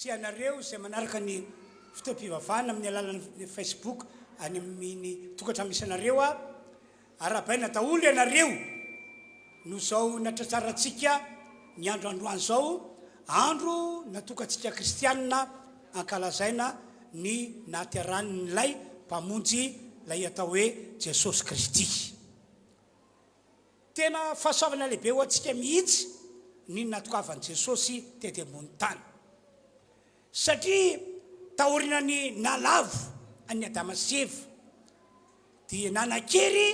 Sy ianareo izay manaraka ny fotoam-pivavahana amin'ny alalan'ny Facebook any amin'ny tokantrano misy anareo aho. Arahabaina daholo ianareo noho izao natratrarantsika ny andro androany izao, andro natokantsika kristianina ankalazaina ny nahaterahan'ilay Mpamonjy, ilay atao hoe Jesosy Kristy. Tena fahasoavana lehibe ho antsika mihitsy ny natokavan'i Jesosy tety ambony tany. Satria taorian'ny nahalavo an'i Adama sy Eva, dia nanan-kery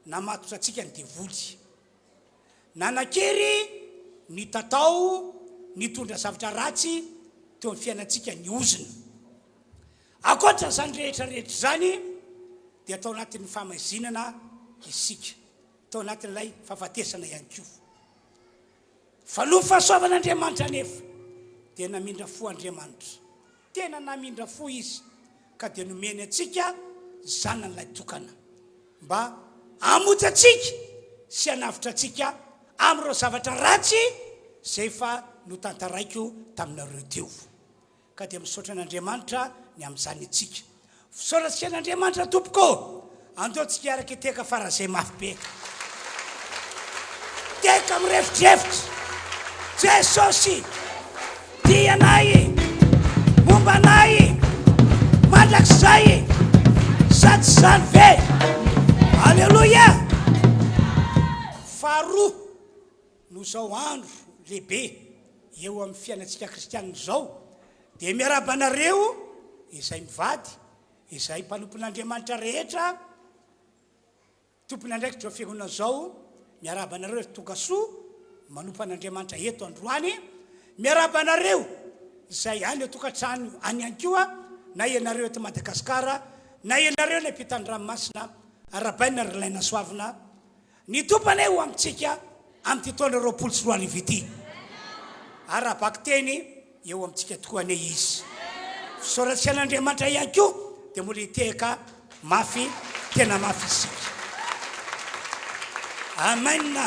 namatotra antsika ny devoly. Nanan-kery nitatao nitondra zavatra ratsy teo amin'ny fiainantsika ny ozona. Ankoatra izany rehetra rehetra izany dia tao anatin'ny fahamaizinana isika, tao anatin'ilay fahafatesana ihany koa. Fa noho fahasoavan'Andriamanitra anefa dia namindra fo Andriamanitra. Tena namindra fo Izy ka dia nomeny antsika Zanany Lahy Tokana mba hamonjy antsika sy hanavotra antsika amin'ireo zavatra ratsy izay efa notantaraiko taminareo teo. Ka dia misaotra an'Andriamanitra ny amin'izany itsika. Fisaorantsika an'Andriamanitra tompoko ô! Andao tsika hiaraka hitehaka faran'izay mafy be. Tehaka mirefodrefotra. Jesosy tia anay, momba anay mandrakizay. Sa tsy izany ve? Aleloia! Faharoa. Noho izao andro lehibe eo amin'ny fiainantsika kristianina izao, dia miarahaba anareo izay mivady, izay mpanompon'Andriamanitra rehetra, tompon'andraikitra eo fiangonana izao, miarahaba anareo ry tonga soa manompo an'Andriamanitra eto androany, miarahaba anareo izay any an-tokantrano any ihany koa, na ianareo eto Madagasikara, na ianareo any ampitan'ny ranomasina, arahabaina ry Lainasoavina. Ny Tompo anie ho amintsika amin'ity taona 2020 ity. Ara-bakiteny eo amintsika tokoa anie Izy. Fisaorantsika an'Andriamanitra ihany koa dia mbola hitehaka mafy tena mafy isika. Amen.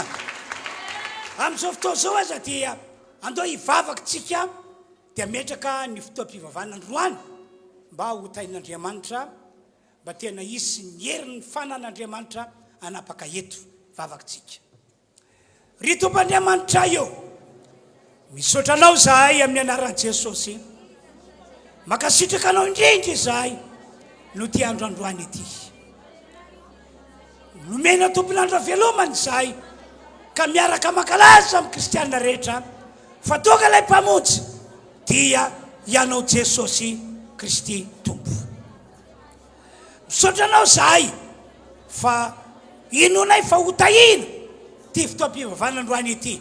Amin'izao fotoana izao aza dia andao hivavaka tsika dia metraka ny fotoam-pivavahana androany mba ho tahin'Andriamanitra. Mba tena hisy ny herin'ny fanan'Andriamanitra hanapaka eto vavakitsika. Ry Tompo Andriamanitray ô, misaotra Anao izahay amin'ny anaran'i Jesosy. Mankasitraka Anao indrindra izahay noho ity andro androany ity. Nomena tompon'andro havelomana izahay ka miaraka mankalaza amin'ny kristiana rehetra fa tonga ilay Mpamonjy dia Ianao Jesosy Kristy Tompo. Misaotra anao zahay fa inoanay fa ho tahiana ity fotoam-pivavahana androany ity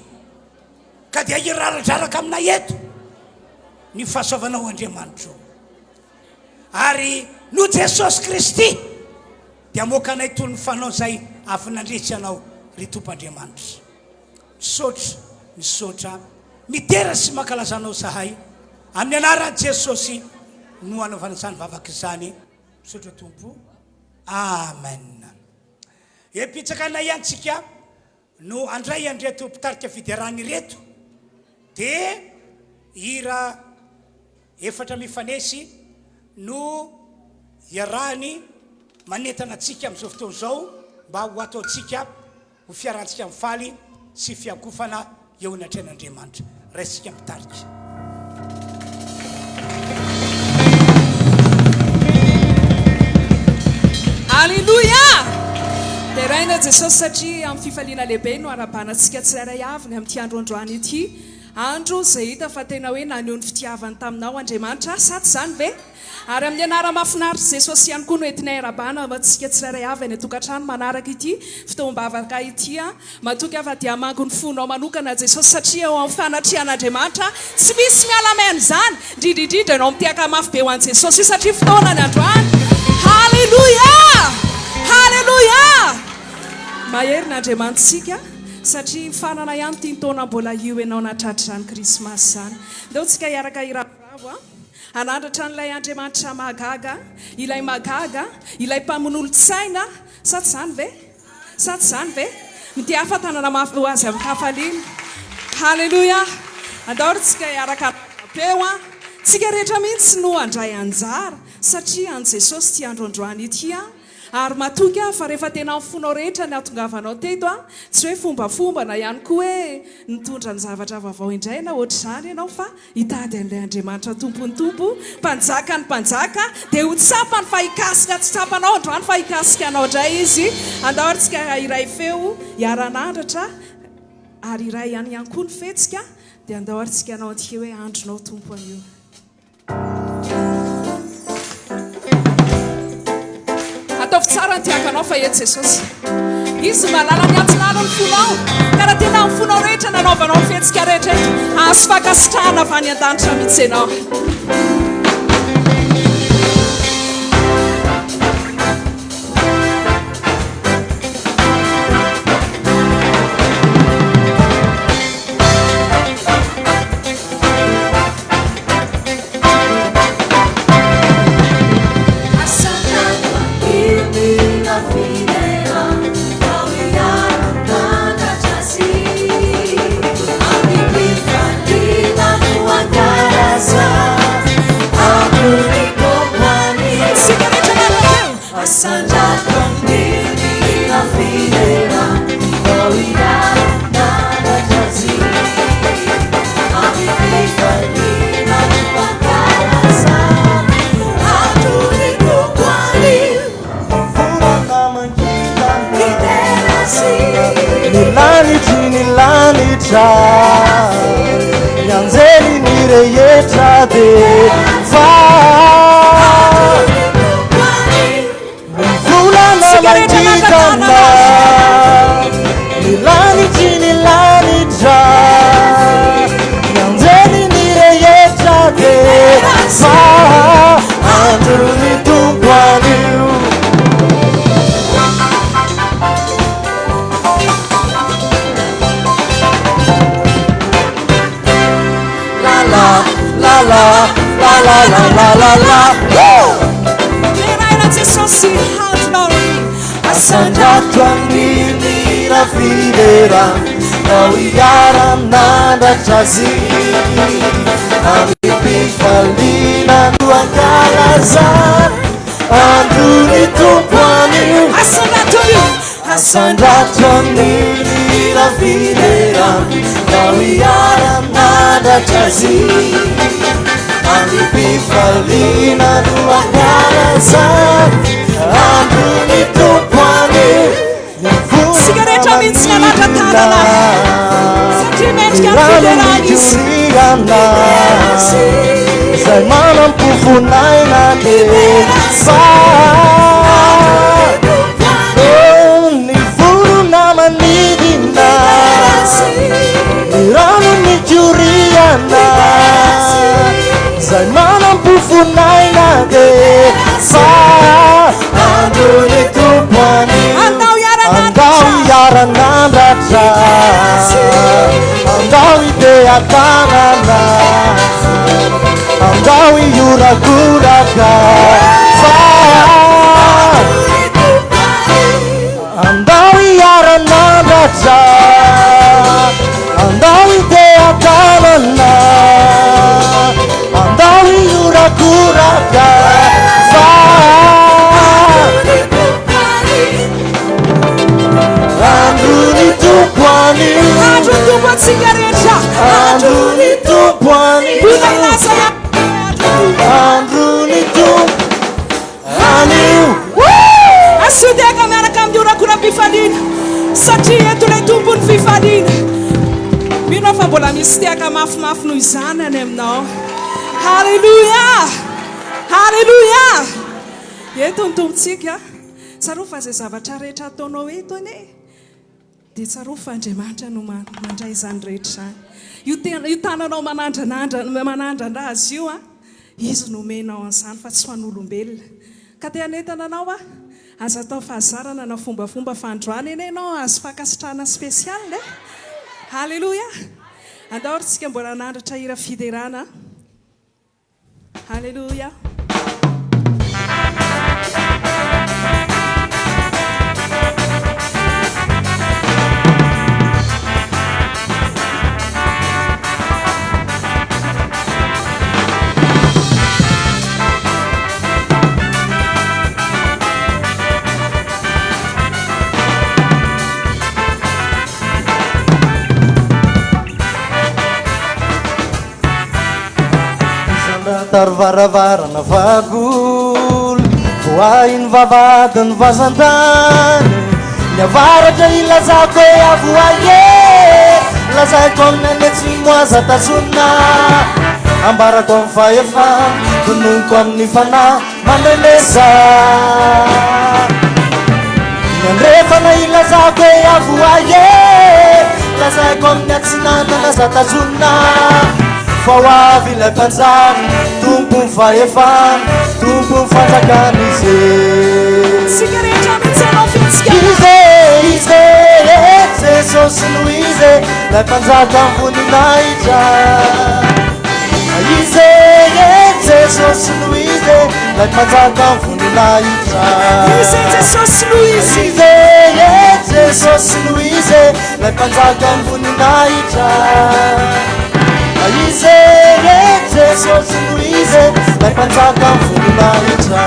ka dia hiraradraraka aminay eto ny fahasoavanao Andriamanitro ary noho Jesosy Kristy dia amoaka anay toy ny fanao izay avy nandresy anao ry Tompo Andriamanitra. Misaotra, misaotra, midera sy mankalaza anao zahay amin'ny anaran'i Jesosy no anaovana izany vavaka izany. Misaotra Tompo. Amen. Epitsaka ihany tsika no handray an'ireto mpitarika fiderana ireto dia hira efatra mifanesy no iarahany manentana antsika amin'izao fotoana izao mba ho ataontsika Ho fiarantsika mifaly sy fiankofana eo anatrehan'Andriamanitra. Raisintsika mitarika. Aleloia! Deraina Jesosy satria amin'ny fifaliana lehibe no arahabana antsika tsirairay avy ny amin'ity andro androany ity. Andro izay hita fa tena hoe naneho ny fitiavany taminao Andriamanitra, sa tsy izany ve? Ary amin'ny anara-mahafinaritr'i Jesosy ihany koa no entinay arabana ho antsika tsirairay avy any an-tokantrano manaraka ity fotoam-bavaka ity. Matoky aho fa dia hamangy ny fonao manokana Jesosy satria eo amin'ny fanatrehan'Andriamanitra tsy misy miala maina izany, indrindra indrindra ianao mitehaka mafy be ho an'i Jesosy io satria fotoanany androany. Haleloia! Haleloia! Mahery ny Andriamanitsika satria mifarana ihany ity taona mbola io ianao nahatratra izany Krismasy izany. Ndao tsika hiaraka hiravoravo a! Hanandratra an'ilay Andriamanitra mahagaga, ilay mahagaga, ilay mpamonolotsaina, sa tsy izany ve? Sa tsy izany ve? Mitehafa tanana mafy ho Azy amin-kafaliana. Haleloia! Andao ry tsika hiaraka hanangam-peo an! Tsika rehetra mihitsy no handray anjara satria an'i Jesosy ity andro androany ity an! Ary matoky aho fa rehefa tena amin'ny fonao rehetra ny hahatongavanao teto an, tsy hoe fombafomba na ihany koa hoe nitondra ny zavatra vaovao indray na ohatr'izany ianao fa hitady an'ilay Andriamanitra Tompon'ny Tompo, Mpanjakan'ny Mpanjaka, dia ho tsapany fa hikasika, tsy tsapanao androany fa hikasika anao indray Izy. Andao ary tsika hiray feo, hiara-hanandratra ary hiray ihany ihany koa ny fetsika, dia andao ary tsika hanao an'ity hoe Andronao Tompo anio. Ataovy tsara ny tiakanao fa eto Jesosy. Izy mahalala ny atsinanan'ny fonao. Ka raha tena amin'ny fonao rehetra nanaovanao ny fihetsika rehetra eto, hahazo fankasitrahana avy any an-danitra mihitsy ianao. Ny lanitry ny lanitra Ny anjely ny rehetra dia fa Ny volana mankitana Ny lanitry ny lanitra Ny anjely ny rehetra dia fa Andron'ny Tompo anio. La la la la la la la la la la. Deraina Jesosy handrinao Asandrato amin'ny hira fiderana Nao hiara-manandratra azy Amim-pifaliana no ankalazana Andron'ny Tompo anio Asandrato io Asandrato amin'ny hira fiderana Nao hiara-manandratra azy Amim-pifaliana no ankalazana Andron'ny Tompo anio Isika rehetra mihitsy nanatra tanana satria mendrika ny fiderana izy. Izay manam-pofonaina fa ny vorona manidina, ny rano mikoriana, izay manam-pofonaina dia fa andron'ny Tompo anio. Andao Andao hiara-nanandratra. hiara-nandratra, andao hideha-tanana, andao hihorakoraka fa andao hiara-nandratra, andao hideha-tanana, andao hihorakoraka fa Andron'ny Tompo anio. Andron'ny Tompo antsika rehetra. Andron'ny Tompo anio. Mbola hilaza ihany. Andron'ny Tompo anio. Asio tehaka miaraka amin'ny horakoram-pifaliana satria eto ilay Tompon'ny fifaliana. Mino aho fa mbola misy tehaka mafimafy noho izany any aminao. Haleloia! Haleloia! Eto ny Tompontsika. Tsarovy fa izay zavatra rehetra ataonao eto anie dia tsarovy fa Andriamanitra no mandray izany rehetra izany. Io tena io tananao manandranandra manandrandra azy io an, Izy no omenao an'izany fa tsy ho an'olombelona. Ka te hanentana anao aho, aza atao fahazarana na fombafomba fa androany anie ianao hahazo fankasitrahana spécial e! Haleloia! Andao ary tsika mbola hanandratra hira fiderana. Haleloia. Misandrata ry varavarana fahagola, voahy ny vavahadin'ny vazan-tany. Ny avaratra ilazako hoe avoahy e, lazaiko amin'ny any atsimo aza tazonina. Ambarako amin'ny fahefana, tononiko amin'ny fanahy, mandrenesa. Ny andrefana ilazako hoe avoahy e, lazaiko amin'ny atsinanana aza tazonina. Fa ho avy ilay Mpanjaka, Tompon'ny fahefana, Tompon'ny fanjakana Izy e. Isika rehetra mihitsy hanao fihetsika. Izy e, Izy e, Jesosy no Izy e, ilay Mpanjakan'ny voninahitra. Izy e, Jesosy no Izy e, ilay Mpanjakan'ny voninahitra. Izy e, Jesosy no Izy. Izy e, Jesosy no Izy e, ilay Mpanjakan'ny voninahitra. Izy e, Jesosy no Izy e, ilay Mpanjakan'ny voninahitra.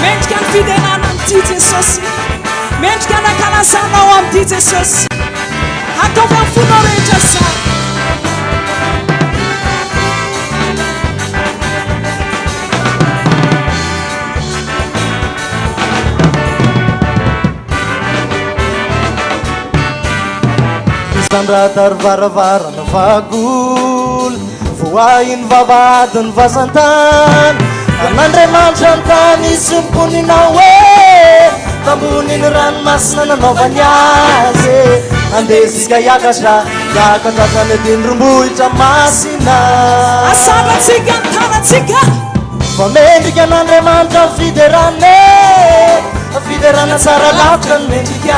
Mendrika ny fiderana amin'ity Jesosy. Mendrika ny ankalazanao amin'ity Jesosy. Ataovy amin'ny fonao rehetra izany. Misandrata ry varavarana fahagola, voahy ny vavahadin'ny vazan-tany. An'Andriamanitra ny tany sy ny mponina ao e, tambonin'ny ranomasina nanaovany azy e. Andeha isika hiakatra, hiakatra hatrany an-tendrombohitra masina. Asandratsika ny tanantsika. Fa mendrika an'Andriamanitra ny fiderana e, fiderana tsara lavitra no mendrika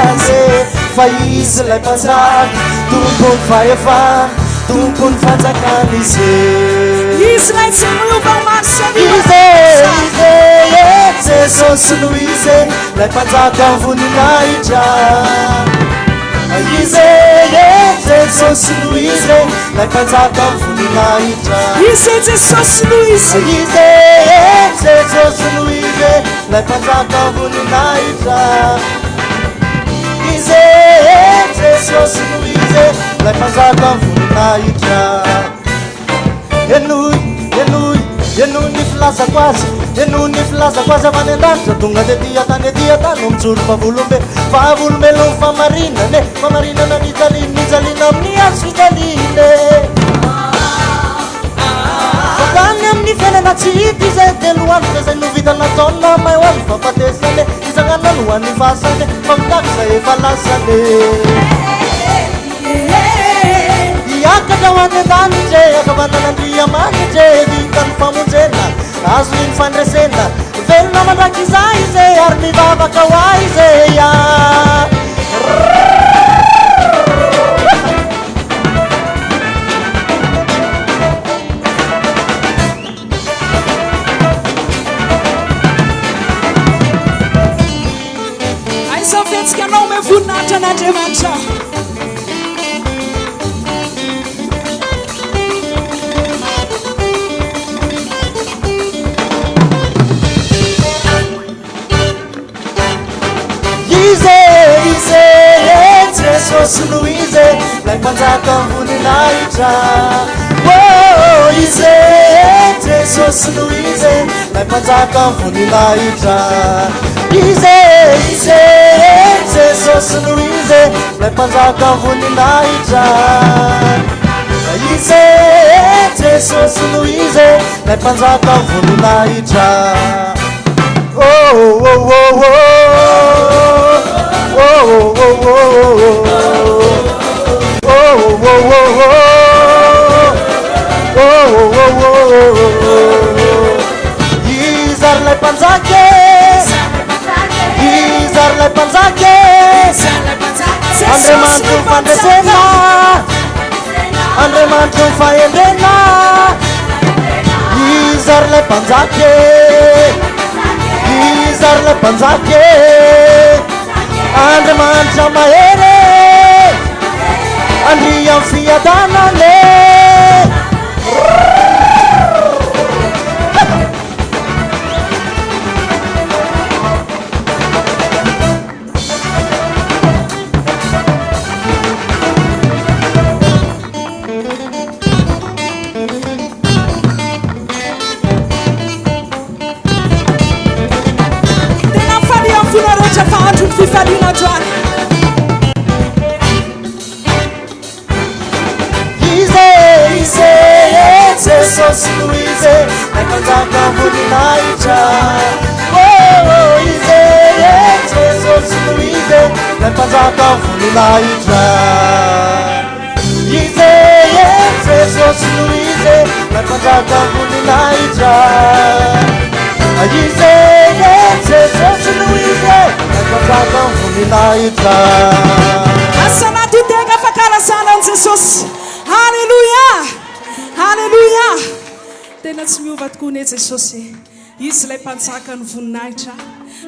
azy e, fa Izy ilay Mpanjaka, Tompon'ny fahefana, Tompon'ny fanjakana Izy e. Izy ilay tsy miova omaly sy anio Izy e, Izy e, Jesosy no Izy e, ilay Mpanjakan'ny voninahitra. Izy e, Jesosy no Izy e, ilay Mpanjakan'ny voninahitra. Izy e, Jesosy no Izy. Izy e, Jesosy no Izy e, ilay Mpanjakan'ny voninahitra. Izy e, Jesosy no Izy e, ilay Mpanjakan'ny voninahitra. Henoy, henoy, henoy ny filazako azy, henoy ny filazako azy avy any an-danitra, tonga tety an-tany ety an-tany no mijoro vavolombelo, vavolombelon'ny famarinana e, famarinana nijaliana, nijaliana amin'ny hazo fijaliana e. Fa tany amin'ny fiainana tsy hita izay telo andro fa izay novita nataony mahamay ho an'ny fahafatesana e, nitsanganany ho an'ny fasana e, fa mitaky izay efa lasana e. Hiakatra ho any an-danitra e, ankavanan'Andriamanitra e, vita ny famonjena, azo ny fandresena, velona mandrakizay izy e, ary mivavaka ho ahy izy e, ya. Aiza ny fihetsika anao omeo voninahitra an'Andriamanitra. Izy e, Izy e, Jesosy no Izy e, Ilay Mpanjakan'ny voninahitra. Oh, Izy e, Jesosy no Izy e, Ilay Mpanjakan'ny voninahitra. Izy e, Izy e, Jesosy no Izy e, Ilay Mpanjakan'ny voninahitra. Izy e, Jesosy no Izy e, Ilay Mpanjakan'ny voninahitra. Oh oh oh oh oh oh oh oh oh oh oh oh. Iza ary ilay mpanjaka e? Iza ary ilay mpanjaka e? Andriamanitry ny fandresena, Andriamanitry ny fahendrena. Iza ary ilay mpanjaka e? Iza ary ilay mpanjaka e? Andriamanitra mahery e! Andrian'ny fiadanana e! fifaliana androany. Izy e, Izy e, Jesosy no Izy e, Ilay Mpanjaka voninahitra. Oh, oh, Izy e, Jesosy no Izy e, Ilay Mpanjaka voninahitra. Izy e, Jesosy no Izy e, Ilay Mpanjaka voninahitra. Izy e, Jesosy no Izy e, Ilay Mpanjaka voninahitra. Asa anaty tena fankalazana an'i Jesosy. Haleloia! Haleloia! Tena tsy miova tokoa anie Jesosy e. Izy ilay Mpanjakan'ny voninahitra.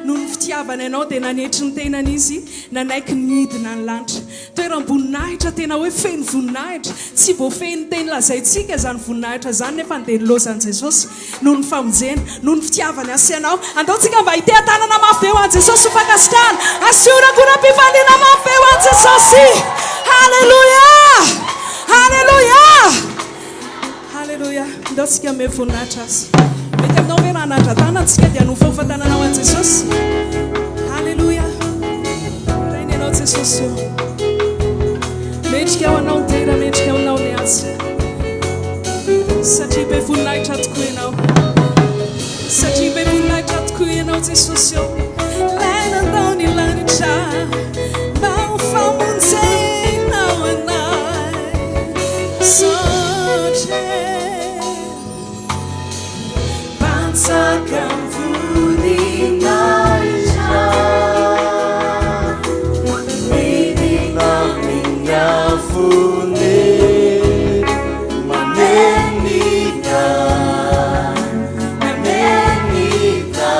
Noho ny fitiavany anao dia nanetry ny tenany Izy, nanaiky nidina ny lanitra. Toeram-boninahitra tena hoe feno voninahitra. Tsy voafehin'ny teny lazaintsika izany voninahitra izany nefa dia nilaozan'i Jesosy noho ny famonjena, noho ny fitiavany ahy sy anao. Andao tsika mba hiteha-tanana mafy be ho an'i Jesosy ho fankasitrahana. Asio horakoram-pifaliana mafy be ho an'i Jesosy. Haleloia! Haleloia! Haleloia! Andao tsika hanome voninahitra Azy. Mety aminao ve raha hanandra-tanana tsika dia hanofahofa tanana ho an'i Jesosy? Haleloia! Rainy ianao Jesosy ô. Mendrika ho anao ny dera, mendrika ho anao ny haja. Satria be voninahitra tokoa ianao. Satria be voninahitra tokoa ianao Jesosy ô. Ilay nandao ny lanitra mba ho famonjena ho anay. Misaotra e. Mpanjaka voninahitra. Midina amin'ny afony manenika, manenika.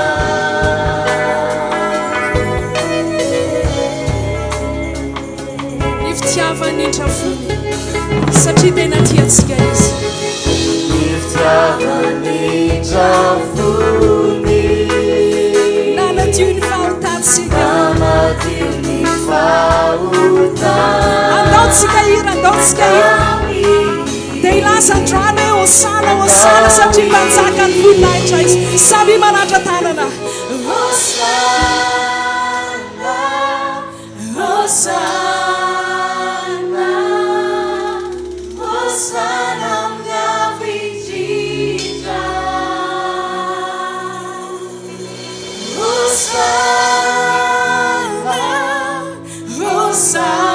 Ny fitiavany indra fony satria tena tia antsika izy. Ny fitiavany indra fony. Nanadio ny fahotantsika. Nanadio ny fahotana. Andao tsika hira, andao tsika hira. Dia hilaza androany hoe Hosana, Hosana satria mpanjaka ny voninahitra izy. Samia manandra tanana. Hosana, Hosana, Hosana amin'ny avo indrindra. Hosana, Hosana,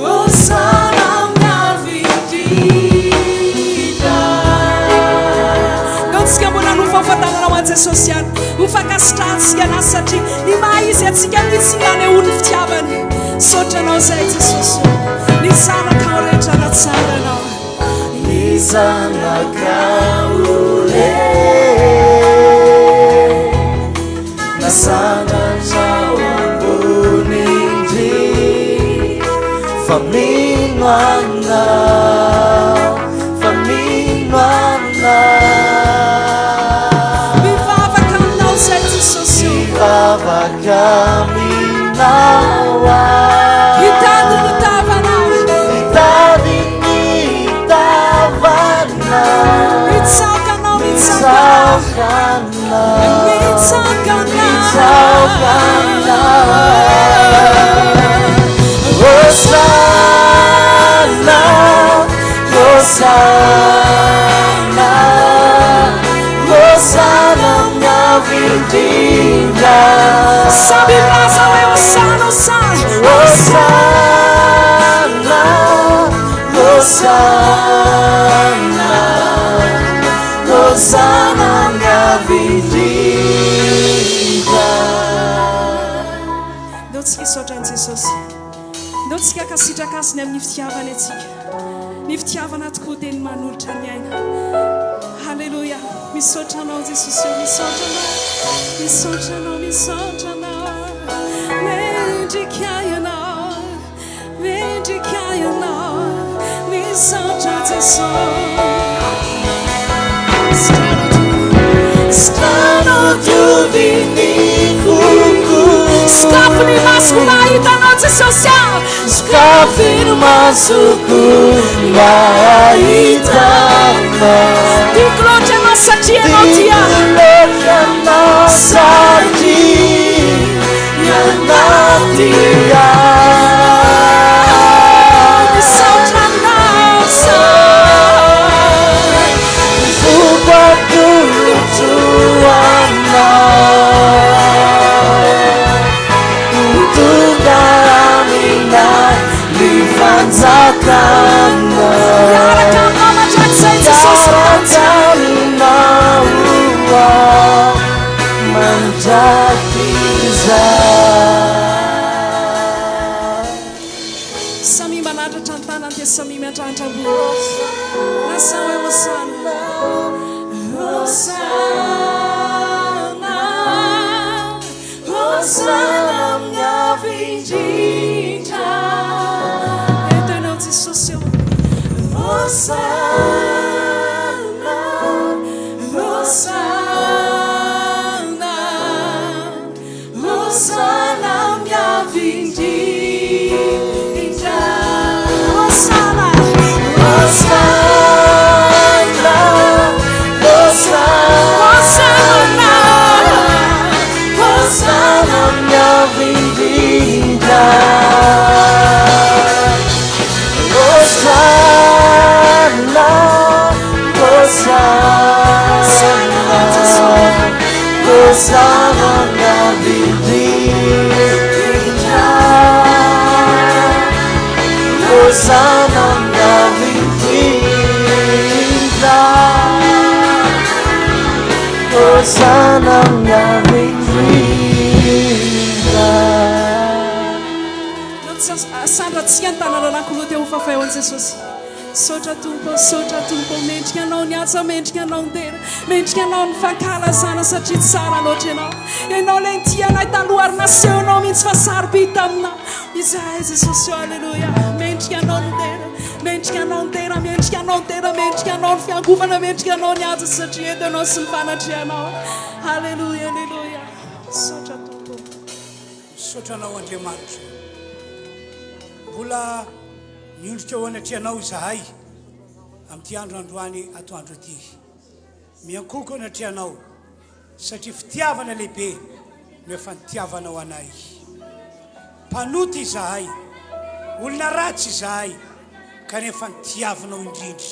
Hosana amin'ny avo indrindra. Ndao tsika mbola hanofahofa tanana ho an'i Jesosy ihany. Ho fankasitrahantsika Anazy satria ny maha izy antsika mihitsy no nanehoany ny fitiavany. Misaotra Anao izahay Jesosy ô. Ny zanakao rehetra natsanganao. Ny zanakao rehetra nasandratrao ambony indrindra fa mino Anao, fa mino Anao. Mivavaka aminao izay Jesosy ô. Mivavaka aminao aho. Hitady ny tavanao. Hitady ny tavanao. Mitsaoka anao, mitsaoka anao. Mitsaoka anao. Mitsaoka anao. Mitsaoka anao. Hosana, Hosana, Hosana amin'ny avo indrindra. Samy milaza hoe Hosana, Hosana. Hosana, Hosana, Hosana amin'ny avo indrindra. Ndao tsika hisaotra an'i Jesosy. Ndao tsika hankasitraka Azy ny amin'ny fitiavany antsika. Ny fitiavana tokoa dia ny manolotra ny aina. Haleloia. Misaotra Anao Jesosy ô, misaotra Anao. Misaotra Anao, misaotra Anao. Mendrika Ianao. Mendrika Ianao. Misaotra Jesosy. Sitrano tokoa. Sitrano diovy ny foko. Sokafy ny masoko mba hahita Anao Jesosy ah. Sokafy ny masoko mba hahita Anao. Tiako loatra Ianao satria Ianao tia. Tiako loatra Ianao satria Tia. Misaotra anao zahay. Ny foko atolotro anao. Ho tonga aminay ny fanjakanao. Miaraka aminao mandrakizay Jesosy. Miaraka aminao aho mandrakizay. Samia manandratra ny tanany dia samia miandrandra ambony. Lazao hoe Hosana. Hosana. Hosana amin'ny avo indrindra. Eto ianao Jesosy ô. Hosana. Hosana. Hosana amin'ny avo indrindra. Hosana. Hosana, Hosana, Hosana. Hosana amin'ny avo indrindra. Hosana, Hosana, Hosana amin'ny avo indrindra. Hosana amin'ny avo indrindra. Hosana amin'ny avo indrindra. Sandratsika ny tanana anankiroa teo fafay ho an'i Jesosy. Misaotra Tompo, misaotra Tompo, mendrika anao ny asa, mendrika anao ny dera, mendrika anao ny fankalazana satria tsara loatra ianao. Ianao ilay nitia anay taloha ary nasehonao mihitsy fa sarobidy taminao. Izahay Jesosy, aleloia. Mendrika anao ny dera, mendrika anao ny dera, mendrika anao ny dera, mendrika anao ny fiangovana, mendrika anao ny haja satria eto ianao sy ny fanatrehanao. Aleloia, aleloia. Misaotra Tompo. Misaotra anao Andriamanitra. Mbola miondrika eo anatrehanao izahay amin'ity andro androany atoandro ity. Miankohoka eo anatrehanao satria fitiavana lehibe no efa nitiavanao anay. Mpanota izahay, olona ratsy izahay, kanefa nitiavinao indrindra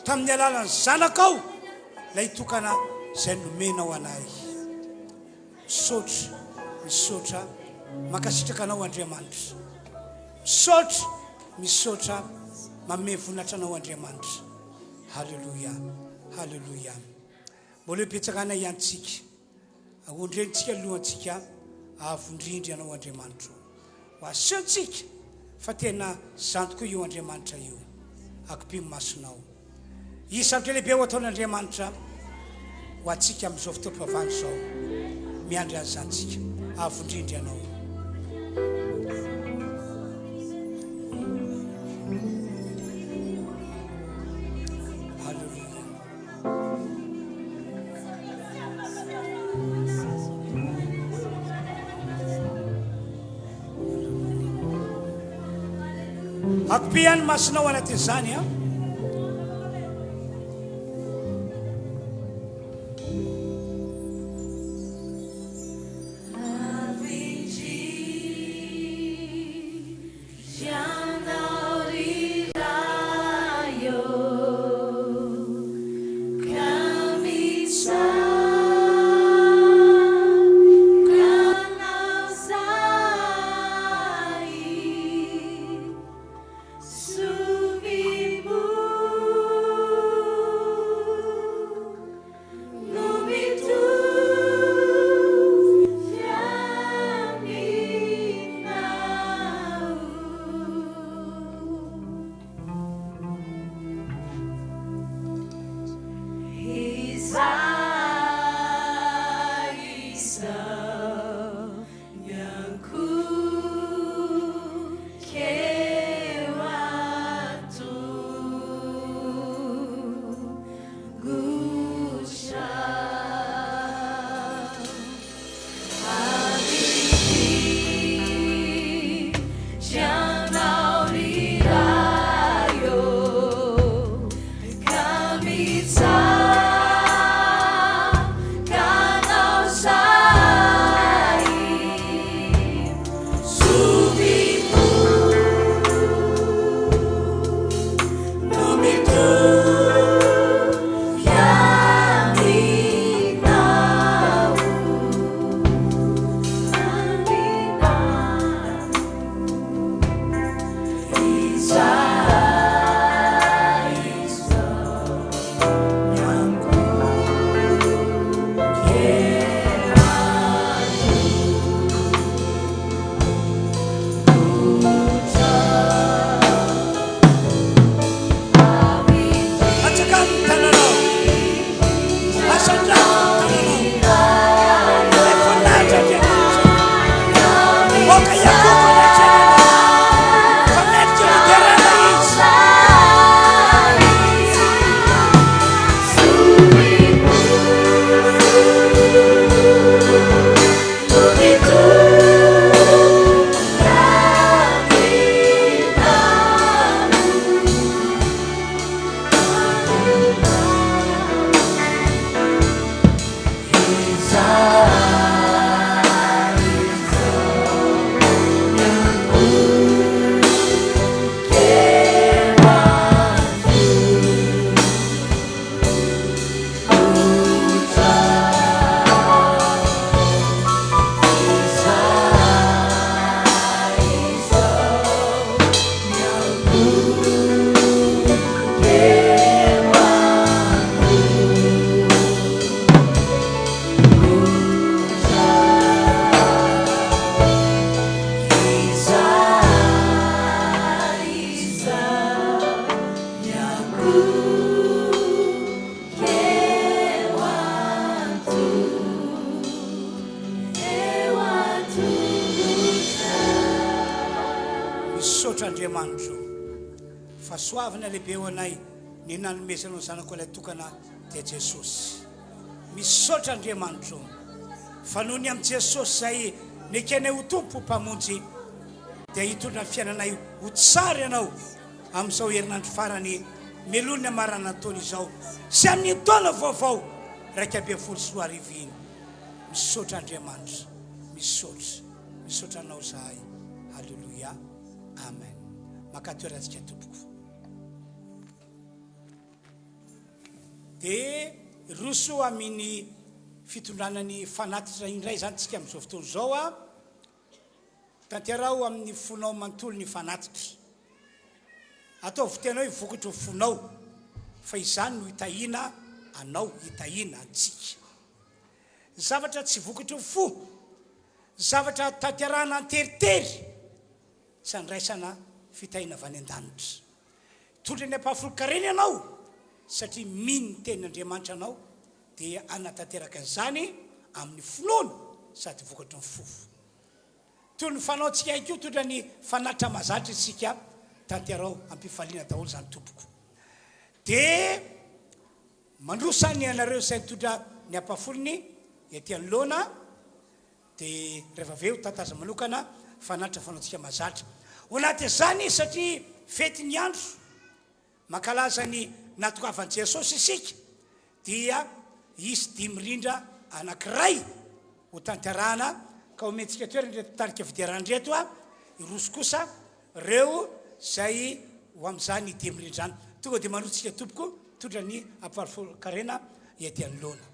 tamin'ny alalan'ny Zanakao ilay tokana izay nomenao anay. Misaotra, misaotra, mankasitraka anao Andriamanitra. Misaotra, misaotra, manome voninahitra anao Andriamanitra. Haleloia, haleloia. Mbola eo am-pitsangana ihany tsika. Ahondrentsika ny lohantsika, avo indrindra ianao Andriamanitro. Ho asehontsika fa tena izany tokoa io Andriamanitra io. Akipio ny masonao. Hisy zavatra lehibe ho ataon'Andriamanitra ho antsika amin'izao fotoam-pivavahana izao. Miandry an'izany tsika. Avo indrindra ianao. Haleloia. Akipia ny masonao anatin'izany an. Atsakano ny tananao. Asandrato ny tananao. Ilay voninahitra Andriamanitra. Aoka hiakohoka ny atrehanao. Fa mendrika ny hoderana Izy. Misaotra Andriamanitro fa soavina lehibe ho anay ny nanomezanao ny Zanakao ilay tokana dia Jesosy. Misaotra Andriamanitro fa noho ny amin'i Jesosy izay nekenay ho Tompo ho Mpamonjy dia hitondra ny fiainanay ho tsara Ianao amin'izao herinandro farany mialoha ny hamaranana ny taona izao sy amin'iny taona vaovao 2011 iny. Misaotra Andriamanitra, misaotra, misaotra Anao izahay. Haleloia. Amen. Maka toerantsika tompoko. Dia roso amin'ny fitondrana ny fanatitra indray izany tsika amin'izao fotoana izao a. Tanteraho amin'ny fonao manontolo ny fanatitra. Ataovy tena hoe vokatry ny fonao, fa izany no hitahiana anao, hitahiana antsika. Zavatra tsy vokatry ny fo, zavatra tanterahana an-teritery, tsy andraisana fitahiana avy any an-danitra. Tondra ny ampahafolon-karena ianao, satria mino ny tenin'Andriamanitra anao, dia hanatanteraka an'izany amin'ny finoana sady vokatry ny fo. Toy ny fanaontsika ihany koa, toy ny fanatitra mahazatra isika, tanterao am-pifaliana daholo izany tompoko. Dia mandroso any ianareo izay nitondra ny ampahafolony ety anoloana, dia rehefa avy eo tantazana manokana fanatitra fanaontsika mahazatra. Ho anatin'izany satria fety ny andro, Mankalaza ny nahatongavan'i Jesosy isika dia hisy dihy mirindra anankiray ho tanterahana ka omentsika toerana ireto mpitarika fiderana ireto a, hiroso kosa ireo izay ho amin'izany dihy mirindra izany. Tonga dia manohy tsika tompoko mitondra ny ampahafolon-karena ety anoloana.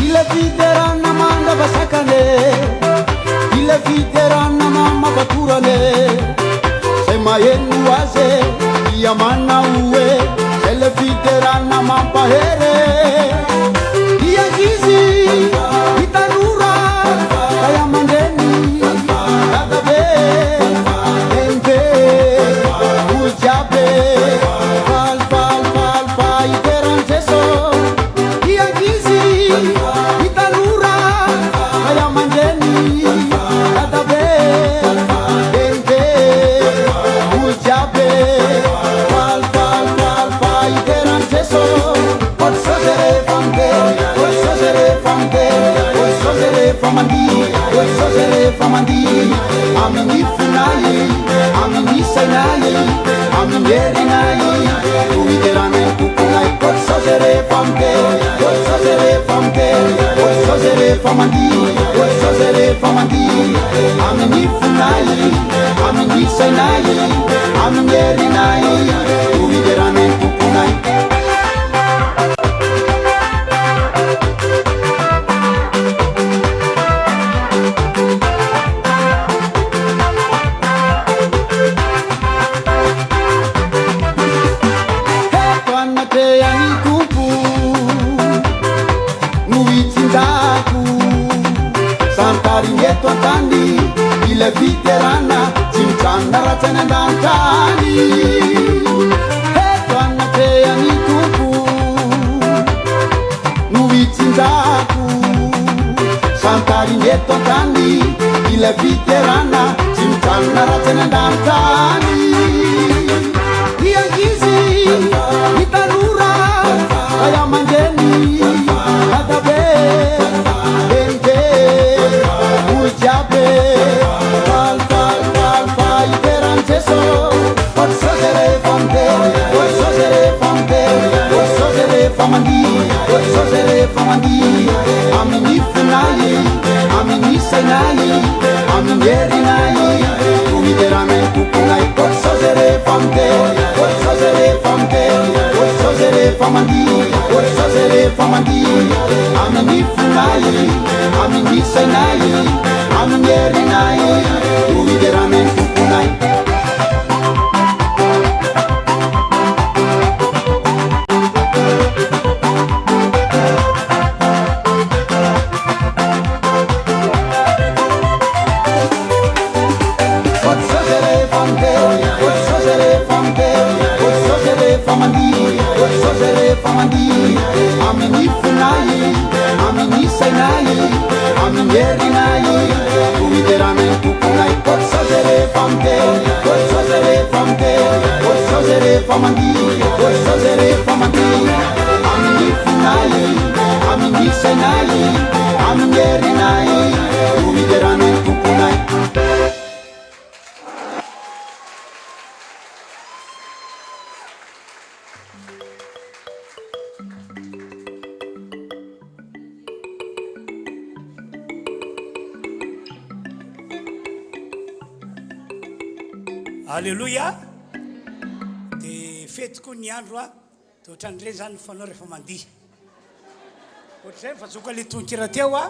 Ilay fiderana mandrava sakana e, ilay fiderana mamafatorana e, zay maheno azy e, dia manao hoe, zay ilay fiderana mampahery e. Ny ankizy, ny tanora, ray aman-dreny, dadabe, nenibe, olo jiaby e, faly faly faly fa hidera an'i Jeso. Ny ankizy. rehefa mandihy Amin'ny fonay, amin'ny sainay, amin'ny herinay No hideranay ny Tomponay Ohatr'izao zay rehefa miteny, ohatr'izao zay rehefa miteny Ohatr'izao zay rehefa mandihy, ohatr'izao zay rehefa mandihy Amin'ny fonay, amin'ny sainay, amin'ny herinay No hideranay ny Tomponay. Eto anatrehan'ny Tompo no hitsinjako Santariny eto an-tany ilay fiderana tsy mijanona raha tsy any an-danitra any Eto anatrehan'ny Tompo no hitsinjako Santariny eto an-tany ilay fiderana tsy mijanona raha tsy any an-danitra any Ny ankizy, ny tanora, ray aman-dreny, dadabe, nenibe, olo jiaby Faly, faly, faly fa hidera an'i Jeso Ohatr'izao zay rehefa midera, ohatr'izao zay rehefa midera, ohatr'izao zay rehefa mandihy, ohatr'izao zay rehefa mandihy Amin'ny fonay, amin'ny sainay, amin'ny herinay No hideranay ny Tomponay Ohatr'izao zay rehefa midera, ohatr'izao zay rehefa midera, ohatr'izao zay rehefa mandihy, ohatr'izao zay rehefa mandihy Amin'ny fonay, amin'ny sainay, amin'ny herinay No hideranay ny Tomponay. Aleloia! Dia fety koa ny andro a, dia ohatran'ireny izany ny fanao rehefa mandihy. Ohatr'izay ny fahazoako an'ilay tononkira teo a.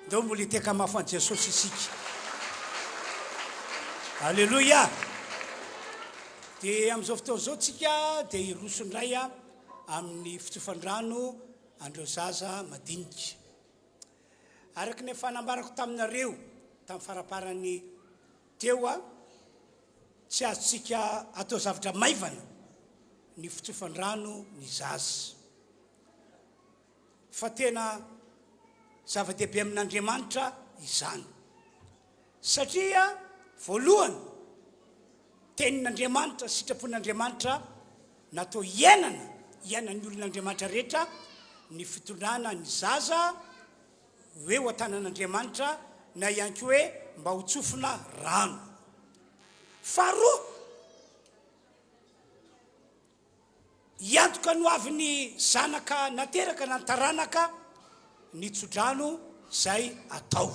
Ndao mbola hiteka mafy an'i Jesosy isika. Aleloia! Dia amin'izao fotoana izao tsika dia hiroso indray amin'ny fitsofan-drano an'ireo zaza madinika. Araka ny efa nambarako taminareo tamin'ny faraparany teo, tsy azontsika atao zavatra maivana ny fitsofan-drano ny zaza. Fa tena zava-dehibe amin'Andriamanitra izany. Satria voalohany, Tenin'Andriamanitra, sitrapon'Andriamanitra natao hiainana, hiainan'ny olon'Andriamanitra rehetra ny fitondrana ny zaza hoe ho an-tanan'Andriamanitra na ihany koa hoe mba ho tsofina rano. Faharoa, Hiantoka ny hoavin'ny zanaka nateraka na ny taranaka ny tsodrano izay atao.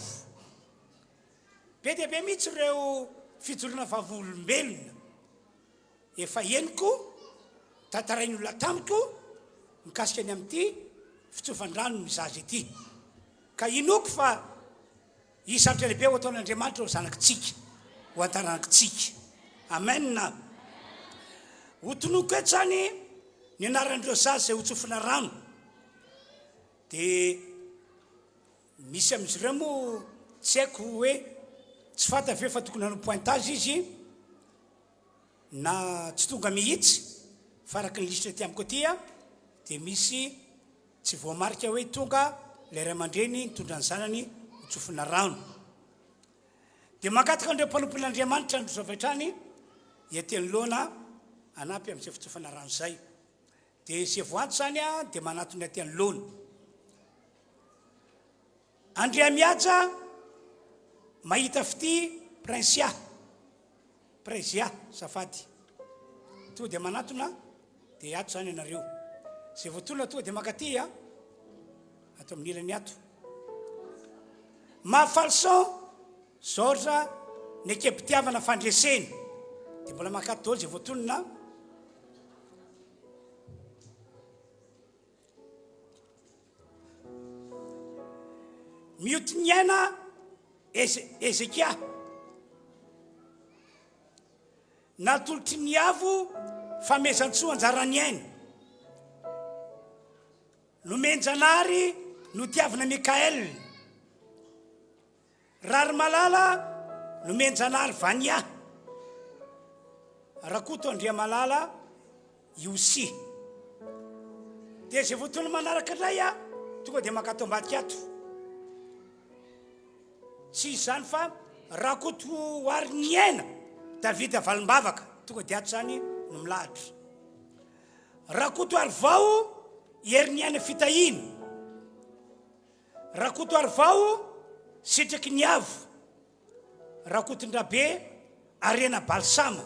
Be dia be mihitsy ireo fijoroana vavolombelona efa henoko, tantarain'ny olona tamiko mikasika ny amin'ity fitsofan-drano ny zaza ity. Ka inoako fa Hisy zavatra lehibe ho ataon'Andriamanitra ho zanakitsika, ho an-taranakitsika. Amen. Ho tononiko eto izany ny anaran'ireo zaza izay ho tsofina rano. Dia misy amin'izy ireo moa tsy haiko hoe tsy fantany ve fa tokony hanao pointage izy na tsy tonga mihitsy fa araka ny lisitra ety amiko aty dia misy Tsy voamarika hoe tonga ilay ray aman-dreny nitondra ny zanany ho tsofina rano. Dia mangataka an'ireo mpanompon'Andriamanitra handroso avy hatrany ety anoloana hanampy amin'izay fitsofana rano izay. Dia izay voantso izany dia manatona ety anoloana. Andriamihaja. Mahita fitia Princia. Prezia, azafady. Tonga dia manatona dia ato izany ianareo. Izay voatonona tonga dia mankaty a. Ato amin'ny ilany ato. Mahafaly-son Georges nekem-pitiavana fandresena. Dia mbola mankaty daholo izay voatonona. Mioty ny aina Hezekia. Natolotry ny Avo famehezantsoa anjaran'ny aina. Nomen-janahary notiavina Mickaël. Raharimalala Nomenjanahary Vania, Rakoto Andriamalala Iosia. Dia izay voatondro manaraka indray a, tonga dia mankato ambadika ato. Tsy izany fa Rakoto Hariniaina David Valimbavaka, tonga dia ato izany no milahatra. Rakoto Harivao Heriniaina Fitahiana. Rakotoarivao Sitraky ny Avo, Rakotondrabe Arena Balsama,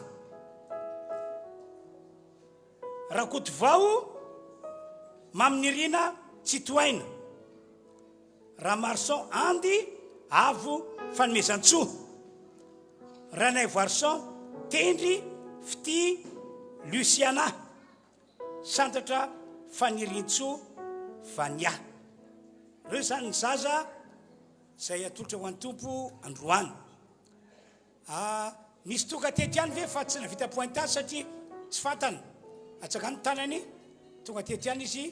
Rakotovao Maminirina Tsitohaina, Ramarson Andy Avo Fanomezantsoa, Ranaivoarison Tendry Fitia Luciana. Santatra Fanirintsoa Vania. Ireo izany ny zaza izay atolotra ho an'ny Tompo androany. Ah, nisy tonga teto ihany ve fa tsy navita pointage satria tsy fantany. Atsangano ny tanany, tonga teto ihany izy,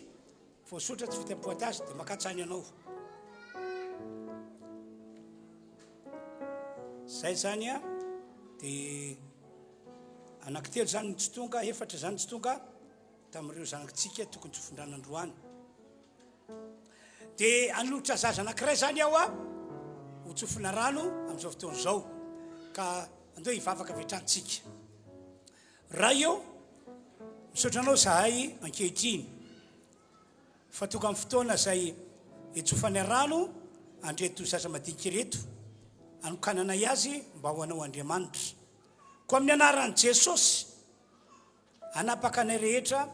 voasotra tsy vita pointage dia makatsa any ianao. Zay zany a, dia Anankitelo izany no tsy tonga, efatra izany tsy tonga tamin'ireo zanakitsika tokony tsy hofindrana androany. Dia hanolotra zaza anankiray izany aho a, ho tsofina rano amin'izao fotoana izao. Ka andeha hivavaka avy hatrany tsika. Ray ô, misaotra anao izahay ankehitriny fa tonga amin'ny fotoana izay hitsofana rano an'ireto zaza madinika ireto, hanokananay azy mba ho anao Andriamanitra. Koa amin'ny anaran'i Jesosy, hanapaka anay rehetra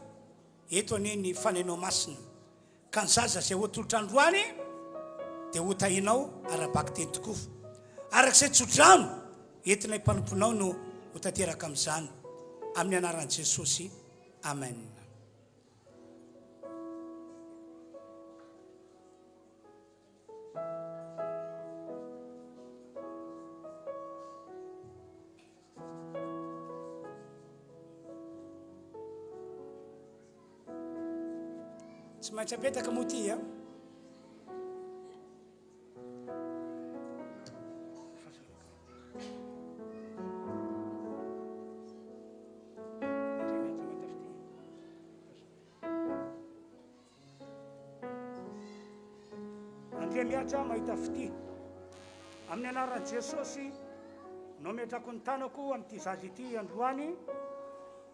eto anie ny Fanahinao Masina, ka ny zaza izay ho atolotra androany dia ho tahinao ara-bakiteny tokoa. Araka izay tsodrano entinay mpanomponao no ho tanteraka amin'izany, amin'ny anaran'i Jesosy, amen. Tsy maintsy apetaka moa ity a. Andriamihaja mahita fitia. Amin'ny anaran'i Jesosy no ametrako ny tanako amin'ity zaza ity androany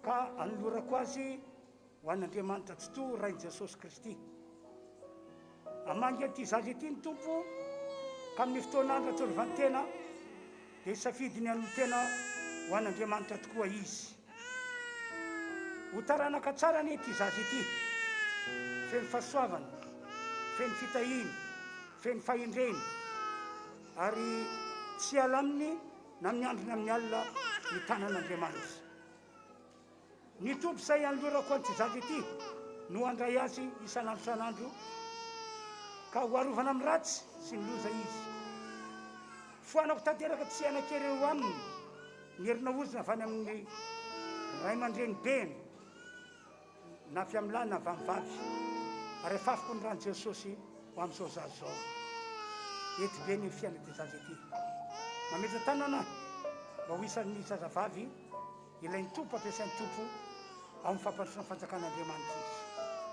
ka anolorako azy ho an'Andriamanitra Tsitoha Rain'i Jesosy Kristy. Hamangy an'ity zaza ity ny Tompo ka amin'ny fotoan'andro atsiarovan-tena dia hisafidy ny hanolo-tena ho an'Andriamanitra tokoa izy. Ho taranaka tsara anie ity zaza ity, feno fahasoavana, feno fitahiana, feno fahendrena, ary tsy hiala aminy na amin'ny andro na amin'ny alina ny tanan'Andriamanitra. Ny Tompo izay anolorako an'ity zaza ity no handray azy isan'andro isan'andro, ka ho arovana amin'ny ratsy sy ny loza izy. Foanako tanteraka tsy hanan-kery eo aminy ny herinahozona avy any amin'ny ray aman-drenibeny, na avy amin'ny lahy na avy amin'ny vavy, ary afafiko ny ran'i Jesosy ho amin'izao zaza izao. Ety be ny fiainan'ity zaza ity. Mametra-tanana mba ho isan'ny zazavavy Ilain'ny Tompo ampiasain'ny Tompo ao amin'ny fampandrosoana ny fanjakan'Andriamanitra izy.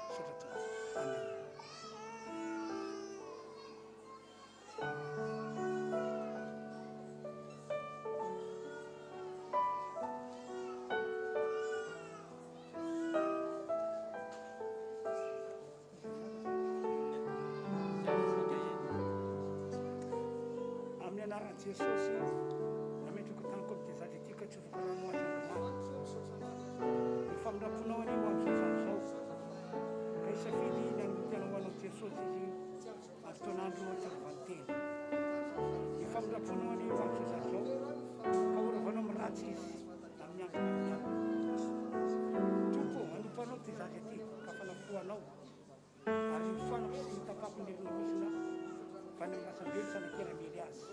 Misaotra Tompo. Amen. Amin'ny anaran'i Jesosy, nametrako tanako amin'ity zaza ity ka tsofiko rano azy androany. Ny famindram-ponao anie ho amin'izao zaza izao. Ka hisafidy ny hanolotena ho anao Jesosy izy ary taon'andro hatsiarovan-tena. Ny famindram-ponao anie ho amin'izao zaza izao ka horavanao amin'ny ratsy izy amin'ny andro amin'ny alina. Tompo ô, manompo anao ity zaza ity ka fanafoanao. Ary nofoanako sy notapako ny herin'ny fa ny razambe tsy nanan-kery hamely azy.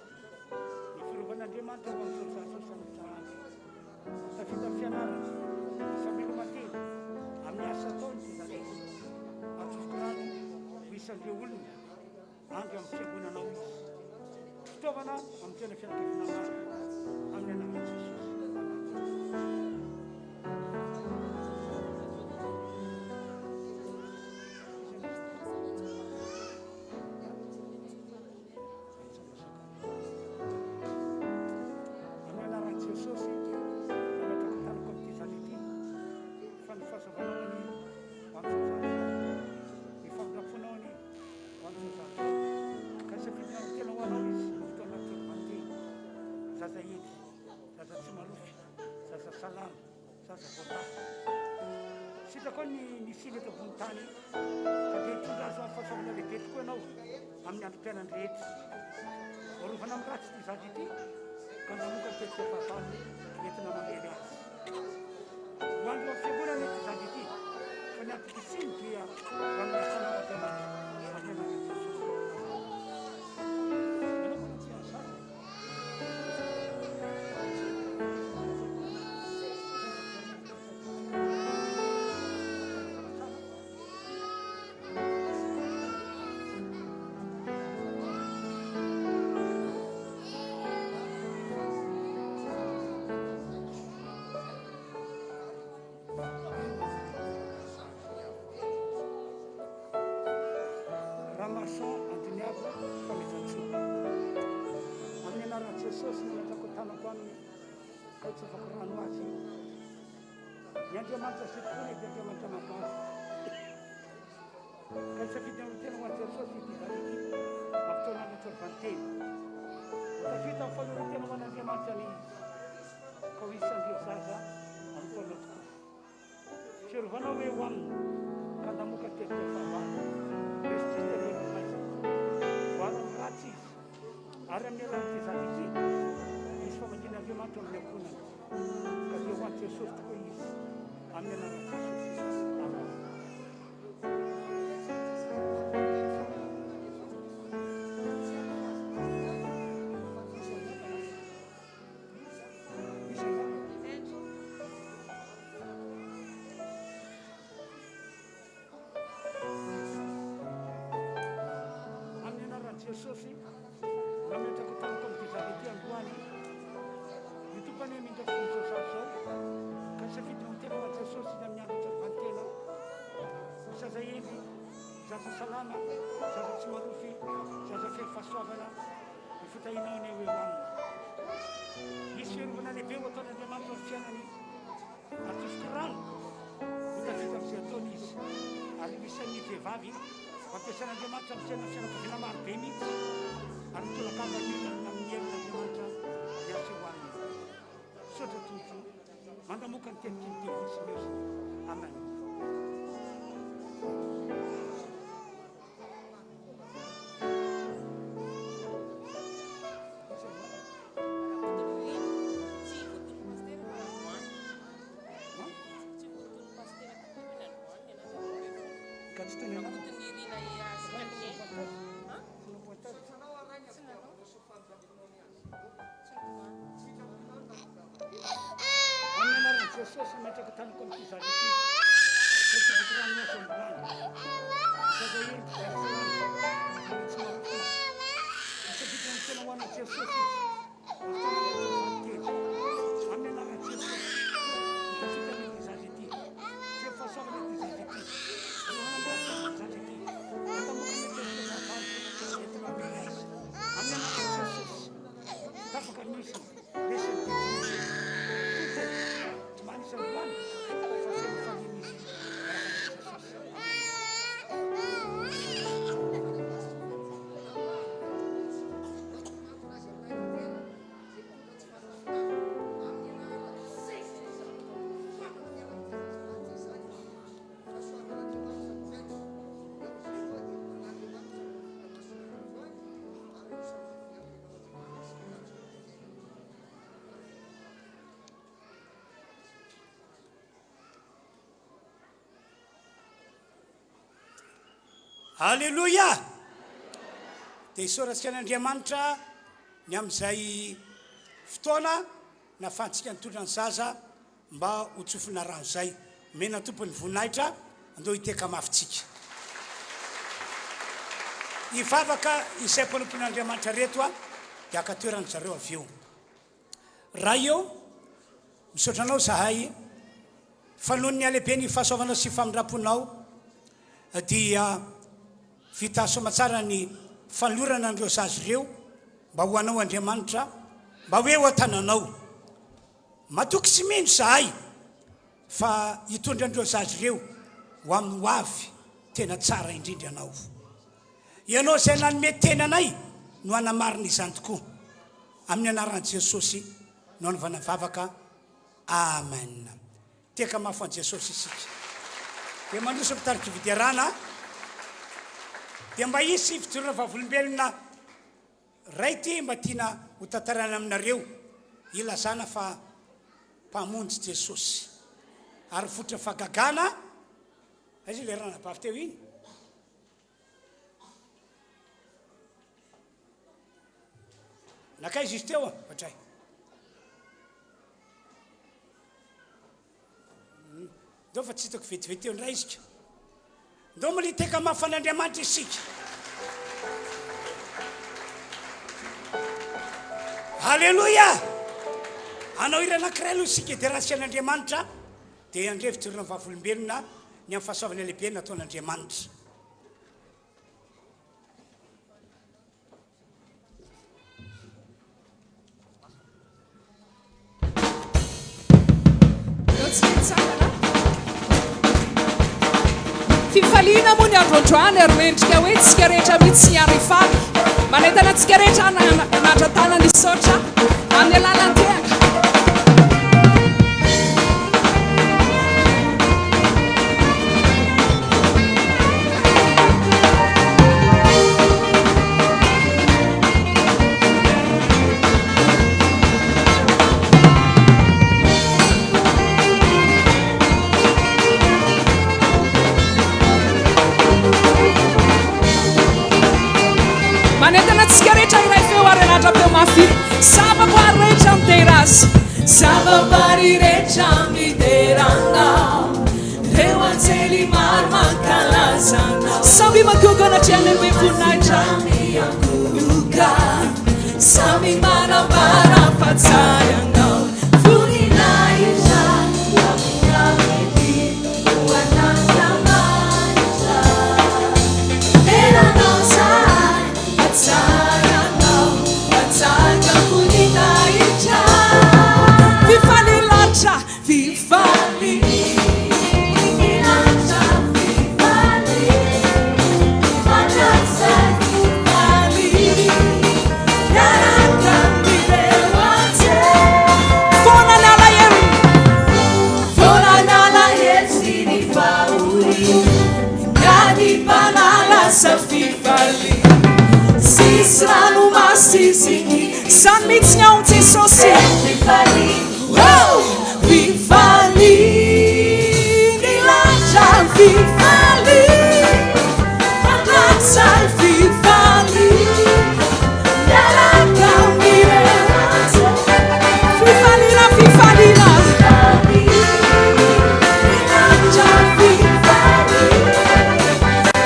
Ny fiarovan'Andriamanitra ho an'izao zaza izao san'andro. Tafita amin'ny fianarana, ny fameloman-tena, amin'ny asa ataony ity zaza ity. Atsofoky rano ho isan'ireo olona andry amin'ny fiangonanao izy. Fitaovana amin'ny tena fianakaviana maro. Amin'ny anaran'i Jesosy. Amen. Amin'ny anaran'i Jesosy, nametraka tanako amin'ity zaza ity, fa ny fahasoavanao anie ho amin'izao zaza izao, ny famindram-ponao anie ho amin'izao zaza izao, ka isafidinao ny tena ho anao izy amin'ny fotoana ahatsiarovan-tena. Zaza hendry, zaza tsy malofy, zaza salama. Zaza voatahy. Sitraka ny nisiana eto ambony tany ka dia hitondra azy ho amin'ny fahasoavana lehibe tokoa ianao amin'ny androm-piainany rehetra. Arovana amin'ny ratsy ity zaza ity ka namoaka ny tetika fahavalo entina mamely azy. Ho andro amin'ny fiangonana ity zaza ity fa ny antom-pisiany dia ho amin'ny asanao Andriamanitra amin'ny anaran'i Jesosy. Ianao mbola tsy azo zaza. Ramason Andriniavo Fanomezantsoa. Amin'ny anaran'i Jesosy no ametrako tanako aminy ka hitsofako rano azy. Ny Andriamanitra sy tokoa dia Andriamanitra mampandry. Ka hisafidy ny tena ho an'i Jesosy ity zany ity amin'ny taona notsorvan-tena. Ho tafita amin'ny fanoloran-tena ho an'Andriamanitra anie izy ka ho isan'ireo zaza amin'ny taona tokoa. Fiarovana ho eo aminy ka namoaka tetika fahavalo. Resy trista ny herin'ny maizina. Voaro amin'ny ratsy izy ary amin'ny alalan'ity zaza ity misy famangian'Andriamanitra ao amin'ny ankohonany. Ka dia ho an'i Jesosy tokoa izy amin'ny anaran'i Jesosy. Amen. Amin'ny anaran'i Jesosy, nametrako tamiko amin'ity zava ity androany. Ny Tompo anie hamindra fo amin'izao zava izao, ka nisafidy ny tena ho an'i Jesosy izy amin'ny andro hatsarovany-tena. Ho zaza hendry, zaza salama, zaza tsy marofy, zaza feno fahasoavana, Ny fitahianao anie ho eo aminy. Hisy fiarovana lehibe ho ataon'Andriamanitra amin'ny fiainany ary tsofiko rano ho tafita amin'izay ataony izy. Ary ho isan'ny vehivavy ho ampiasain'Andriamanitra amin'ny fiainana fianakaviana maro be mihitsy ary ny tolakandro anio amin'ny herin'Andriamanitra hiasa eo aminy. Misaotra Tompo mandamoka ny teniky ny devoly sy ny ozona. Amen. Amin'ny anaran'i Jesosy nametraka tamiko amin'ity zaza ity. Izay tsy voky rano azo androany. Zaza hendry, zaza salama, zaza tsy marofy izy. Misafidy ny tena ho an'i Jesosy izy. Ary tanana tsy valin-tena. Amin'ny anaran'i Jesosy. Mitafita ity zaza ity. Feno fahasoavana ity zaza ity. Rohanamboatra ity zaza ity. Matamokana ity fahavalo entina mamely azy. Amin'ny anaran'i Jesosy. Tapaka ny osona, resy ny devoly. Tompo ô, tsy mba anisan'ny androany fa feno fahiny izy miaraka amin'i Jesosy. Amen. Aleloia! Dia isaorantsika an'Andriamanitra ny amin'izay fotoana nahafahantsika nitondra ny zaza mba ho tsofina rano izay. Omena Tompo ny voninahitra, andao hiteka mafy tsika. Hivavaka izay mpanompon'Andriamanitra reto dia haka toerana zareo avy eo. Ray ô, misaotra Anao izahay fa noho ny halehiben'ny fahasoavanao sy famindram-ponao dia vita soamatsara ny fanolorana an'ireo zaza ireo mba ho Anao Andriamanitra, mba ho eo an-tananao. Matoky sy mino izahay fa hitondra an'ireo zaza ireo ho amin'ny ho avy tena tsara indrindra Ianao. Ianao izay nanome tena anay no hanamarina izany tokoa. Amin'ny anaran'i Jesosy no anaovana vavaka. Amen. Teka mafy ho an'i Jesosy isika. Dia mandroso mpitarika fiderana. Dia mba hisy fijoroana vavolombelona ray ity mba tiana ho tantaraina aminareo ilazana fa Mpamonjy Jesosy. Ary votra fagagana, aiza ilay ranabavy teo iny? Nankaiza izy teo a? Ohatray. Ndao fa tsy hitako vetivety teo indray izy ka. Ndao mbola hiteka mafy an'Andriamanitra isika. Aleloia! Hanao hira anankiray aloha isika hiderasika an'Andriamanitra dia handre fijoroana vavolombelona ny amin'ny fahasoavana lehibe nataon'Andriamanitra. Fifaliana moa ny andro androany ary mendrika hoe tsika rehetra mihitsy ny ary hifaly. Manentana antsika rehetra hanandra-tanana hisaotra amin'ny alalan'ny tehaka. Manentana antsika rehetra iray feo ary anandra-peo mafy. Zava-boary rehetra midera azy. Zava-boary rehetra midera anao. Reo anjely maro mankalaza anao. Samy mankoko anatrehan'ny be voninahitra. Miankohoka, samy manambara fa tsara ianao. Voninahitra ho an'Andriamanitra. Dera anao zahay fa tsara ianao, mpanjaka voninahitra. Fifaliana Zany mihitsy ny ao Jesosy. Oh! Fifaliany lanitra, fifaliana mandrakizay, fifaliana miaraka amin'ireo anjely. Fifaliana, fifaliana. Ny lanitra, fifaliana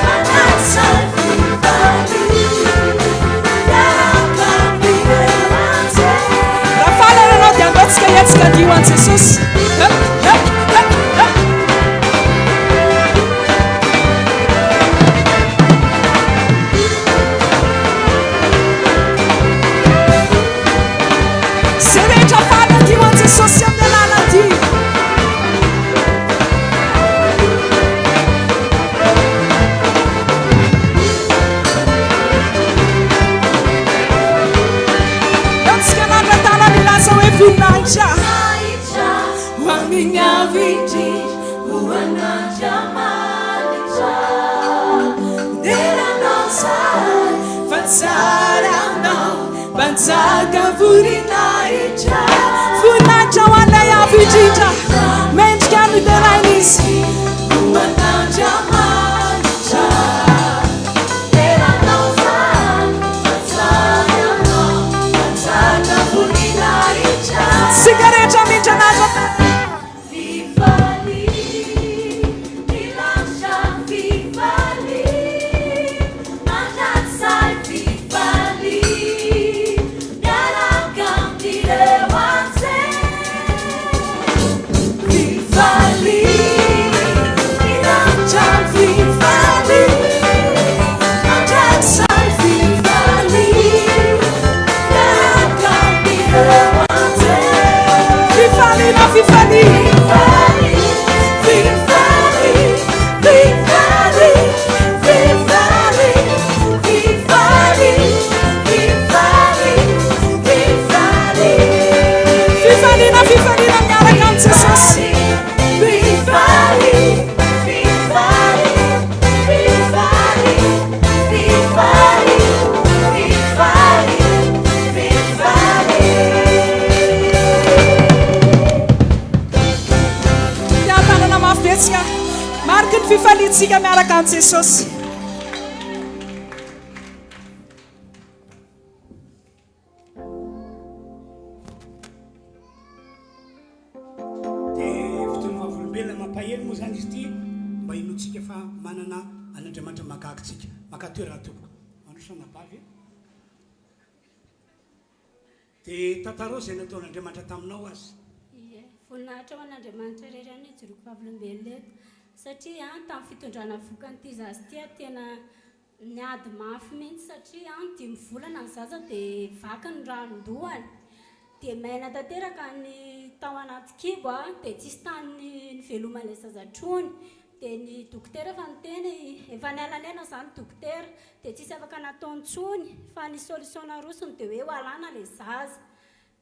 mandrakizay, fifaliana miaraka amin'ireo anjely. Raha faly ary ianao dia andao tsika hihetsika andihy ho an'i Jesosy. Hep, hep, hep, hep. Izay rehetra faly andihy ho an'i Jesosy amin'ny alalan'ity. Antsika nandratanana hilaza hoe voninahitra ho amin'ny avo indrindra ho an'Andriamanitra. Dera anao zahay fa tsara anao mpanjaka voninahitra. Voninahitra ho an'ilay avo indrindra mendrika ny deraina izy ho an'Andriamanitra. Jesosy. Dia fotoan'ny vavolombelona mampahery moa izany izy ity mba hinoantsika fa manana an'Andriamanitra mahagaga tsika. Maka toerana tompoko. Mandroso anabavy. Dia tantarao izay nataon'Andriamanitra taminao aza. Ie, voninahitra ho an'Andriamanitra irery ihany ny ijoroako vavolombelona eto. Satria tamin'ny fitondrana vohoka an'ity zaza ity aho tena niady mafy mihitsy satria dimy volana ny zaza dia vaky ny ranon-dohany. Dia maina tanteraka ny tao anaty kibo dia tsisy tany niveloman'ilay zaza trony. Dia ny dokotera efa niteny, efa niala nena izany dokotera, dia tsisy afaka nataony intsony fa ny solution narosony dia hoe ho alana ilay zaza.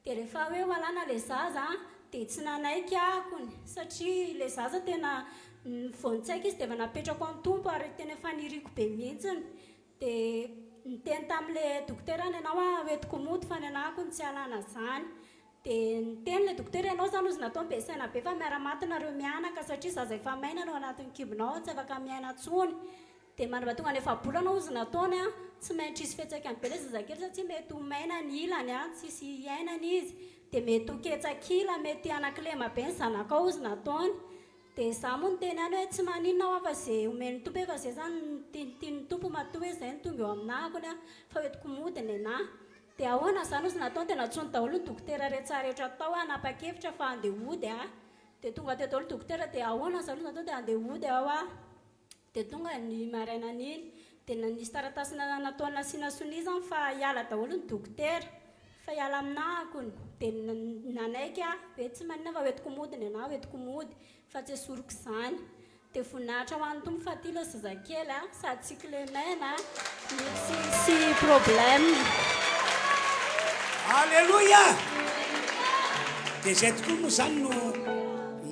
Dia rehefa hoe ho alana ilay zaza dia tsy nanaiky akony satria ilay zaza tena vao nitsaika izy dia efa napetrako an'i Tompo ary tena efa niriko be mihitsiny. Dia niteny tamin'ilay dokotera ny anao aho hoentiko mody fa ny anah akony tsy alana izany. Dia niteny ilay dokotera ianao izany ozy nataony be saina be fa miara-maty nareo mianaka satria zaza efa maina no anatin'ny kibonao tsy afaka miaina intsony. Dia mandrapa tonga ny efa-bolana ozy nataony an, tsy maintsy hisy fiantraikany be ilay zazakely satria mety ho maina ny ilany an, tsisy hiainana izy, dia mety ho ketsak'ila, mety hanan-kilema be ny zanakao ozy nataony. Dia izaho moa niteny ihany hoe tsy maninona hoa fa ze omen'ny Tompo efa zay zany no tian'ny Tompo matoa hoe zay no tonga eo aminah akony an, fa hoentiko mody nenah. Dia ahoana izany ozy nataony dia nantsoiny daholo ny dokotera rehetra rehetra tao aho hanapa-kevitra fa handeha hody aho. Dia tonga teo daholo dokotera dia ahoana izany ozy nataony dia handeha hody aho aho. Dia tonga ny marainan'iny, dia nisy taratasy nataony nasiana sonia izany fa hiala daholo ny dokotera, fa hiala aminà akony. Dia nanaiky aho hoe tsy maninona fa hoentiko mody ny anà, hoentiko mody fa tsy esoriko izany. Dia voninahitra ho an'ny Tompo fa aty ilay zazakely a, sady tsy kilemaina no tsisy problème. Aleloia! Dia izay tokoa moa izany no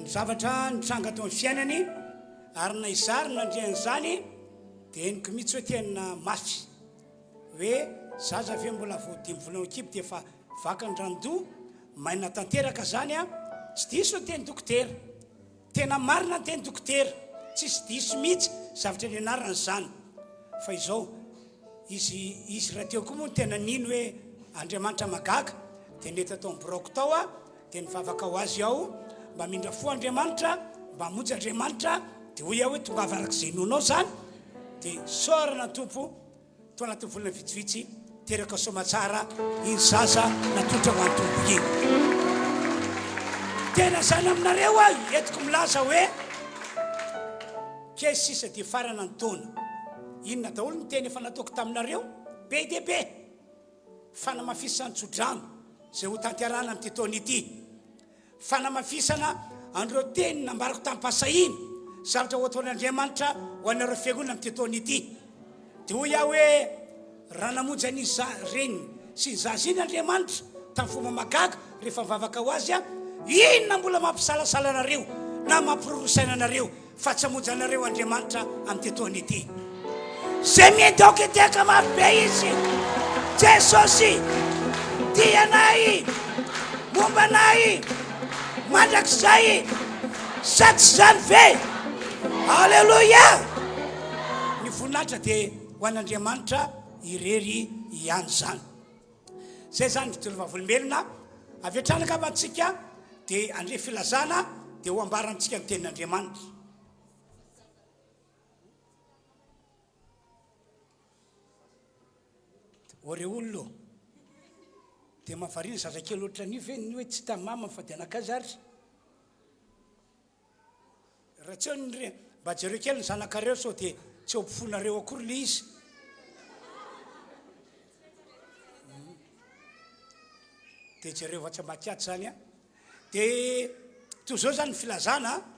zavatra nitranga teo amin'ny fiainany. Ary na izaho ary nandre an'izany dia henoko mihitsy hoe tena mafy hoe zaza ve mbola vao dimy volana ao an-kibo dia efa vaky ny randoha, maina tanteraka zany an, tsy diso ny teny dokotera, tena marina ny teny dokotera, tsisy diso mihitsy zavatra nianarana izany, fa izao izy izy rahateo koa moa no tena nino hoe Andriamanitra mahagaga dia nety atao amin'ny biraoko tao aho Dia nivavaka ho azy aho, mba hamindra fo Andriamanitra, mba hamonjy Andriamanitra, dia hoy aho hoe tongava araka izay inoanao izany, dia isaorana ny Tompo, tao anatin'ny volana vitsivitsy, teraka soamatsara iny zaza natolotra ho an'ny Tompo iny. Tena izany aminareo aho entiko milaza hoe, kely sisa dia farana ny taona. Inona daholo ny teny efa nataoko taminareo? Be dia be. Fanamafisan-tsodrano izay hotanterahana amin'ity taona ity. Fanamafisana an'ireo teny nambarako tamim-pahasahiana, zavatra ho ataon'Andriamanitra ho anareo fiangonana amin'ity taona ity. Dia hoy aho hoe, raha namonjy an'iny za, reniny sy ny zaza iny Andriamanitra tamin'ny fomba mahagaga rehefa nivavaka ho azy aho, inona mbola mampisalasala anareo na mampiroro saina anareo? Fa tsy hamonjy anareo Andriamanitra amin'ity taona ity. Zay miendy aoka hitehaka mafy be izy. Jesosy tia anay, momba anay mandrakizay. Sa tsy izany ve? Aleloia! Ny voninahitra dia ho an'Andriamanitra irery ihany izany. Zay zany fijoro vavolombelona avy hatrany angamba antsika dia handre filazana dia ho ambara amintsika ny tenin'Andriamanitra. O re olona ô, dia mahavariana zazakely ohatran'io ve ny hoe tsy hitan'ny mamany fa dia nankaiza ary? Raha tsy eo ny re, mba jereo kely ny zanakareo sao dia tsy eo ampofoanareo akory ilay izy. Dia jereo atsy ambadika atsy izany an. Dia toy izao izany ny filazana an.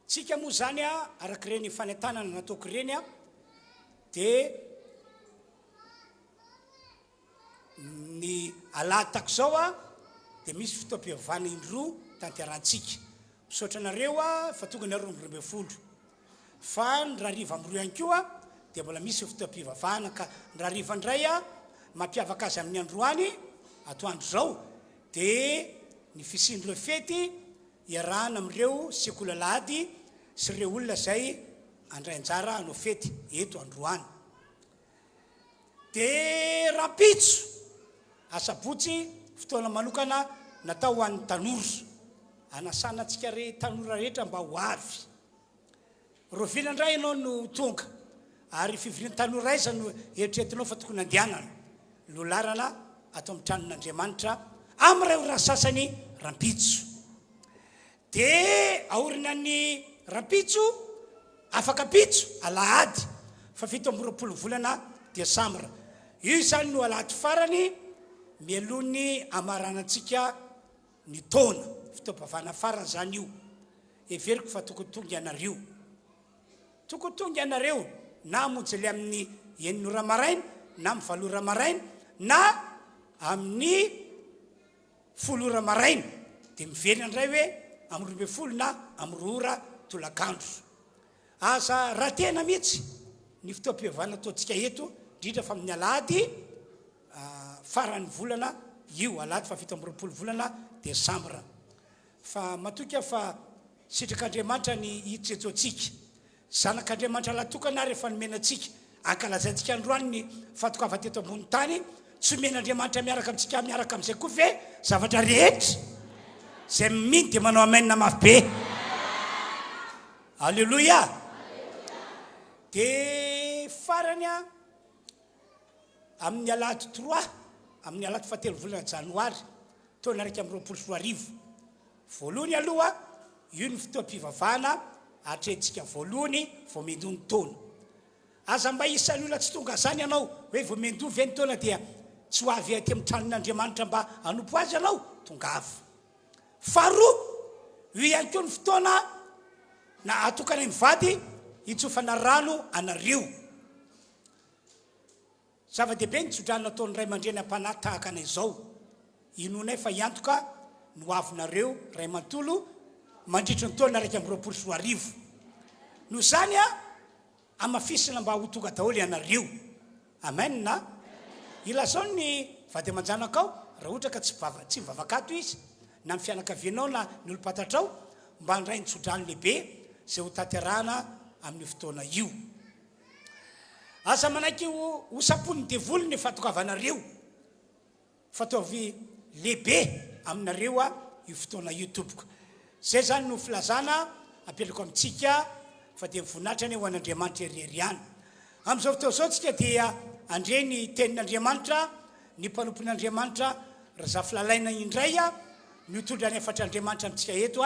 Tsika moa izany an, araka ireny fanentanana nataoko ireny an, dia Ny alahady tahaka izao dia misy fotoam-pivavahana indroa tanterahantsika. Misaotra anareo fa tonga ny 12. Fa ny rahariva amin'ny roa ihany koa dia mbola misy fotoam-pivavahana ka ny rahariva indray mampiavaka azy amin'ny androany atoandro izao dia ny fisian'ireo fety iarahana amin'ireo sekoly alahady sy ireo olona izay. handray anjara hanao fety eto androany. Dia rahampitso, asabotsy, fotoana manokana natao ho an'ny tanora. Anasana antsika re tanora rehetra mba ho avy. Rahoviana indray ianao no ho tonga? Ary fivorian'ny tanora aiza no eritreretinao fa tokony handehanana? Lohalarana ato amin'ny tranon'Andriamanitra amin'ireo ora sasany rahampitso. Dia aorinan'ny rahampitso, afaka ampitso, alahady faha 27 volana desambra. Io izany no alahady farany mialoha ny hamaranantsika ny taona. Fotoam-pivavahana farany izany io. Heveriko fa tokony tonga ianareo. Tokony tonga ianareo na hamonjy ilay amin'ny enina ora maraina, na amin'ny valo ora maraina, na amin'ny folo ora maraina. Dia miverina indray hoe amin'ny 12 na amin'ny roa ora tolakandro. Aza ratena mihitsy ny fotoam-pivavahana ataontsika eto, indrindra fa amin'ny alahady faran'ny volana io, alahady faha 27 volana desambra. Fa matoky aho fa sitrak'Andriamanitra ny hitsetso antsika. Zanak'Andriamanitra lahy-tokana ary efa nomena antsika. Ankalazaintsika androany ny fahatongavany teto ambony tany. Tsy omen'Andriamanitra miaraka amintsika miaraka amin'izay koa ve zavatra rehetra? Izay mino dia manao amen mafy be. Alléluia. Dia farany an, amin'ny alahady trois, amin'ny alahady fahatelo volana janoary, taona 2021. Voalohany aloha, io ny fotoam-pivavahana atrehintsika voalohany vao miandoha ny taona. Aza mba isan'ny olona tsy tonga zany ianao, hoe vao miandoha ve ny taona dia tsy ho avy aty amin'ny tranon'Andriamanitra mba hanompo Azy ianao? Tongava. Faharoa, io ihany koa ny fotoana na atokanay mivady hitsofana rano anareo. Zava-dehibe ny tsodrano nataon'ny ray aman-dreny am-panahy tahaka anay izao. Inoanay fa hiantoka ny hoavinareo ray manontolo mandritry ny taona 2021. Noho izany, hamafisina mba ho tonga daholo ianareo. Amen a! Ilazao ny vady aman-janakao raha ohatra ka tsy tsy mivavaka ato izy, na ny fianakavianao na ny olom-pantatrao mba handray ny tsodrano lehibe izay hotanterahana amin'io fotoana io. Aza manaiky ho ho samponin'ny devoly ny fahatongavanareo, fa ataovy lehibe aminareo io fotoana io tompoko. Zay zany no filazana apetrako amintsika fa dia voninahitra anie ho an'Andriamanitra irery ihany. Amin'izao fotoana izao tsika dia handre ny tenin'Andriamanitra, ny mpanompon'Andriamanitra Razafilalaina indray no hitondra ny hafatr'Andriamanitra amintsika eto.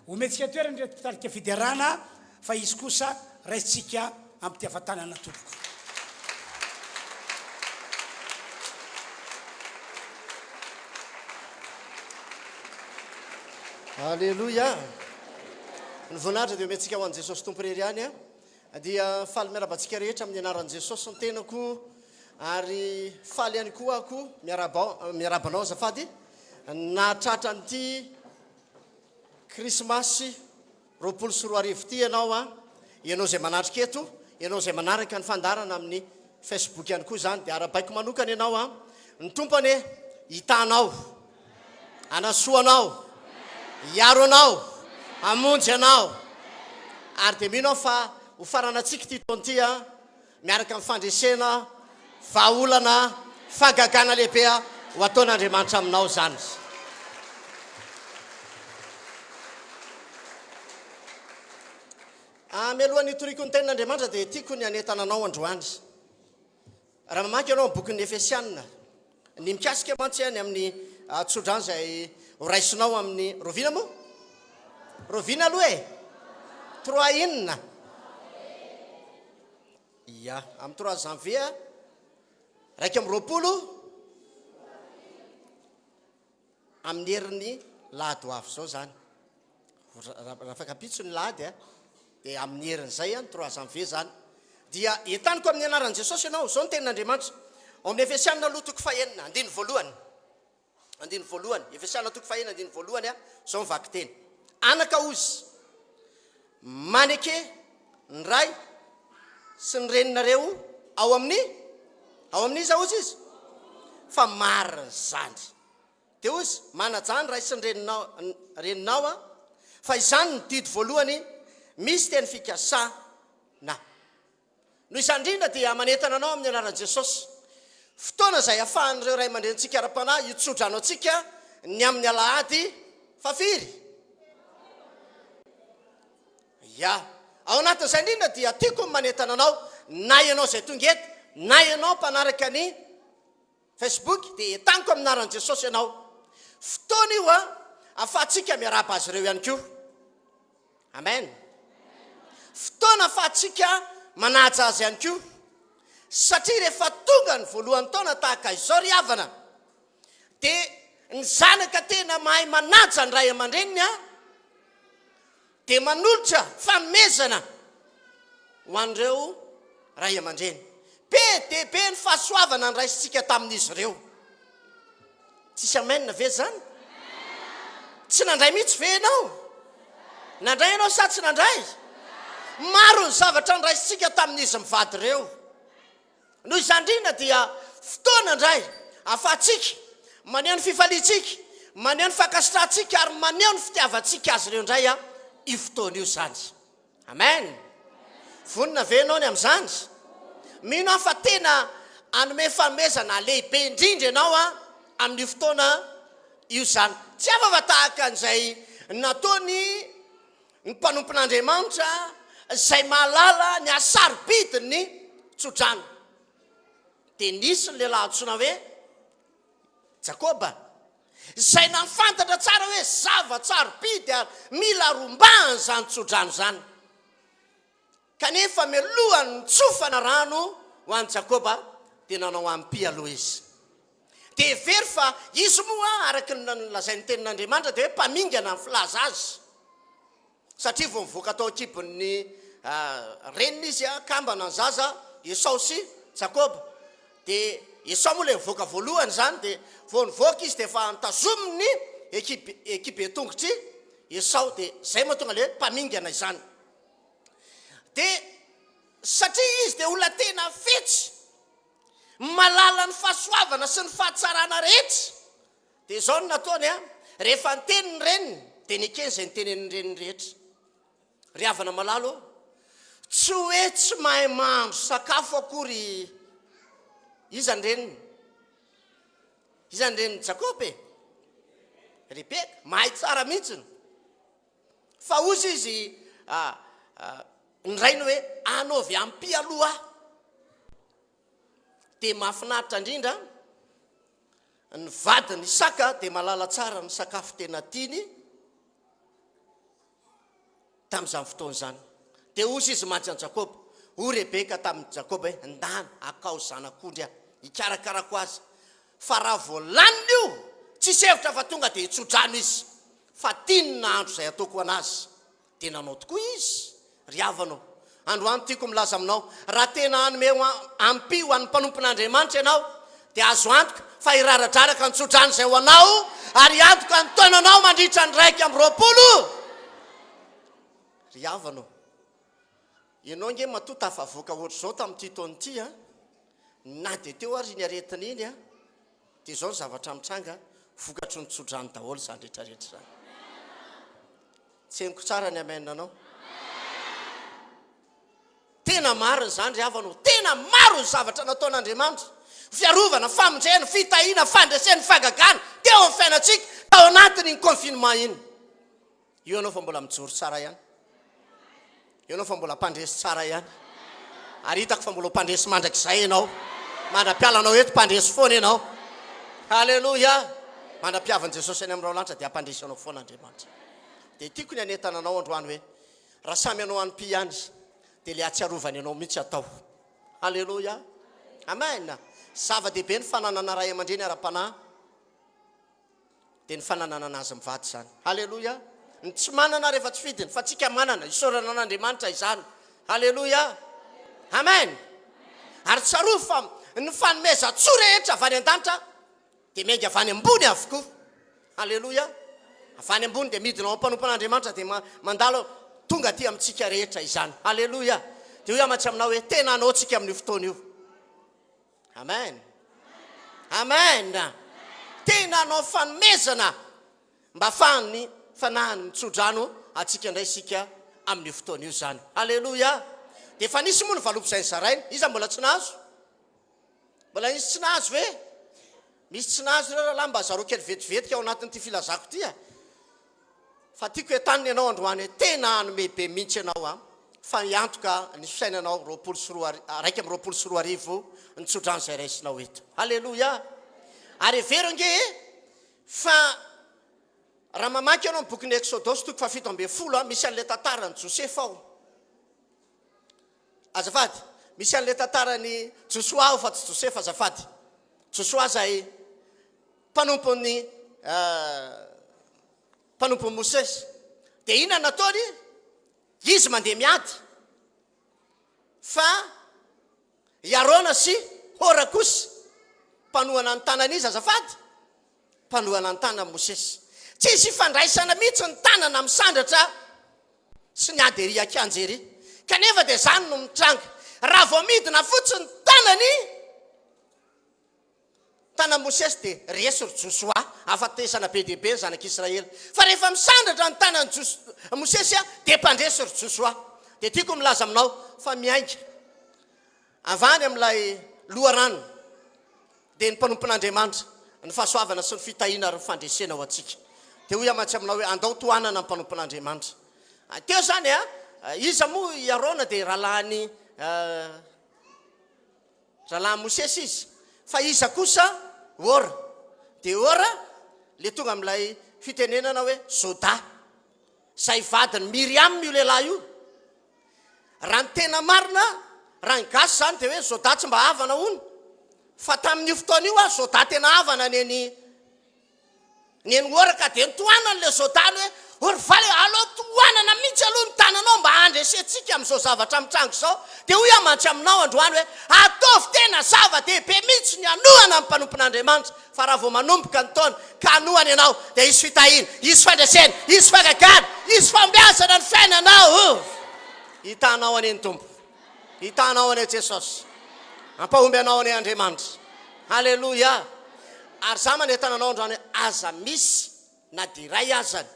Omentsika toerana ireto mpitarika fiderana fa izy kosa raisintsika am-pitiavan-tanana tompoko. Aleloia! Ny voninahitra dia omentsika ho an'i Jesosy Tompo irery ihany. Dia faly miarahaba antsika rehetra amin'ny anaran'i Jesosy ny tenako ary faly ihany koa aho miarahaba miarahaba anao azafady nahatratra an'ity Krismasy 2020 ity ianao an, ianao izay manatrika eto, ianao izay manaraka ny fandaharana amin'ny Facebook ihany koa izany dia arahabaiko manokana ianao an, ny Tompo anie hitaha anao, hanasoa anao, hiaro anao, hamonjy anao, ary dia mino aho fa ho faranantsika ity taona ity an, miaraka amin'ny fandresena, vahaolana, fahagagana lehibe ho ataon'Andriamanitra aminao izany. Ah, mialohan'ny hitoriako ny tenin'Andriamanitra dia tiako ny hanentana anao androany. Raha mamaky ianao ny bokin'ny Efesiana, ny mikasika mantsy ny amin'ny ah, tsodrano izay horaisinao amin'ny rovina moa? Rovina aloha e! Trois inona? Ia, amin'ny trois janvier 21 amin'ny herin'ny lahady ho avy izao izany. Raha afaka-pitso ny lahady a, dia amin'ny herin'izay ny trois janvier izany. Dia entaniko amin'ny anaran'i Jesosy ianao, izao ny tenin'Andriamanitra. Ao amin'ny Efesiana aloha toko fahenina, andininy voalohany. Andininy voalohany, Efesiana toko fahenina andininy voalohany, izao ny vakiteny. Anaka hozy, maneke ny ray sy ny reninareo ao amin'ny, ao amin'iza hozy izy? Fa marina izany. Dia hozy, manajà ny ray sy ny reninao, reninao aho, fa izany no didy voalohany misy teny fikasa. Noho izany indrindra dia manentana anao amin'ny anaran'i Jesosy. Fotoana izay ahafahan'ireo ray aman-drenintsika ara-panahy hitsodrano antsika ny amin'ny alahady fahafiry? Ya. Ao anatin'izay indrindra dia tiako ny manentana anao, na ianao izay tonga eto, na ianao mpanaraka ny Facebook, dia entaniko amin'ny anaran'i Jesosy ianao. Fotoana io ahafahantsika miarahaba azy ireo ihany koa. Amen. Fotoana ahafahantsika manaja azy ihany koa. Satria rehefa tonga ny voalohan'ny taona tahaka izao ry havana, dia ny zanaka tena mahay manaja ny ray aman-dreniny an, dia manolotra fanomezana ho an'ireo ray aman-dreny. Be dia be ny fahasoavana nraisintsika tamin'izy ireo. Tsisy amen ve zany? Tsy nandray mihitsy ve ianao? Nandray ianao sa tsy nandray? Maro ny zavatra nraisintsika tamin'izy mivady ireo. Noho izany indrindra dia fotoana indray ahafahantsika maneho ny fifaliantsika, maneho ny fankasitrahantsika ary maneho ny fitiavantsika azy ireo indray io fotoana io izany. Amen! Vonona ve ianao ny amin'izany? Mino aho fa tena hanome fanomezana lehibe indrindra ianao amin'io fotoana io izany. Tsy hafa fa tahaka an'izay nataony ny mpanompon'Andriamanitra izay mahalala ny hasarobidin'ny tsodrano. Dia nisy ny lehilahy antsoina hoe Jakoba, izay nahafantatra tsara hoe zava-tsarobidy ary mila rombahana izany tsodrano izany. Kanefa mialohan'ny nitsofana rano ho an'i Jakoba, dia nanao amim-py aloha izy. Dia hevero fa izy moa, araka ny nolazain'ny Tenin'Andriamanitra, dia hoe mpamingana ny filaza azy. Satria vao nivoaka tao an-kibon'ny reniny izy, kambana ny zaza, Esao sy Jakoba. Dia Esao moa ilay nivoaka voalohany izany, dia vao nivoaka izy dia efa notazominy ny ekiben-tongotr'i Esao. Dia izay mahatonga ilay hoe mpamingana izany. Dia satria izy dia olona tena fetsy, malala ny fahasoavana sy ny fahatsarana rehetra, dia izao no nataony an, rehefa niteny ny reniny, dia nekeny izay nitenenin'ny reniny rehetra. Ry havana malala ô, tsy hoe tsy mahay mahandro sakafo akory iza ny reniny? Iza ny renin'i Jakoba e? Rebeka, mahay tsara mihitsiny. Fa hozy izy ny rainy hoe anaovy ampy aloha aho. Dia mahafinaritra indrindra ny vadin'i Isaka dia mahalala tsara ny sakafo tena tiany tamin'izany fotoana izany. Dia hozy izy mantsy an'i Jakoba, hoy Rebeka tamin'i Jakoba hoe ndana akao zanak'ondry aho hikarakarako azy fa raha vao laniny io tsisy hevitra fa tonga dia hitsodrano izy. Fa tiany ny nahandro izay ataoko ho an'azy. Dia nanao tokoa izy. Ry havana ô, androany tiako milaza aminao, raha tena hanome ampy ho an'ny mpanompon'Andriamanitra ianao, dia azo antoka fa hiraradraraka ny tsodrano izay ho anao, ary hiantoka ny taonanao mandritra ny 21. Ry havana ô, ianao ange matoa tafavoaka ohatr'izao tamin'ity taona ity an, na dia teo ary iny aretina iny an, Dia izao ny zavatra mitranga, vokatry ny tsodrano daholo izany rehetra rehetra izany. Tsy henoko tsara ny amen anao. Tena marina izany ry havana o, tena maro ny zavatra nataon'Andriamanitra. Fiarovana, famonjena, fitahiana, fandresena, fahagagana teo amin'ny fiainantsika tao anatin'iny confinement iny. Io ianao fa mbola mijoro tsara ihany. Io ianao fa mbola mpandresy tsara ihany. Ary hitako fa mbola ho mpandresy mandrakizay ianao. Mandra-pialanao eto, mpandresy foana ianao. Haleloia! Mandra-piavin'i Jesosy any amin'ny raolanitra dia hampandresy anao foana Andriamanitra. Dia tiako ny hanentana anao androany hoe, raha samy hanao an'i Pi ihany, dia ilay hahatsiarovany anao mihitsy atao. Haleloia! Amen! Zava-dehibe ny fananana ray aman-dreny ara-panahy. Dia ny fanananana azy mivady izany. Haleloia! Ny tsy manana rehefa tsy fidiny, fa tsika manana. Isaorana an'Andriamanitra izany. Haleloia! Amen! Ary tsarovy fa ny fanomezan-tsoa rehetra avy any an-danitra dia miainga avy any ambony avokoa. Haleloia! Avy any ambony dia midina ao am-panompon'Andriamanitra dia mandalo tonga aty amintsika rehetra izany. Haleloia! Dia hoy aho mantsy aminao hoe tena hanao tsika amin'io fotoana io. Amen. Amen. Tena hanao fanomezana mba afahan'ny fanahiny mitsodrano antsika indray isika amin'io fotoana io izany. Alléluia. Dia efa nisy moa ny valopy izay nozaraina. Iza mbola tsy nahazo? Mbola nisy tsy nahazo ve? Misy tsy nahazo ireo rahalahy mba zarao kely vetivetika ao anatin'ity filazako ity a! Fa tiako entanina ianao androany hoe tena hanome be mihitsy ianao a! Fa hiantoka ny fiainanao 2021 ny tsodrano izay raisinao eto. Aleloia! Ary hevero ange e! Fa raha mamaky ianao ny bokin'ny Eksodosy toko faha-17 a, misy an'ilay tantaran'i Josefa ao. Azafady, misy an'ilay tantaran'i Josoa ao fa tsy Josefa azafady. Josoa izay mpanompon'ny mpanompon'i Mosesy. Dia inona no nataony? Izy mandeha miady. Fa i Arona sy Hora kosa mpanohana ny tanan'iza azafady? Mpanohana ny tanan'i Mosesy. Tsisy ifandraisana mihitsy ny tanana misandratra sy ny ady ery an-kianja ery. Kanefa dia izany no mitranga. Raha vao midina fotsiny ny tanany, tanan'i Mosesy dia resy ry Josoa, hahafatesana be dia be ny zanak'Israely. Fa rehefa misandratra ny tanan'i Jos- Mosesy dia mpandresy ry Josoa. Dia tiako milaza aminao fa miainga avy any amin'ilay loharano dia ny mpanompon'Andriamanitra, ny fahasoavana sy ny fitahiana ary ny fandresena ho antsika. Dia hoy aho mantsy aminao hoe andao tohanana ny mpanompon'Andriamanitra. Teo izany a, iza moa i Arona dia rahalahin'i rahalahin'i Mosesy izy. Fa iza kosa Hora? Dia Hora le tonga amin'ilay fitenenana hoe Jodà. Izay vadin'i Miriam io lehilahy io. Raha ny tena marina, raha ny gasy izany dia hoe Jodà tsy mba havana hono. Fa tamin'io fotoana io aho Jodà tena havana neny neny Hora ka dia notohanany ilay Jodà ny hoe O ry valy aleo tohanana mihitsy aloha ny tananao mba handresentsika amin'izao zavatra mitranga izao. Dia hoy aho mantsy aminao androany hoe ataovy tena zava-dehibe mihitsy ny hanohana ny mpanompon'Andriamanitra. Fa raha vao manomboka ny taona ka hanohana ianao dia hisy fitahiana, hisy fandresena, hisy fahagagana, hisy fahombiazana ny fiainanao. Hitanao anie ny Tompo. Hitanao anie Jesosy. Hampahomby anao anie Andriamanitra. Haleloia. Ary za manentana anao androany hoe aza misy na dia iray azany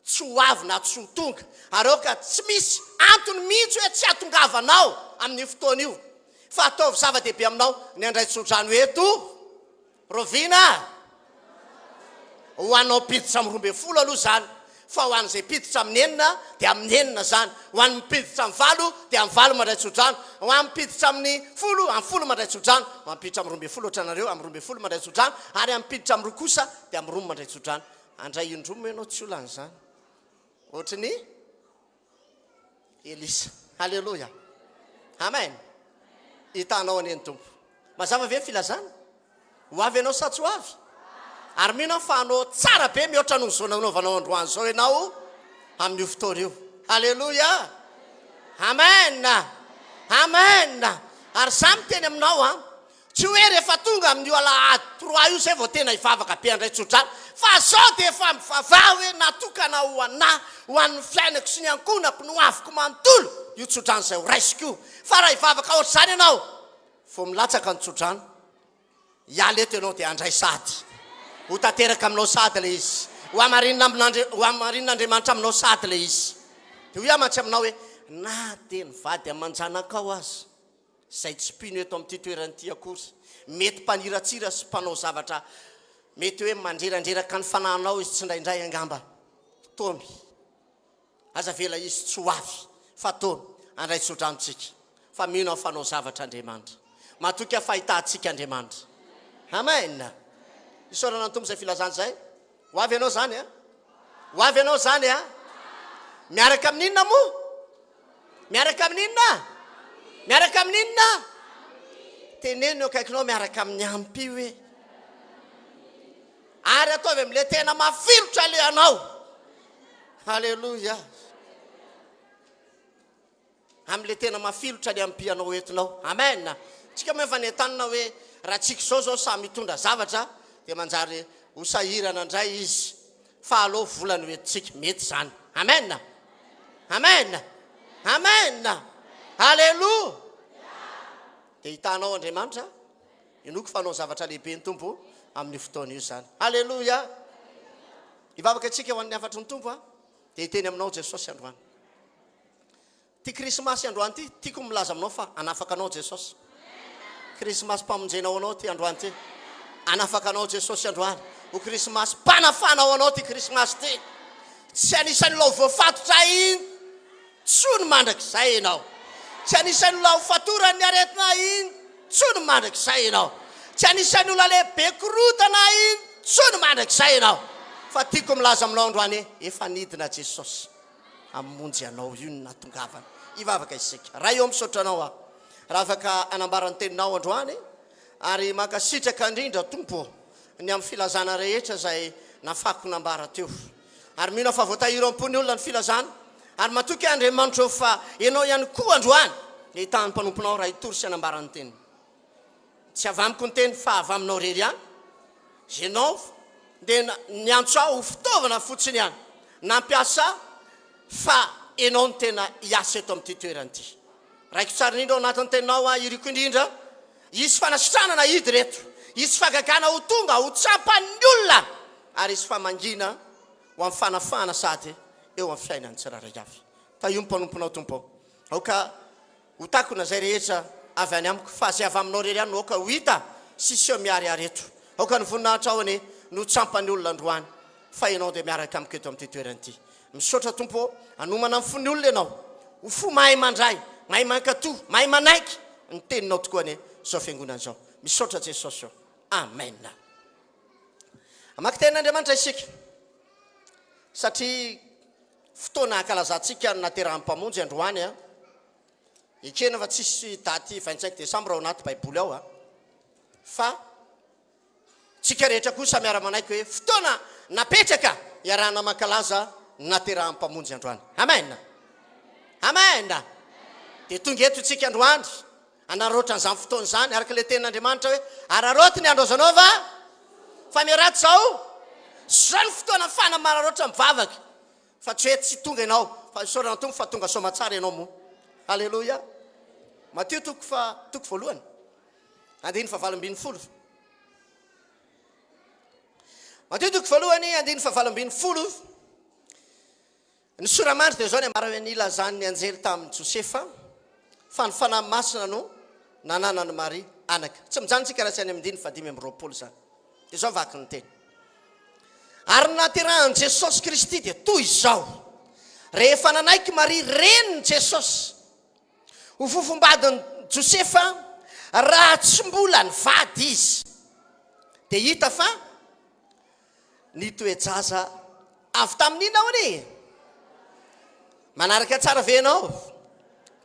tsy ho avy na tsy ho tonga, ary aoka tsy misy antony mihitsy hoe tsy hahatongavanao amin'io fotoana io, fa ataovy zava-dehibe aminao ny handray tsodrano eto Raoviana? Ho anao mpiditra amin'ny 12 aloha izany, fa ho an'izay mpiditra amin'ny enina dia amin'ny enina izany, ho an'ny mpiditra amin'ny valo dia amin'ny valo mandray tsodrano, ho an'ny mpiditra amin'ny folo amin'ny folo mandray tsodrano, ho an'ny mpiditra amin'ny 12 ohatranareo amin'ny 12 mandray tsodrano, ary amin'ny mpiditra amin'ny roa kosa dia amin'ny roa mandray tsodrano. Handray indroa moa ianao tsy olana izany. Ohatry ny Elisa. Haleloia. Amen. Hitanao anie ny Tompo. Mazava ve ny filazana? Ho avy ianao sa tsy ho avy? Ary mino aho fa hanao tsara be mihoatra noho izao nanaovanao androany izao ianao amin'io fotoana io. Haleloia. Amen. Amen. Ary za miteny aminao an, Tsy hoe rehefa tonga amin'io alahady trois io zay vao tena hivavaka be handray tsodrano fa zao dia efa mivavaha hoe natokana ho anah, ho an'ny fiainako sy ny ankohonako, ny hoaviko manontolo io tsodrano izay ho raisiko io. Fa raha hivavaka ohatr'izany ianao vao milatsaka ny tsodrano, hiala eto ianao dia handray sahady. Ho tanteraka aminao sahady ilay izy. Ho hamarinina amin'Andri-, ho hamarinin'Andriamanitra aminao sahady ilay izy. Dia hoy aho mantsy aminao hoe na dia ny vady aman-janakao aza, izay tsy mpino eto amin'ity toerana ity akory. Mety mpaniratsira sy mpanao zavatra mety hoe mandrerandreraka ny fanahinao izy tsindraindray angamba. Tommy, aza avela izy tsy ho avy fa Tommy, handray tsodrano tsika fa mino aho fa hanao zavatra Andriamanitra. Matoky aho fa hitaha antsika Andriamanitra. Amen. Isaorana ny Tompo izay filazana izay. Ho avy ianao izany a? Ho avy ianao izany a? Miaraka amin'inona moa? Miaraka amin'inona? Miaraka amin'inona? Teneno eo akaikinao miaraka amin'ny ampy hoe. Ary ataovy amin'ilay tena mafilotra ilay anao. Haleloia. Amin'ilay tena mafilotra ny ampianao entinao. Amen. Tsika moa efa nentanina hoe raha tsika izao zao samy hitondra zavatra dia manjary ho sahirana indray izy. Fa aleo vola no entintsika. Mety izany. Amen. Amen. Amen. Alléluia. Dia hitanao Andriamanitra. Inoako fa hanao zavatra lehibe ny Tompo amin'io fotoana io izany. Alléluia. Hivavaka isika ho an'ny hafatry ny Tompo. Dia hiteny aminao Jesosy androany. Ity Krismasy androany ity, tiako ny milaza aminao fa hanafaka anao Jesosy. Krismasim-pamonjena ho anao ity androany ity. Hanafaka anao Jesosy androany. Ho Krismasim-panafana ho anao ity Krismasy ity. Tsy anisan'ny olona ho voafatotra intsony mandrakizay ianao. Tsy anisan'ny olona ho fatoran'ny aretina intsony mandrakizay ianao. Tsy anisan'ny olona lehibe korontana intsony mandrakizay ianao. Fa tiako milaza aminao androany hoe efa nidina Jesosy hamonjy anao. Io no nahatongavany. Hivavaka isika. Ray ô, misaotra Anao aho raha afaka hanambara ny Teninao androany, ary mankasitraka indrindra, Tompo ô, ny amin'ny filazana rehetra izay nafako nambara teo. Ary mino aho fa voatahiry ao am-pon'ny olona ny filazana, ary matoky aho, Andriamanitra ô, fa Ianao ihany koa androany dia hitaha ny mpanomponao raha hitory sy hanambara ny Teniny. Tsy avy amiko ny teny fa avy aminao irery ihany. Ianao dia niantso ahy ho fitaovana fotsiny ihany, nampiasa ahy fa Ianao no tena hiasa eto amin'ity toerana ity. Raiko tsara indrindra ao anatin'ny teninao aho, iriko indrindra hisy fanasitranana hidina eto, hisy fahagagana ho tonga ho tsapan'ny olona ary hisy famangiana ho amin'ny fanafahana sady eo amin'ny fiainan'ny tsirairay avy. Tahio ny mpanomponao Tompo ô. Aoka Ho takona izay rehetra avy any amiko, fa izay avy aminao irery ihany no aoka ho hita sy hiseho miharihary eto. Aoka ny voninahitrao anie no ho tsampan'ny olona androany, fa Ianao dia miaraka amiko eto amin'ity toerana ity. Misaotra Tompo ô, hanomana ny fon'ny olona Ianao, ho fo mahay mandray, mahay mankatò, mahay manaiky ny Teninao tokoa anie izao fiangonana izao. Misaotra Jesosy ô. Amen. Hamaky tenin'Andriamanitra isika, satria fotoana hankalazantsika ny naterahan'ny Mpamonjy androany an. Ekena fa tsisy daty 25 décembre ao anaty baiboly ao an. Fa tsika rehetra kosa miara-manaiky hoe fotoana napetraka iarahana mankalaza ny naterahan'ny Mpamonjy androany. Amen. Amen. Dia tonga eto tsika androany hanaraotra an'izany fotoana izany araka ilay tenin'Andriamanitra hoe araraoty ny andro azo anaova fa miharatsy izao. Izao ny fotoana afahana manaraotra mivavaka. Fa tsy hoe tsy tonga ianao, fa isaorana Tompo fa tonga soamatsara ianao moa. Aleloia. Matio toko fa toko voalohany. Andininy fahavalo 18. Matio toko voalohany andininy fahavalo 18. Ny sora-mandry dia izao ny ambara hoe nilazan'ny anjely tamin'i Josefa fa ny Fanahy Masina no nananan'i Maria anaka. Tsy mijanona tsika raha tsy any amin'ny andininy fahadimy amby 20 izany. Dia izao vaky ny teny. Ary ny nahaterahan'i Jesosy Kristy dia toy izao, rehefa nanaiky Maria renin'i Jesosy ho fofombadin'i Josefa raha tsy mbola nivady izy, dia hita fa nitoe-jaza avy tamin'inona hono e? Manaraka tsara ve ianao?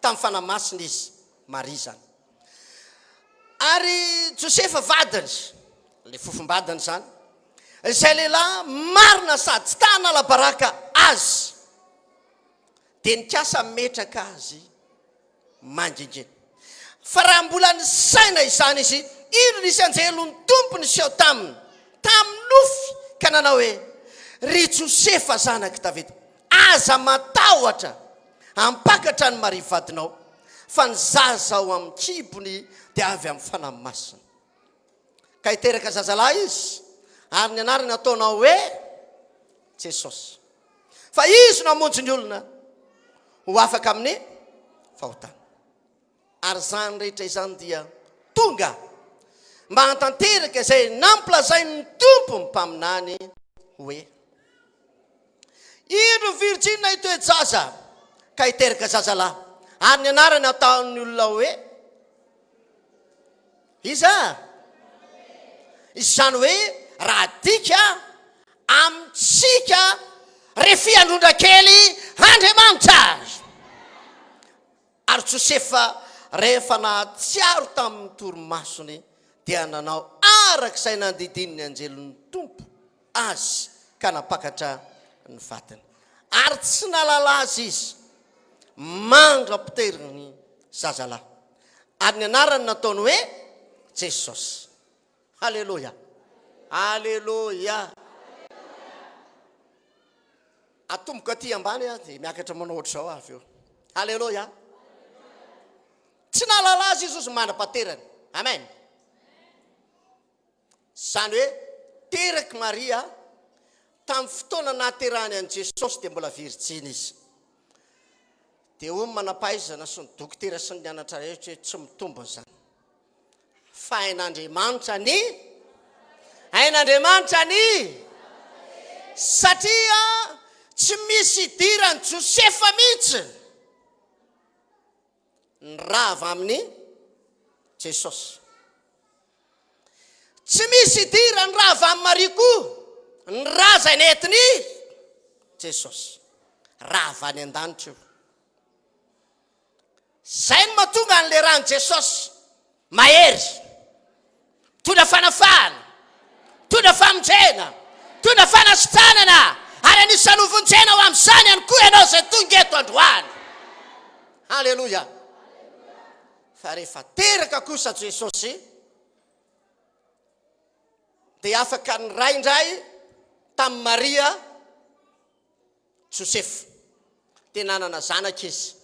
Tamin'ny Fanahy Masina izy, Maria izany. Ary Josefa vadiny, ilay fofombadiny izany, izay lehilahy marina sady tsy ta hanala baraka azy, dia nikasa hametraka azy mangingina. Fa raha mbola nisaina izany izy, indro nisy anjelin'ny Tompo niseho taminy, tamin'ny nofy, ka nanao hoe, Ry Josefa zanak'i Davida, aza matahotra hampakatra an'i Maria vadinao, fa ny zaza ao amin'ny kibony dia avy amin'ny Fanahy Masina. Ka hiteraka zazalahy izy, ary ny anarany hataonao hoe Jesosy. Fa izy no hamonjy ny olona ho afaka amin'ny fahotana. Ary izany rehetra izany dia tonga mba hantanteraka izay nampilazain'ny Tompo ny mpaminany hoe, Indro ny virjina hitoe-jaza ka hiteraka zazalahy, ary ny anarany hataon'ny olona hoe Iza? Izany hoe raha adika amintsika ry fiandrondra kely Andriamanitra. Ary Josefa rehefa nahatsiaro tamin'ny torimasony dia nanao araka izay nandidian'ny anjelin'ny Tompo azy ka nampakatra ny vadiny. Ary tsy nahalala azy izy mandra-piteriny zazalahy. Ary ny anarany nataony hoe Jesosy. Aleloia! Aleloia! Atomboka aty ambany aho dia miakatra manao ohatr'izao aho avy eo. Aleloia! Tsy nahalala azy izy ozy mandra-paterany. Amen. Izany hoe terak'i Maria tamin'ny fotoana nahaterahany an'i Jesosy dia mbola virjiny izy. Dia hoy ny manam-pahaizana sy ny dokotera sy ny nianatra rehetra hoe tsy mitombina izany. Fa hain'Andriamanitra ny hain'Andriamanitra ny satria tsy misy idiran'i Josefa mihitsy ny ra avy amin'i Jesosy. Tsy misy idiran'ny ra avy amin'i Maria koa ny ra izay nentin'i Jesosy. Ra avy any an-danitra io. Izay no mahatonga an'ilay ran'i Jesosy mahery, mitondra fanafahana, mitondra famonjena, mitondra fanasitranana, ary anisan'ny hovonjena ho amin'izany ihany koa ianao izay tonga eto androany. Haleloia! Fa rehefa teraka kosa Jesosy, dia afaka niray indray tamin'i Maria Josefa. Dia nanana zanaka izy.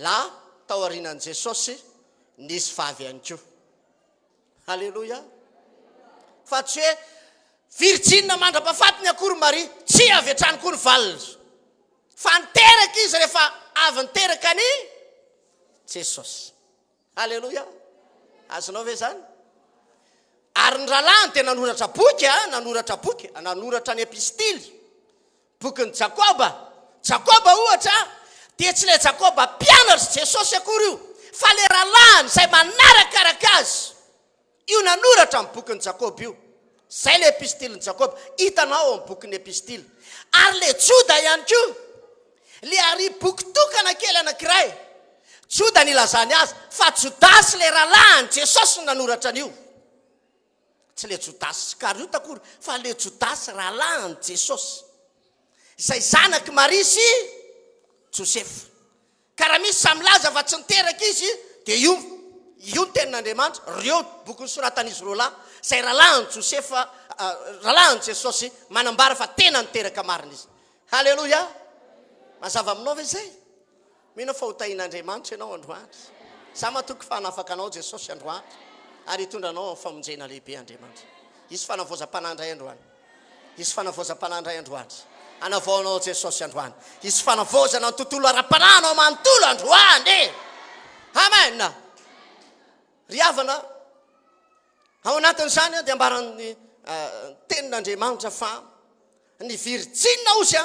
Lahy tao aorianan'i Jesosy, nisy vavy ihany koa. Aleloia. Fa tsy hoe virjina mandra-pahafatiny akory Maria. Tsia avy hatrany koa ny valiny. Fa niteraka izy rehefa avy niteraka an'i Jesosy. Aleloia. Azonao ve izany? Ary ny rahalahiny dia nanoratra boky, a, nanoratra boky, nanoratra ny epistily, bokin'i Jakoba. Jakoba ohatra dia tsy ilay Jakoba mpianatr'i Jesosy akory io, fa ilay rahalahiny izay manarakaraka azy. Io nanoratra ny bokin'i Jakoba io. Izay ilay epistilin'i Jakoba. Hitanao ao amin'ny bokin'ny epistily. Ary ilay Joda ihany koa, ilay ary boky tokana kely anankiray. Joda nilazany azy fa Jodasy ilay rahalahin'i Jesosy no nanoratra an'io. Tsy ilay Jodasy Iskariota akory fa ilay Jodasy rahalahin'i Jesosy. Izay zanak'i Maria sy Josefa. Ka raha misy sahy milaza fa tsy niteraka izy dia io io ny tenin'Andriamanitra, reo boky nosoratan'izy roalahy, izay rahalahin'i Josefa, rahalahin'i Jesosy, manambara fa tena niteraka marina izy. Haleloia! Mazava aminao ve izay? Mino aho fa ho tahian'Andriamanitra ianao androany. Za matoky fa hanafaka anao Jesosy androany ary hitondra anao amin'ny famonjena lehibe Andriamanitra. Hisy fanavaozam-panahy indray androany. Hisy fanavaozam-panahy indray androany. Hanavao anao Jesosy androany. Hisy fanavaozana ny tontolo ara-panahinao manontolo androany. Amen. Ry havana, ao anatin'izany dia ambaran'ny eh, tenin'Andriamanitra fa ny virjina ozy a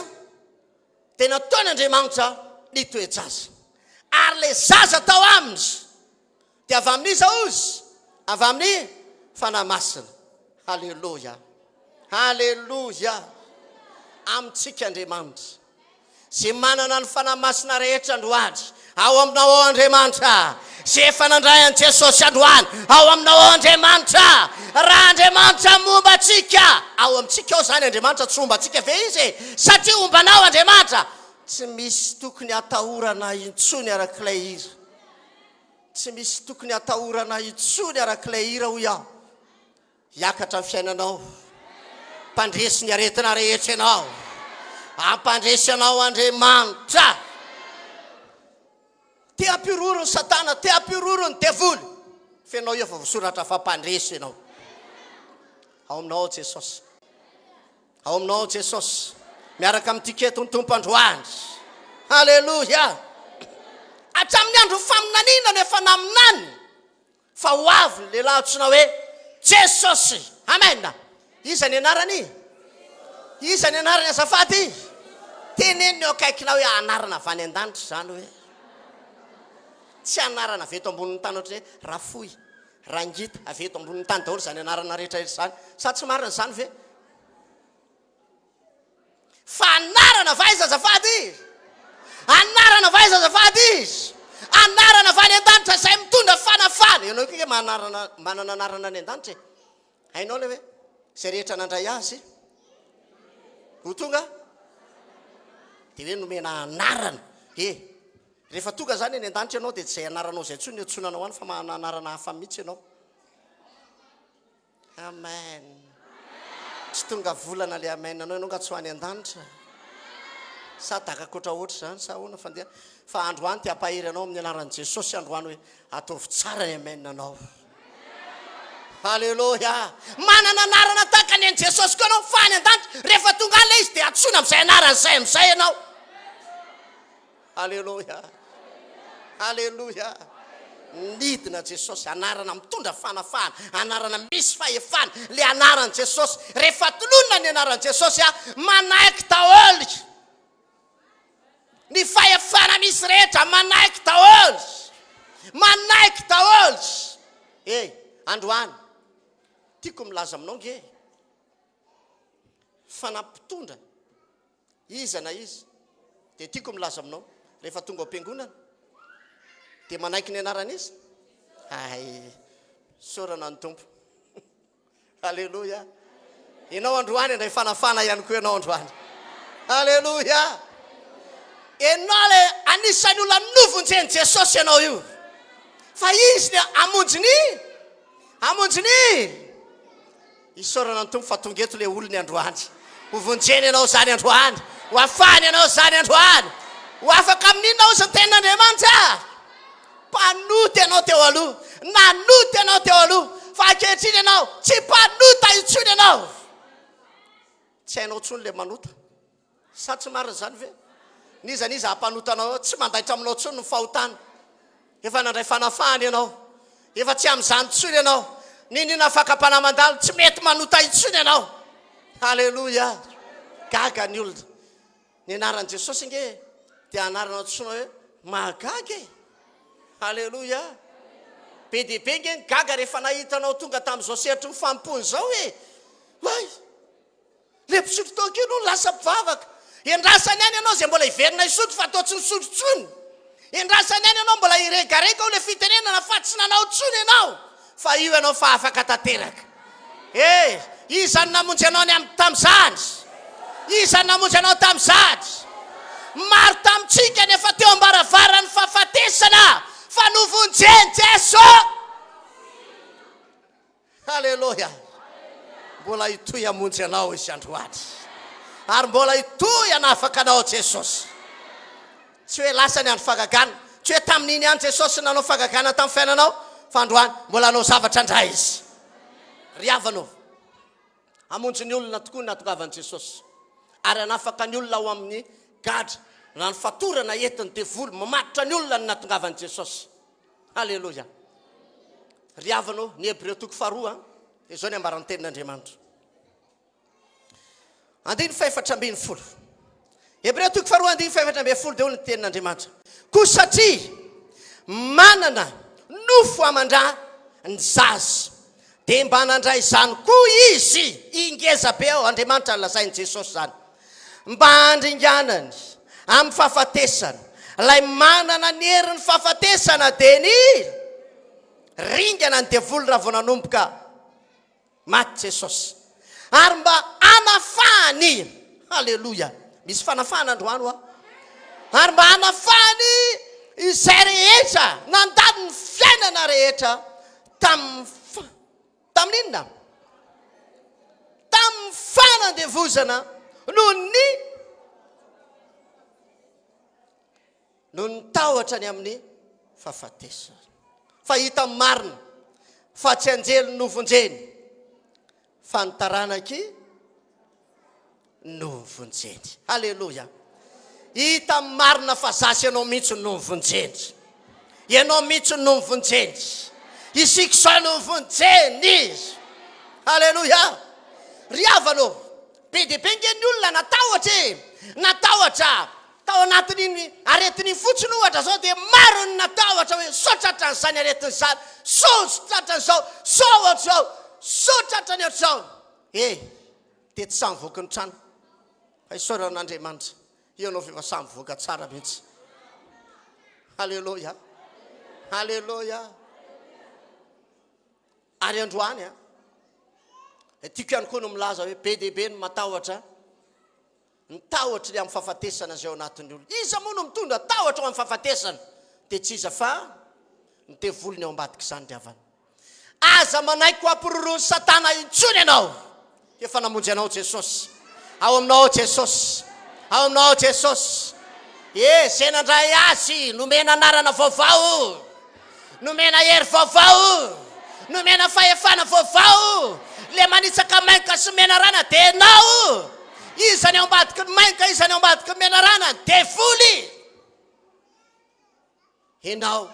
dia nataon'Andriamanitra ny toe-jaza. Ary ilay zaza tao aminy Dia avy amin'iza ozy? Avy amin'ny Fanahy Masina. Haleloia. Haleloia. Amintsika Andriamanitra. Izay manana ny Fanahy Masina rehetra androany, ao aminao ao Andriamanitra. Izay efa nandray an'i Jesosy androany, ao aminao ao Andriamanitra. Raha Andriamanitra momba antsika, ao amintsika ao izany Andriamanitra, tsy homba antsika ve Izy e? Satria homba anao Andriamanitra. Tsy misy tokony hatahorana intsony arak'ilay hira. Tsy misy tokony hatahorana intsony arak'ilay hira hoy aho. Hiakatra ny fiainanao. Mpandresy ny aretina rehetra ianao. Hampandresy anao Andriamanitra. Te hampihorohoro ny satana, te hampihorohoro ny devoly. Fa ianao efa voasoratra fa mpandresy ianao. Ao aminao ao Jesosy. Ao aminao Jesosy. Miaraka amintsika eto ny Tompo androany. Haleloia. Hatramin'ny andron'ny faminaniana no efa naminany fa ho avy ny lehilahy antsoina hoe Jesosy. Amen. Iza ny anarany? Iza ny anarany azafady? Teneno ny eo akaikinao hoe anarana avy any an-danitra izany hoe. Tsy anarana avy eto ambonin'ny tany ohatran'ny hoe Rafohy, Rangita, avy eto ambonin'ny tany daholo izany anarana rehetra rehetra izany. Sa tsy marina izany ve? Fa anarana va aiza azafady? Anarana va aiza azafady izy? Anarana va any an-danitra izay mitondra fanafana? Ianao koa nge manarana, manana anarana any an-danitra e. Hainao le hoe izay rehetra nandray azy ho tonga dia hoe nomena anarana. E, rehefa tonga zany any an-danitra ianao dia tsy izay anaranao izay intsony no iantsoana anao any fa manana anarana hafa mihitsy ianao. Amen. Tsy tonga volana le amen anao ianao nga tsy ho any an-danitra. Sa dakakoatra ohatry izany sa ahoana fandeha? Fa androany te hampahery anao amin'ny anaran'i Jesosy androany hoe ataovy tsara ny amen anao. Haleloia. Manana anarana tahaka ny an'i Jesosy koa ianao fa any an-danitra rehefa tonga any ilay izy dia antsoina amin'izay anarana izay amin'izay ianao. Aleloia! Aleloia! Nidina Jesosy, anarana mitondra fanafahana, anarana misy fahefana, le anaran'i Jesosy. Rehefa tononina ny anaran'i Jesosy, manaiky daholo. Ny fahefana misy rehetra manaiky daholo. Manaiky daholo. E, androany, tiako milaza aminao nge, fa na mpitondra Iza na iza dia tiako milaza aminao rehefa tonga ao am-piangonana dia manaiky ny anaran'iza? Hay, isaorana ny Tompo. Aleloia. Ianao androany handray fanafana ihany koa ianao androany. Aleloia. Ianao le anisan'ny olona novonjen'i Jesosy ianao io. Fa izy ny hamonjy ny hamonjy ny Isaorana ny Tompo fa tonga eto le olony androany. Ho vonjeny ianao izany androany. Ho afahany ianao izany androany. Ho afaka amin'inona hozy ny tenin'Andriamanitra? Mpanota ianao teo aloha. Nanota ianao teo aloha. Fa ankehitriny ianao tsy mpanota intsony ianao. Tsy hainao intsony le manota. Sa tsy marina izany ve? N'iza n'iza hampanota anao eo, tsy mandaitra aminao intsony ny fahotana. Efa nandray fanafahana ianao. Efa tsy amin'izany intsony ianao. N'inon'inona fakam-panahy mandalo, tsy mety manota intsony ianao. Haleloia! Gaga ny olona. Ny anaran'i Jesosy ange dia anarana antsoina hoe mahagaga e! Haleloia! Be dia be ange ny gaga rehefa nahita anao tonga tamin'izao sehatry ny fanompoana izao e! Oay! Le mpisotro toaka io no lasa mpivavaka. Endrasany ihany ianao izay mbola hiverina hisotro fa toa tsy nisotro intsony. Endrasany ihany ianao mbola hiregarega ao le fitenenana fa tsy nanao intsony ianao fa io ianao fa afaka tanteraka. Eh! Iza no namonjy anao ny amin'ny tamin'izany? Iza no namonjy anao tamin'izany? Maro tamintsika ny efa teo am-baravaran'ny fahafatesana fa novonjen'i Jesoa. Haleloia! Mbola hitohy hamonjy anao Izy androany. Ary mbola hitohy hanafaka anao Jesosy. Tsy hoe lasa ny andro fahagagana. Tsy hoe tamin'iny ihany Jesosy nanao fahagagana tamin'ny fiainanao, fa androany mbola hanao zavatra indray Izy. Ry havana ô, hamonjy ny olona tokoa ny nahatongavan'i Jesosy. Ary hanafaka ny olona ao amin'ny gadra na ny fatorana entin'ny devoly mamatotra ny olona ny nahatongavan'i Jesosy. Aleloia. Ry havana ô, ny Hebreo toko faharoa dia izao ny ambaran'ny tenin'Andriamanitra. Andininy fahefatra ambin'ny folo. Hebreo toko faharoa andininy fahefatra ambin'ny folo dia hoy ny tenin'Andriamanitra. Koa satria manana nofo aman-dra ny zaza, dia mba nandray izany koa izy. Ingeza be ao, Andriamanitra lazain'i Jesosy izany. Mba handringanany amin'ny fahafatesana. Ilay manana ny herin'ny fahafatesana dia ny ringana ny devoly raha vao nanomboka maty Jesosy. Ary mba hanafahany, haleloia, misy fanafahana androany hoa. Ary mba hanafahany izay rehetra nandany ny fiainana rehetra tamin'ny Tamin'ny inona? Tamin'ny fanandevozana noho ny noho ny tahotra ny amin'ny fahafatesana. Fa hita marina fa tsy anjely novonjeny fa ny taranaky novonjeny. Aleloia! Hita marina fa za sy ianao mihitsy no novonjeny. Ianao mihitsy no novonjeny. Isika izao no novonjeny. Aleloia! Ry havana ô, be dia be nge ny olona natahotra e! Natahotra tao anatin'iny aretina iny fotsiny ohatra zao dia maro ny natahotra hoe sao tratran'izany aretina izany, sao tratran'izao, sao ohatr'izao, sao tratran'ny ohatr'izao. E! Dia tsy sahy mivoaka ny trano. Fa isaorana an'Andriamanitra, ianao fa efa sahy mivoaka tsara mihitsy. Haleloia. Haleloia. Ary androany a, tiako ihany koa no milaza hoe be dia be ny matahotra Ny tahotry ny amin'ny fahafatesana izay ao anatin'ny olona. Iza moa no mitondra tahotra ho amin'ny fahafatesana? Dia tsy iza fa ny devoly ny ao ambadik'izany ry havana. Aza manaiky ho ampiroroan'i Satana intsony ianao. Efa namonjy anao Jesosy. Ao aminao ao Jesosy. Ao aminao ao Jesosy. E, izay nandray azy nomena anarana vaovao. Nomena hery vaovao, nomena fahefana vaovao, le manitsaka mainka sy menarana de enao, iza ny ao ambadiky ny mainka, iza ny ao ambadiky ny menarana, ny devoly. Ianao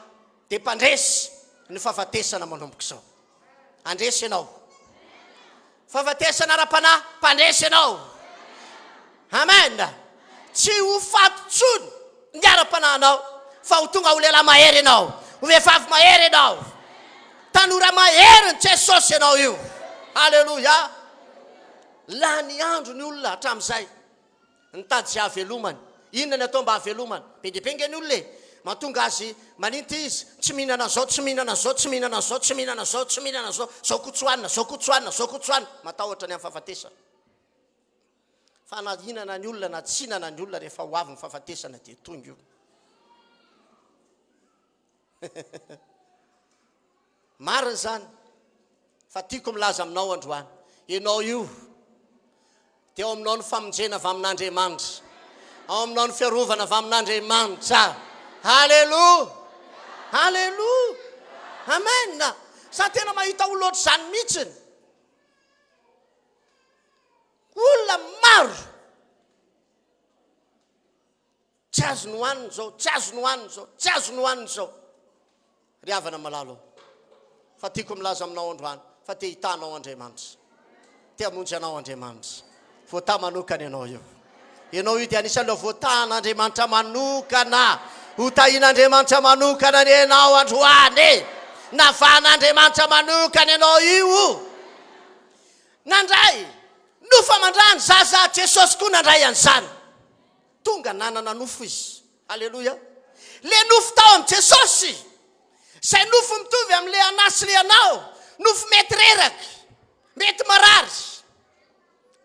dia mpandresy ny fahafatesana manomboka izao. Handresy ianao. Fahafatesana ara-panahy, mpandresy ianao. Amen. Tsy ho faty intsony ny ara-panahinao, fa ho tonga ho lehilahy mahery ianao, ho vehivavy mahery ianao. Tanora maherin'i Jesosy ianao io. Haleloia. Lany andro ny olona hatramin'izay. Nitady izay hahavelomany. Inona ny atao mba hahavelomana? Be dia be ange ny olona e! Mahatonga azy maninona izy? Tsy mihinana an'izao, tsy mihinana an'izao, tsy mihinana an'izao, tsy mihinana an'izao, tsy mihinana an'izao, izao koa tsy hohanina, izao koa tsy hohanina, izao koa tsy hohanina. Matahotra ny amin'ny fahafatesana. Fa na hihinana ny olona na tsy hihinana ny olona rehefa ho avy ny fahafatesana dia tonga io. Marina izany, fa tiako milaza aminao androany, ianao io dia ao aminao ny famonjena avy amin'Andriamanitra, ao aminao ny fiarovana avy amin'Andriamanitra. Haleloa! Haleloa! Amen! Za tena mahita olona ohatr'izany mihitsiny. Olona maro. Tsy azony hohanina izao, tsy azony hohanina izao, tsy azony hohanina izao. Ry havana malala ô, fa tiako milaza aminao androany fa te hitaha anao Andriamanitra. Te hamonjy anao Andriamanitra. Voataha manokana ianao io. Ianao io dia anisan'ireo voatahan'Andriamanitra manokana. Ho tahin'Andriamanitra manokana anie ianao androany e. Navahan'Andriamanitra manokana ianao io. Nandray nofo aman-drà ny zaza, Jesosy koa nandray an'izany. Tonga nanana nofo izy. Aleloia. Le nofo tao amin'i Jesosy, izay nofo mitovy amin'le anà sy le anao, nofo mety reraka, mety marary.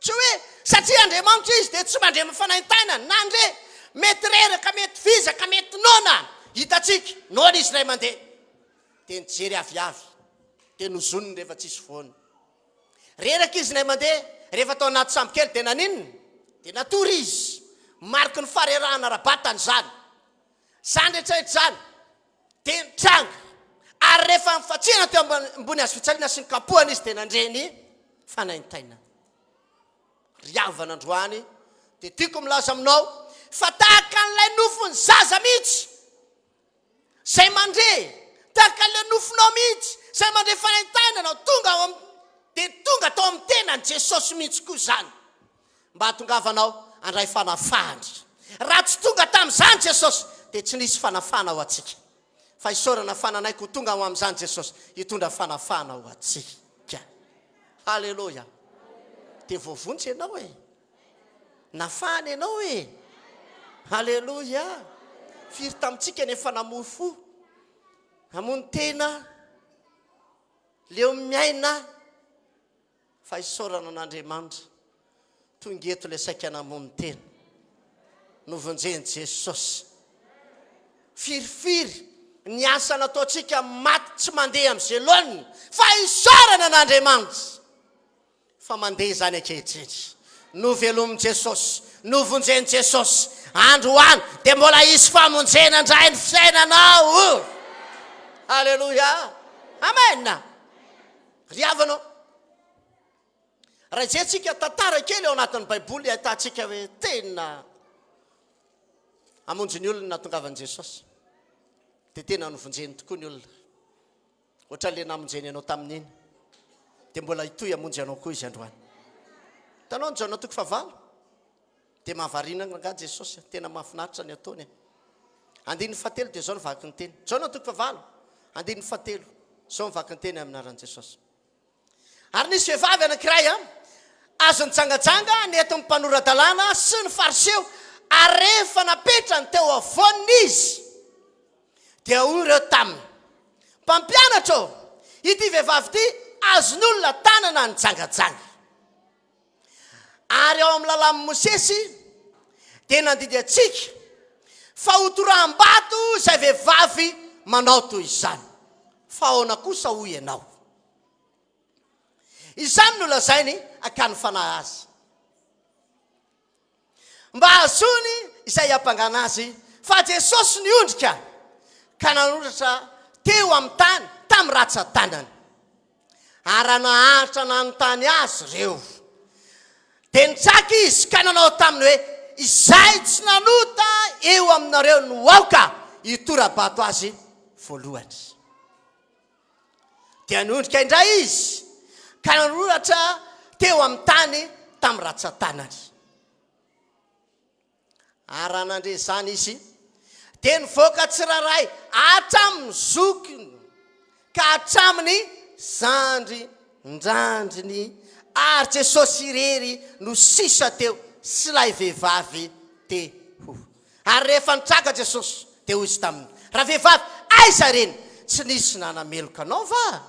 Tsy hoe satria Andriamanitra izy dia tsy mandre amin'ny fanaintainana, nandre, mety reraka, mety vizaka, mety noana. Hitantsika, noana izy indray mandeha, dia nijery aviavy, dia nozoniny rehefa tsisy voany. Reraka izy indray mandeha, rehefa tao anaty sambokely dia naninona? Dia natory izy. Mariky ny faharerahana ara-batana izany. Izany rehetra rehetra izany dia nitranga. Ary rehefa nifantsihana teo ambony hazo fijaliana sy nikapohana izy dia nandre ny fanaintainana. Ry havana androany dia tiako milaza aminao fa tahaka an'ilay nofon'ny zaza mihitsy Izay mandre, tahaka ilay nofinao mihitsy, izay mandre fanaintainana, tonga ao amin'ny, dia tonga tao amin'ny tenan'i Jesosy mihitsy koa izany, mba hahatongavanao handray fanafahana. Raha tsy tonga tamin'izany Jesosy, dia tsy nisy fanafahana ho antsika. Fa isaorana fa nanaiky ho tonga ho amin'izany Jesosy, hitondra fanafahana ho antsika. Haleloia! Dia voavonjy ianao e! Nafahana ianao e! Aleloia! Firy tamintsika no efa namoy fo, namono tena, leo miaina, fa isaorana an'Andriamanitra, tonga eto ilay saika namono tena, novonjen'i Jesosy. Firifiry ny asa nataontsika maty tsy mandeha amin'izay laoniny, fa isaorana an'Andriamanitra. Fa mandeha izany ankehitriny. Novelomin'i Jesosy, novonjen'i Jesosy. Androany dia mbola hisy famonjena indray ny fiainanao. Aleloia. Amen. Ry havana ô, raha jerentsika tantara kely ao anatin'ny Baiboly ahitantsika hoe tena hamonjy ny olona ny nahatongavan'i Jesosy. Dia tena novonjeny tokoa ny olona. Ohatran'ilay namonjeny anao tamin'iny, dia mbola hitohy hamonjy anao koa Izy androany. Hitanao ny Jaona toko fahavalo? Dia mahavariana angaha Jesosy, tena mahafinaritra ny ataony e. Andininy fahatelo dia izao ny vaky ny teny. Jaona toko fahavalo, andininy fahatelo, izao ny vaky ny teny amin'ny anaran'i Jesosy. Ary nisy vehivavy anankiray azo nijangajanga nentin'ny mpanora-dalàna sy ny Fariseo, ary rehefa napetrany teo afovoany izy, dia hoy ireo taminy, Mpampianatra ô, ity vehivavy ity azon'olona tanana nijangajanga. Ary ao amin'ny lalàn'i Mosesy dia nandidy antsika fa hotoraham-bato izay vehivavy manao toy izany. Fa ahoana kosa hoy ianao? Izany no lazainy hakany fanahy azy, mba hahazoany izay hiampangana azy, fa Jesosy niondrika ka nanoratra teo amin'ny tany tamin'ny ratsan-tanany. Ary raha naharitra nanontany azy ireo, dia nitraka izy ka nanao taminy hoe, Izay tsy nanota eo aminareo no aoka. hitora-bato azy voalohany. Dia niondrika indray izy ka nanoratra teo amin'ny tany tamin'ny ratsan-tanany. Ary raha nandre izany izy, dia nivoaka tsirairay hatramin'ny zokiny ka hatramin'ny zandrindrandriny, ary Jesosy irery no sisa teo sy ilay vehivavy te ho. Ary rehefa nitraka Jesosy, dia hoy Izy taminy, Ravehivavy, aiza ireny? Tsy nisy nanameloka anao va?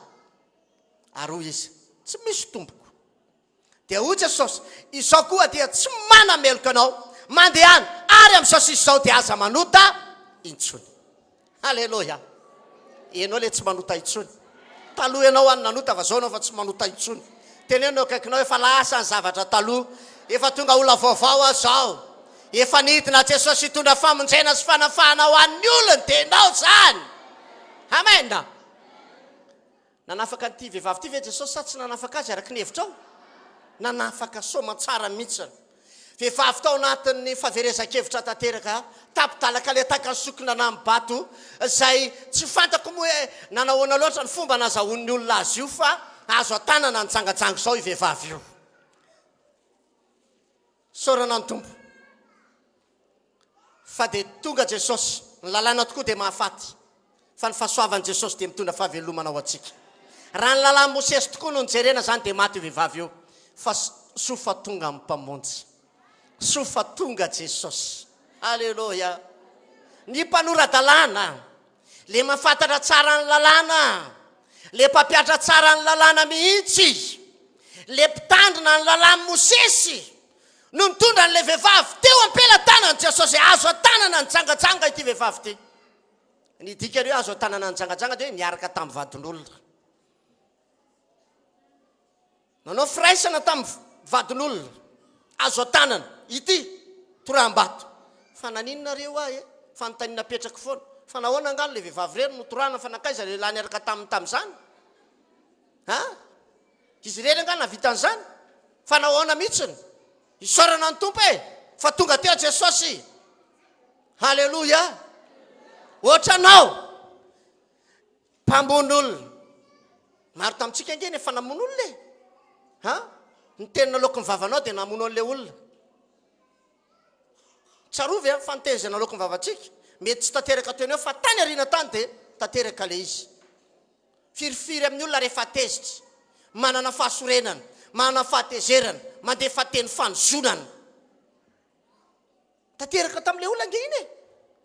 Ary hoy izy, Tsy misy, Tompoko. Dia hoy Jesosy, Izao koa dia tsy manameloka anao, mandehana, ary amin'izao sisa izao dia aza manota intsony. Aleloia! Ianao ilay tsy manota intsony. Taloha ianao any nanota fa zao ianao fa tsy manota intsony. Teneno eo akaikinao efa lasa ny zavatra taloha. Efa tonga olona vaovao aho zao. Efa nidina Jesosy hitondra famonjena sy fanafahana ho an'ny olony dia ianao zany. Amen. Nanafaka an'ity vehivavy ity ve Jesosy sa tsy nanafaka azy araka ny hevitrao? Nanafaka soamantsara mihitsy. Vehivavy tao anatin'ny fahaverezan-kevitra tanteraka, tapi-dalaka letaka ny sokina nami-bato, izay tsy fantako moa hoe nanahoana loatra ny fomba nazahoan'ny olona azy io fa azo an-tanana nijangajanga izao io vehivavy io. Isaorana ny Tompo fa dia tonga Jesosy. Ny lalàna tokoa dia mahafaty, fa ny fahasoavan'i Jesosy dia mitondra fahavelomana ho antsika. Raha ny lalàn'i Mosesy tokoa no nojerena izany dia maty io vehivavy io, fa soa fa tonga ny Mpamonjy. Soa fa tonga Jesosy. Aleloia. Ny mpanora-dalàna, le mahafantatra tsara ny lalàna, le mpampiatra tsara ny lalàna mihitsy, le mpitandrina ny lalàn'i Mosesy no nitondra an'ilay vehivavy teo am-pelatanan'i Jesosy. Azo an-tanana nijangajanga ity vehivavy ity. Ny dikany hoe azo an-tanana nijangajanga dia hoe niaraka tamin'ny vadin'olona. Nanao firaisana tamin'ny vadin'olona. Azo an-tanana. Ity, toraham-bato. Fa naninona re hoa e? Fanontaniana apetrako foana. Fa nahoana angaha ilay vehivavy irery no torahana fa nankaiza ilay lehilahy niaraka taminy tamin'izany? Ha? Izy irery angaha nahavita an'izany? Fa nahoana mihitsiny? Isaorana ny Tompo e! Fa tonga teo Jesosy. Haleloia! Ohatranao! Mpamono olona. Maro tamintsika ange ny efa namono olona e. Ha? Ny teny naloaky ny vavanao dia namono an'ilay olona. Tsarovy a, fa ny teny izay naloaky ny vavantsika, mety tsy tanteraka teo eo fa tany aoriana tany dia tanteraka ilay izy. Firifiry amin'ny olona rehefa tezitra, manana fahasorenana, manana fahatezerana, mandefa teny fanozonana. Tanteraka tamin'ilay olona ange iny e!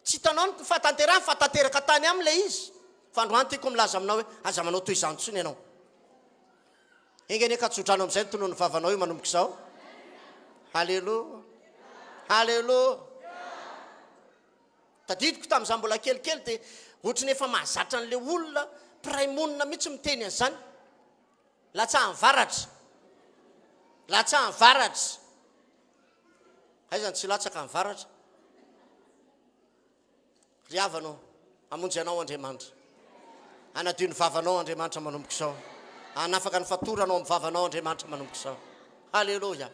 Tsy hitanao ny fahatanterahany fa tanteraka tany aminy ilay izy. Fa androany tiako milaza aminao hoe aza manao toy izany intsony ianao. Enga anie ka tsodrano amin'izay ny tonon'ny vavanao io manomboka izao. Haleloia. Haleloia. Tadidiko tamin'izaho mbola kelikely dia ohatry ny efa mahazatra an'ilay olona mpiray monina mihitsy miteny an'izany. Latsahan'ny varatra. Latsahan'ny varatra. Aiza no tsy hilatsaka ny varatra? Ry havana ô, hamonjy anao Andriamanitra. Hanadio ny vavanao Andriamanitra manomboka izao. Hanafaka ny fatoranao amin'ny vavanao Andriamanitra manomboka izao. Haleloia.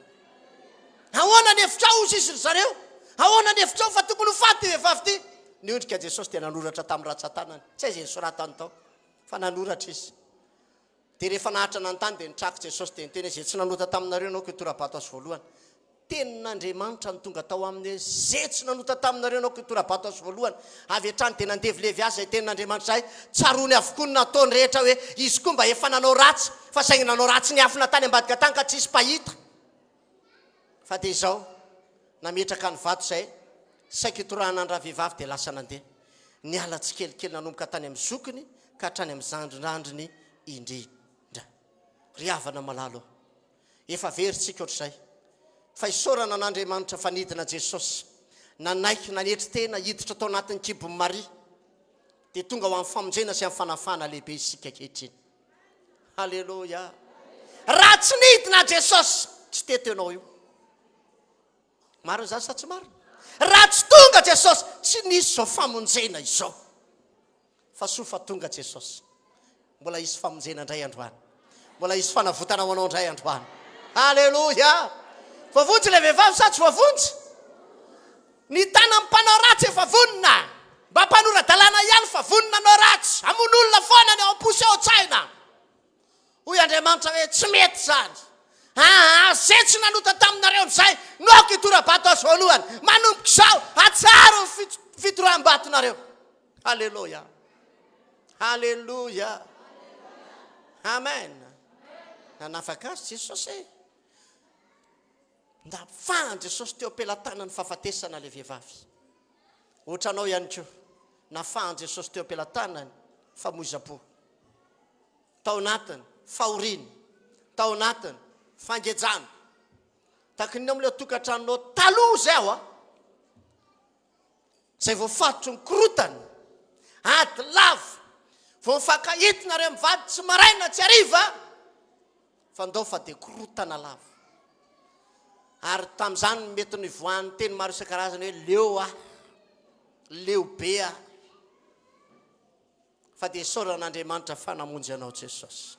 Ahoana ny hevitrao hozy izy ry zareo? Ahoana ny hevitrao fa tokony ho faty ity vehivavy ity? Niondrika Jesosy dia nanoratra tamin'ny ratsan-tanany. Tsy aiza izay nosoratany tao fa nanoratra izy. Dia rehefa naharitra nanontany dia nitraka Jesosy dia niteny hoe, Izay tsy nanota taminareo no aoka hitora-bato azy voalohany. Tenin'Andriamanitra no tonga tao aminy hoe, Izay tsy nanota taminareo no aoka hitora-bato azy voalohany. Avy hatrany dia nandevilevy azy izay tenin'Andriamanitra izay. Tsaroany avokoa ny nataony rehetra hoe izy koa mba efa nanao ratsy fa saingy nanao ratsy niafina tany ambadika tany ka tsisy mpahita. Fa dia izao, nametraka ny vato izay saika hitorahana an-dravehivavy dia lasa nandeha. Niala tsikelikely nanomboka tany amin'ny zokiny ka hatrany amin'ny zandrindrandriny indrindra. Ry havana malala ô! Efa very tsika ohatr'izay. Fa isaorana an'Andriamanitra fa nidina Jesosy, nanaiky nanetry tena hiditra tao anatin'ny kibon'i Maria, dia tonga ho amin'ny famonjena sy amin'ny fanafahana lehibe isika ankehitriny. Haleloia! Raha tsy nidina Jesosy, tsy teto ianao io. Marina izany sa tsy marina? Raha tsy tonga Jesosy, tsy nisy izao famonjena izao. Fa soa fa tonga Jesosy. Mbola hisy famonjena indray androany. Mbola hisy fanavotana ho anao indray androany. Haleloia! Voavonjy ilay vehivavy sa tsy voavonjy? Ny tanan'ny mpanao ratsy efa vonona. Mba mpanora-dalàna ihany fa vonona hanao ratsy, hamono olona foana ny ao am-po sy ao an-tsaina. Hoy Andriamanitra hoe, Tsy mety izany. Aa, izay tsy nanota taminareo amin'izay no aoka hitora-bato azy voalohany. Manomboka izao, atsaharo ny fitoraham-batonareo. Haleloia. Haleloia. Amen. Nanafaka azy Jesosy e. Nafahan'i Jesosy teo am-pelatanan'ny fahafatesana ilay vehivavy. Ohatranao ihany koa, nafahan'i Jesosy teo am-pelatanany famoizam-po. Tao anatiny fahoriana, tao anatiny fangejana. Takin'ny amin'ilay tokantranonao taloha izay aho a. Izay voafaritry ny korotana, ady lava, vao mifankahita nareo mivady tsy maraina tsy hariva fa ndao fa dia korotana lava. Ary tamin'izany no mety nivoahan'ny teny maro isan-karazany hoe leo aho, leo be aho. Fa dia isaorana Andriamanitra fa namonjy anao Jesosy.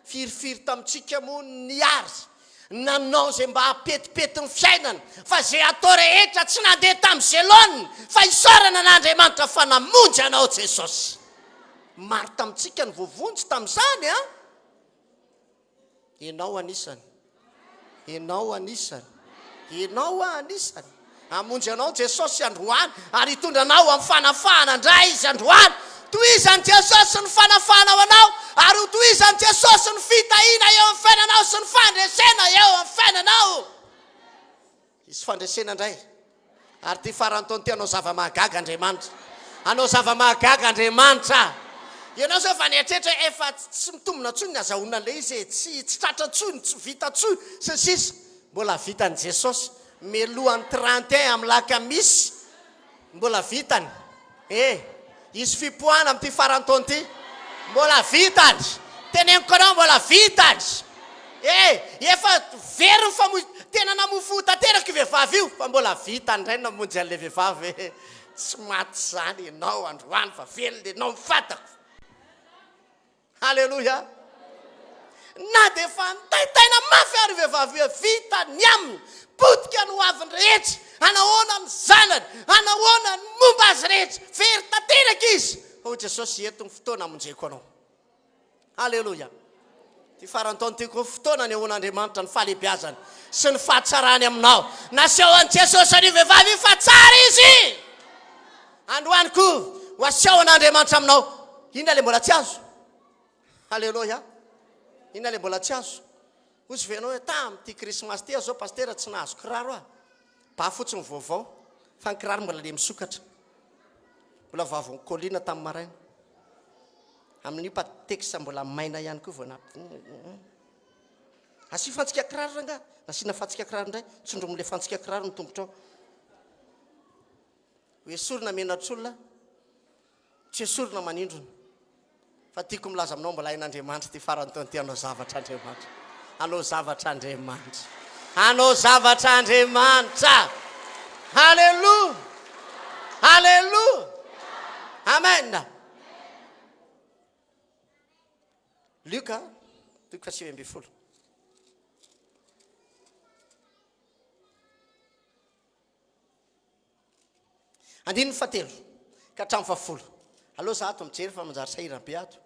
Firifiry tamintsika moa niary nanao izay mba hampetipety ny fiainana fa izay atao rehetra tsy nandeha tamin'izay laoniny fa isaorana an'Andriamanitra fa namonjy anao Jesosy. Maro tamintsika no voavonjy tamin'izany an! Ianao anisany. Ianao anisany. Ianao anisany. Hamonjy anao Jesosy androany ary hitondra anao amin'ny fanafahana indray Izy androany. Tohizan'i Jesosy ny fanafahana ho anao ary ho tohizan'i Jesosy ny fitahiana eo amin'ny fiainanao sy ny fandresena eo amin'ny fiainanao. Hisy fandresena indray. Ary ity faran'ny taona ity hanao zava-mahagaga Andriamanitra. Hanao zava-mahagaga Andriamanitra. Ianao izao efa nieritreritra hoe efa tsy mitombina intsony ny azahoana an'ilay izy e, tsy tsy tratra intsony, tsy vita intsony, sy ny sisa. Mbola vitan'i Jesosy. Mialohan'ny 31 amin'ny lakamisy, mbola vitany. Eh! Hisy fipoahana amin'ity faran'ny taona ity. Mbola vitany. Teneniko anao mbola vitany. Eh! Efa very ny famoy, tena namoy fo tanteraka io vehivavy io fa mbola vitany indray ny namonjy an'ilay vehivavy eh! Tsy maty izany ianao androany fa velona ianao ny fantako. Haleloia! Na dia efa nitaintaina mafy ary io vehivavy io, vita ny aminy, potika ny hoaviny rehetra, hanahoana ny zanany, hanahoana ny momba azy rehetra, very tanteraka izy. Fa hoy Jesosy, eto ny fotoana hamonjeko anao. Haleloia! Ity faran'ny taona ity koa fotoana anehoan'Andriamanitra ny fahalehibiazany sy ny fahatsarany aminao. Nasehon'i Jesosy an'io vehivavy io fa tsara izy. Androany koa ho asehon'Andriamanitra aminao. Inona ilay mbola tsy azo? Haleloia. Inona ilay mbola tsy azo? Hoy ve ianao hoe tamin'ity krismasy ity aho izao pasitera tsy nahazo kiraro aho. Ba fotsiny vaovao fa ny kiraro mbola le misokatra. Mbola vao avy nikolina tamin'ny maraina. Amin'io patex mbola maina ihany koa vao nampi Asio fantsika kiraro rangaha. Nasiana fantsika kiraro indray. Tsindromin'ilay fantsika kiraro ny tongotrao. Ho esorina menatr'olona, tsy esorina manindrona. Fa tiako milaza aminao mbola hain'Andriamanitra ity faran'ny taona ity hanao zavatra Andriamanitra. Hanao zavatra Andriamanitra. Hanao zavatra Andriamanitra. Haleloia. Haleloia. Amen. Lioka toko fahasivy ambin'ny folo. Andininy fahatelo ka hatramin'ny fahafolo. Aleo za ato mijery fa manjary sahirana be ato.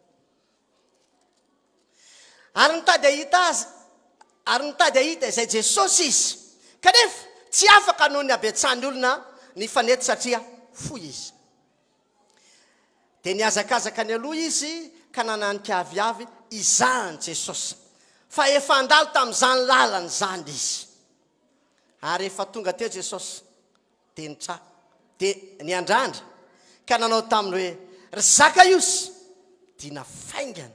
Ary nitady hahita azy, ary nitady hahita izay Jesosy izy. Kanefa tsy afaka noho ny habetsahan'ny olona nifanety satria fohy izy. Dia nihazakazaka nialoha izy ka nananika aviavy hizaha an'i Jesosy. Fa efa handalo tamin'izany lalana izany izy. Ary rehefa tonga teo Jesosy, dia nitra, dia niandrandra, ka nanao taminy hoe, Ry Zakaiosy, dina faingana,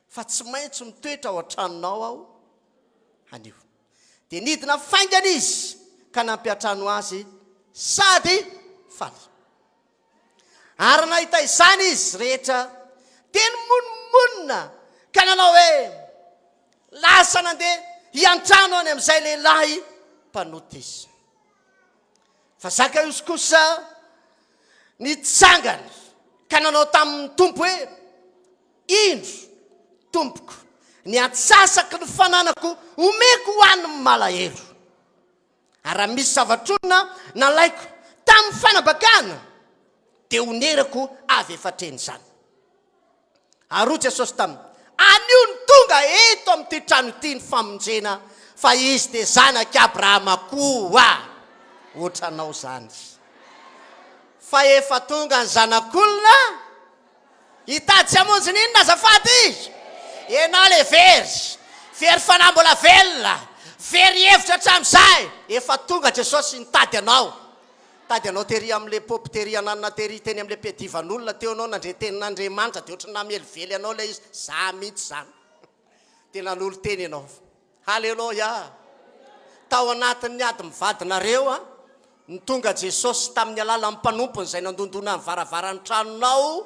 fa tsy maintsy mitoetra ao an-tranonao aho anio. Dia nidina faingana izy ka nampiantrano azy sady faly. Ary nahita izany izy rehetra, dia nimonomonona ka nanao hoe, Lasa nandeha hiantrano any amin'izay lehilahy mpanota izy. Fa Zakaiosy kosa nitsangana ka nanao tamin'ny Tompo hoe, Indro, Tompoko, ny antsasaky ny fananako omeko ho an'ny malahelo. Ary raha misy zavatr'olona nalaiko tamin'ny fanabakana, Dia honerako avy efa-treny izany. Ary hoy Jesosy taminy, Anio no tonga eto amin'ity trano ity ny famonjena, fa izy dia zanak'i Abrahama koa. Hoatranao izany. Fa efa tonga ny Zanak'olona hitady sy hamonjy ny inona azafady? Ianao ilay very, very fanahy mbola velona, very hevitra hatramin'izay. Efa tonga Jesosy nitady anao. Tady anao tery amin'ilay pop tery ananona tery teny amin'ilay mpiadivan'olona teo ianao nandre tenin'Andriamanitra dia ohatran'ny namelively anao ilay izy, za mihitsy izany. Dia nanolo-tena ianao. Haleloia! Tao anatin'ny ady mivadinareo an, no tonga Jesosy tamin'ny alalan'ny mpanompony izay nandondona ny varavaran'ny tranonao,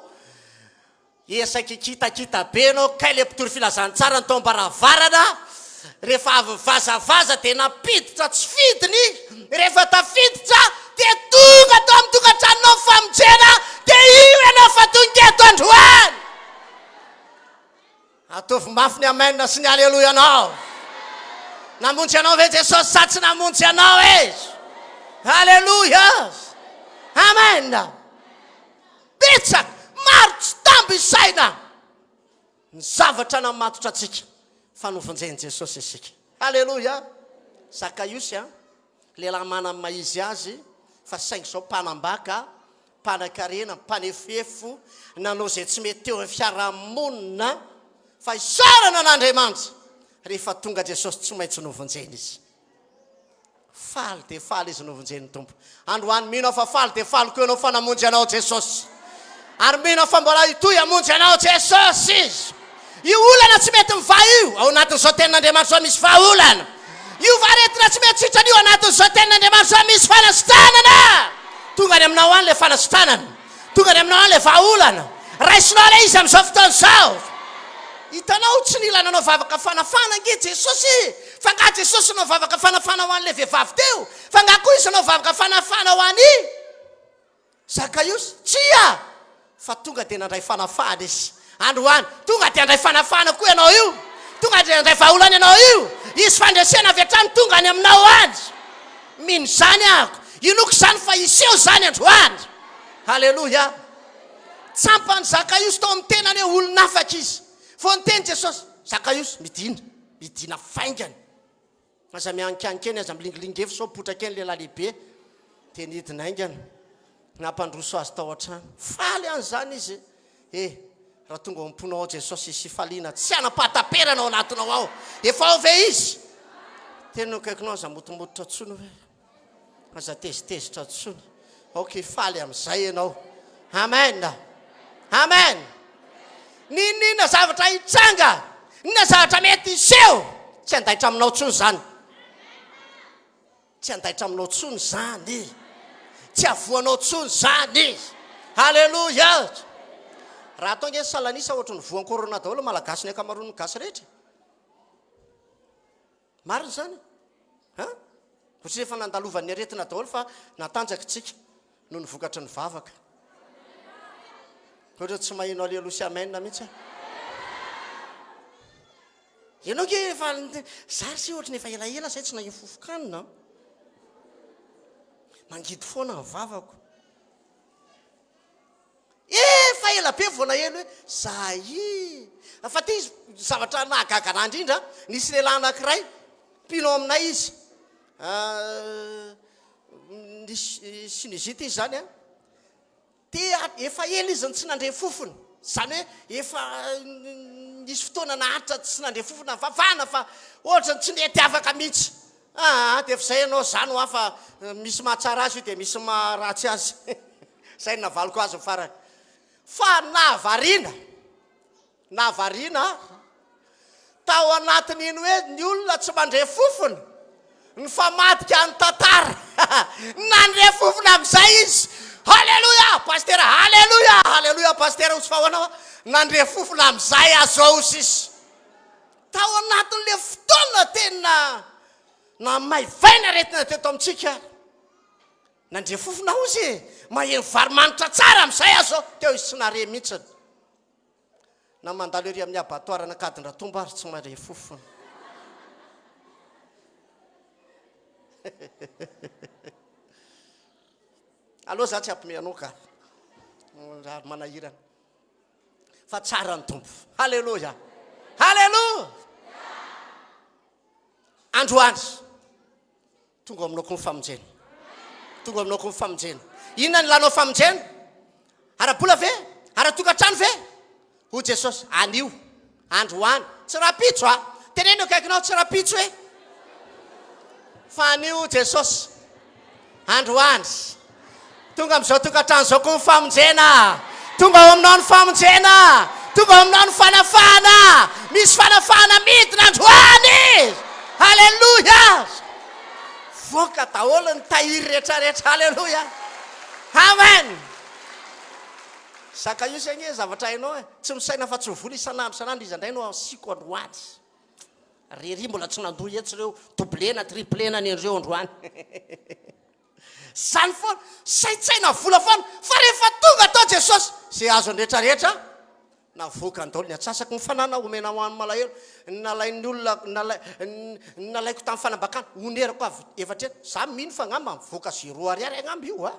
Esaky kitakita be enao kay le mpitory filazantsara ny tao ambaravarana rehefa avy nivazavaza dia nampiditra tsy fidiny rehefa tafiditra dia tonga tao amin'ny tokantranonao ny famonjena dia io ianao fa tonga eto androany. Ataovy mafy ny amen sy ny aleloia anao. Namonjy anao ve Jesosy sa tsy namonjy anao Izy? Aleloia. Amen. Betsaka, maro tsy tambo isaina ny zavatra namatotra antsika fa novonjen'i Jesosy isika. Aleloia. Zakaiosy an, lehilahy manana ny maha izy azy fa saingy izao mpanambaka, mpanankarena, mpanefoefo, nanao izay tsy mety teo amin'ny fiarahamonina fa isaorana an'Andriamanitra rehefa tonga Jesosy tsy maintsy novonjena izy. Faly dia faly izy novonjen'ny Tompo. Androany mino aho fa faly dia faly koa ianao fa namonjy anao Jesosy. Ary mino aho fa mbola hitohy hamonjy anao Jesosy Izy. Io olana tsy mety mivaha io, ao anatin'izao tenin'Andriamanitra izao misy vahaolana. Io aretina tsy mety sitrana io, anatin'izao tenin'Andriamanitra izao misy fanasitranana. Tonga any aminao any ilay fanasitranana. Tonga any aminao any ilay vahaolana. Raisinao ilay izy amin'izao fotoana izao. Hitanao, tsy nila nanao vavaka fanafahana ange Jesosy e! Fa angaha Jesosy nanao vavaka fanafahana ho an'ilay vehivavy teo? Fa angaha koa Izy nanao vavaka fanafahana ho an'i Zakaiosy? Tsia! Fa tonga dia nandray fanafahana Izy. Androany, tonga dia handray fanafahana koa ianao io. Tonga dia handray vahaolana ianao io. Hisy fandresena avy hatrany tonga any aminao any. Mino izany aho. Inoako izany fa hiseho izany androany. Haleloia. Tsampan'i Zakaiosy tao amin'ny tenany hoe olon'afaka izy. Vao niteny Jesosy, Zakaiosy, midina, midina faingana. Aza mihanikanika eny, aza milingilingy efo sao potraka eny lehilahy lehibe. Dia nidina haingana, nampandroso azy tao an-trano. Faly an'izany izy. Eh, raha tonga ao am-ponao ao Jesosy, hisy fifaliana tsy hanam-pahataperana ao anatinao ao. Efa ao ve Izy? Teny eo akaikinao, aza motomototra intsony hoe. Aza tezitezitra intsony. Aoka hifaly amin'izay ianao. Amen. Amen. N'inon'inona zavatra hitranga, n'inona zavatra mety hiseho, tsy handaitra aminao intsony izany. Tsy handaitra aminao intsony izany. Tsy havoanao intsony izany. Alléluia. Raha atao ange ny salanisa ohatry ny voan'ny corona daholo ny Malagasy ny ankamaroan'ny gasy rehetra. Marina izany an! Ohatry ny efa nandalovan'ny aretina daholo fa natanjaka isika noho ny vokatry ny vavaka. Ohatry ny tsy maheno aleloia sy amen mihitsy aho. Ianao nge efa zary sy ohatry ny efa elaela zay tsy naheno fofon-kanina an! Mangidy foana ny vavako. Efa ela be vao naheno hoe zay. Fa ty zavatra nahagaga anah indrindra, nisy lehilahy anankiray, mpino ao aminay izy, nisy sinusite izy zany an, dia efa ela izy no tsy nandre fofona, zany hoe efa nisy fotoana naharitra tsy nandre fofona, nivavahana fa ohatrany tsy nety afaka mihitsy. Aa dia efa izay ianao zany hoa fa misy mahatsara azy io dia misy maharatsy azy. Izay no navaliko azy ny farany. Fa nahavariana, nahavariana ahy, tao anatin'iny hoe ny olona tsy mandre fofona, nifamadika ny tantara. Nandre fofona amin'izay izy. Haleloia! Pasitera, haleloia! Haleloia pasitera, hozy fa ahoana hoa? Nandre fofona amin'izay aho zao sisa. Tao anatin'ilay fotoana tena namaivay ny aretina teto amintsika, nandre fofona hozy e, maheno vary manitra tsara amin'izay aho zao, teo izy tsy nare mihitsy. Na mandalo ery amin'ny abattoir an'Ankadindratombo ary tsy mahare fofona. Aleo za tsy hampime anao ka. Ary manahirana. Fa tsara ny Tompo. Haleloia. Haleloia. Androany. Tonga ao aminao koa ny famonjena. Tonga ao aminao koa ny famonjena. Inona ny ilanao famonjena? Ara-bola ve? Ara-tokantrano ve? Hoy Jesosy, anio, androany, tsy rahampitso a! Teneno eo akaikinao, tsy rahampitso e! Fa anio Jesosy, androany. Tonga amin'izao tokantrano izao koa ny famonjena. Tonga ao aminao ny famonjena. Tonga ao aminao ny fanafahana. Misy fanafahana midina androany. Haleloia! Voaka daholo ny tahiry rehetrarehetra. Haleloia! Amen! Zakaiosy ange zavatra hainao e. Tsy misaina afa-tsy ny vola isan'andro isan'andro iza indray no asiako androany. Ry ry mbola tsy nandoa etsy ireo, doublena, triplena ny an'ireo androany. Zany foana, saintsaina vola foana, fa rehefa tonga tao Jesosy, ze azony rehetra rehetra navoakany daholo, ny antsasaky ny fanana omena ho an'ny malahelo, ny nalain'ny olona, nalai, ny nalaiko tamin'ny fanambakana, onerako avy efatra heny, za mino fa angamba mivoaka zéro ariary angamba io a!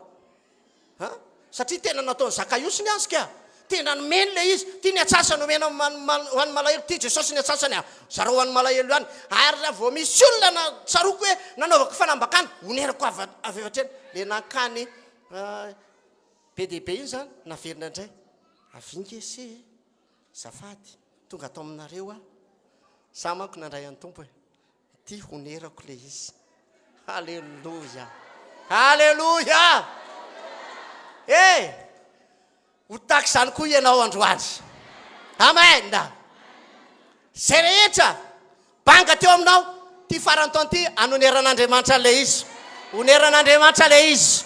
An! Satria tena nataon'i Zakaiosy ny azy ka! Tena nomeny ilay izy. Ity ny antsasany omena ho an'ny malahelo, ity Jesosy ny antsasany a! Zarao ho an'ny malahelo ihany. Ary raha vao misy olona na tsaroako hoe nanaovako fanambakana, onerako avy avy hatreny. Ilay nankany be dia be iny izany, naverina indray. Avia nge se e! Azafady, tonga ato aminareo aho. Izaho manko nandray an'ny Tompo e! Ty honerako le izy. Haleloia. Haleloia. Eh! Ho tahaka izany koa ianao androany. Amen. Izay rehetra banga teo aminao, ty farany taona ty anoneran'Andriamanitra an'ilay izy. Honeran'Andriamanitra ilay izy.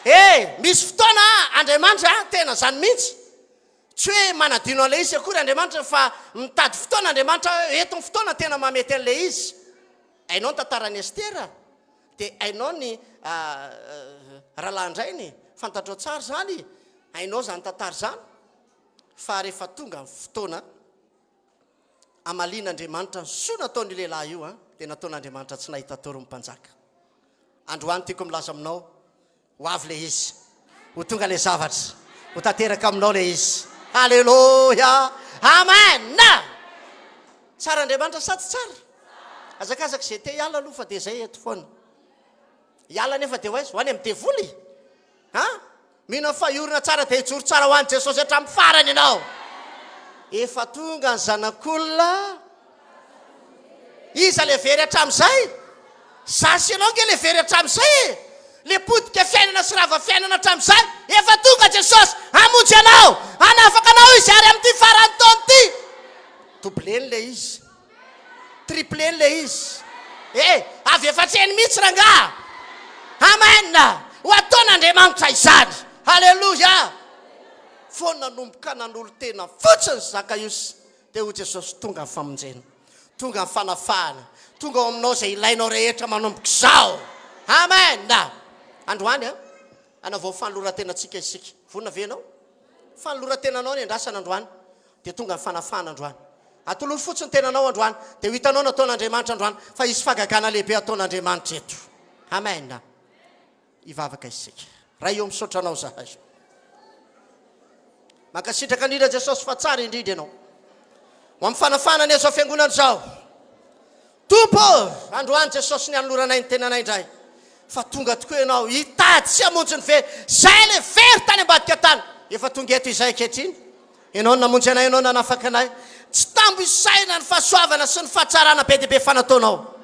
Eh! Misy fotoana Andriamanitra tena izany mihitsy. Tsy hoe manadino an'ilay izy akory Andriamanitra fa mitady fotoana Andriamanitra hoe eto ny fotoana tena mahamety an'ilay izy. Hainao ny tantaran'i Estera, dia hainao ny rahalahin-drainy, fantatrao tsara izany, hainao izany tantara izany, fa rehefa tonga ny fotoana hamalian'Andriamanitra ny soa nataon'io lehilahy io, dia nataon'Andriamanitra tsy nahita tory ny mpanjaka. Androany tiako milaza aminao Ho avy ilay izy. Ho tonga ilay zavatra. Ho tanteraka aminao ilay izy. Haleloia! Amen! Tsara Andriamanitra sa tsy tsara? Hazakazaka izay te hiala aloha fa dia izay eto foana. Hiala nefa dia ho aiza? Ho any amin'ny devoly? Ha? Mino aho fa hiorina tsara dia hijoro tsara ho an'i Jesosy hatramin'ny farany ianao. Efa tonga ny zanak'olona. Iza le very hatramin'izay? Za sy ianao nge le very hatramin'izay e! Le potika fiainana sy rava fiainana hatramin'izay! Efa tonga Jesosy hamonjy anao, hanafaka anao Izy ary amin'ity faran'ny taona ity! Doubleny le izy, tripleny le izy, eh! Avy efa-tseny mihitsy rangaha! Amen! Ho ataon'Andriamanitra izany! Haleloia! Vao nanomboka nanolo-tena fotsiny Zakaiosy Dia hoy Jesosy, Tonga ny famonjena, tonga ny fanafahana, tonga ao aminao izay ilainao rehetra manomboka izao. Amen! Androany an, hanavao fanoloran-tenantsika isika. Vonona ve ianao? Fanoloran-tenanao ny andrasana androany, dia tonga ny fanafahana androany. Atolory fotsiny ny tenanao androany, dia ho hitanao ny ataon'Andriamanitra androany, fa hisy fahagagana lehibe ataon'Andriamanitra eto. Amen! Hivavaka isika. Ray ô misaotra anao zahay. Mankasitraka indrindra Jesosy fa tsara indrindra ianao. Ho amin'ny fanafahana ny izao fiangonana izao. Tompo ô, androany Jesosy ny anoloranay ny tenanay indray. Fa tonga tokoa ianao hitady sy hamonjy ny very. Zay le very tany ambadika tany. Efa tonga eto izay ankehitriny. Ianao no namonjy anay, ianao no nanafaka anay. Tsy tambo isaina ny fahasoavana sy ny fahatsarana be dia be fa nataonao.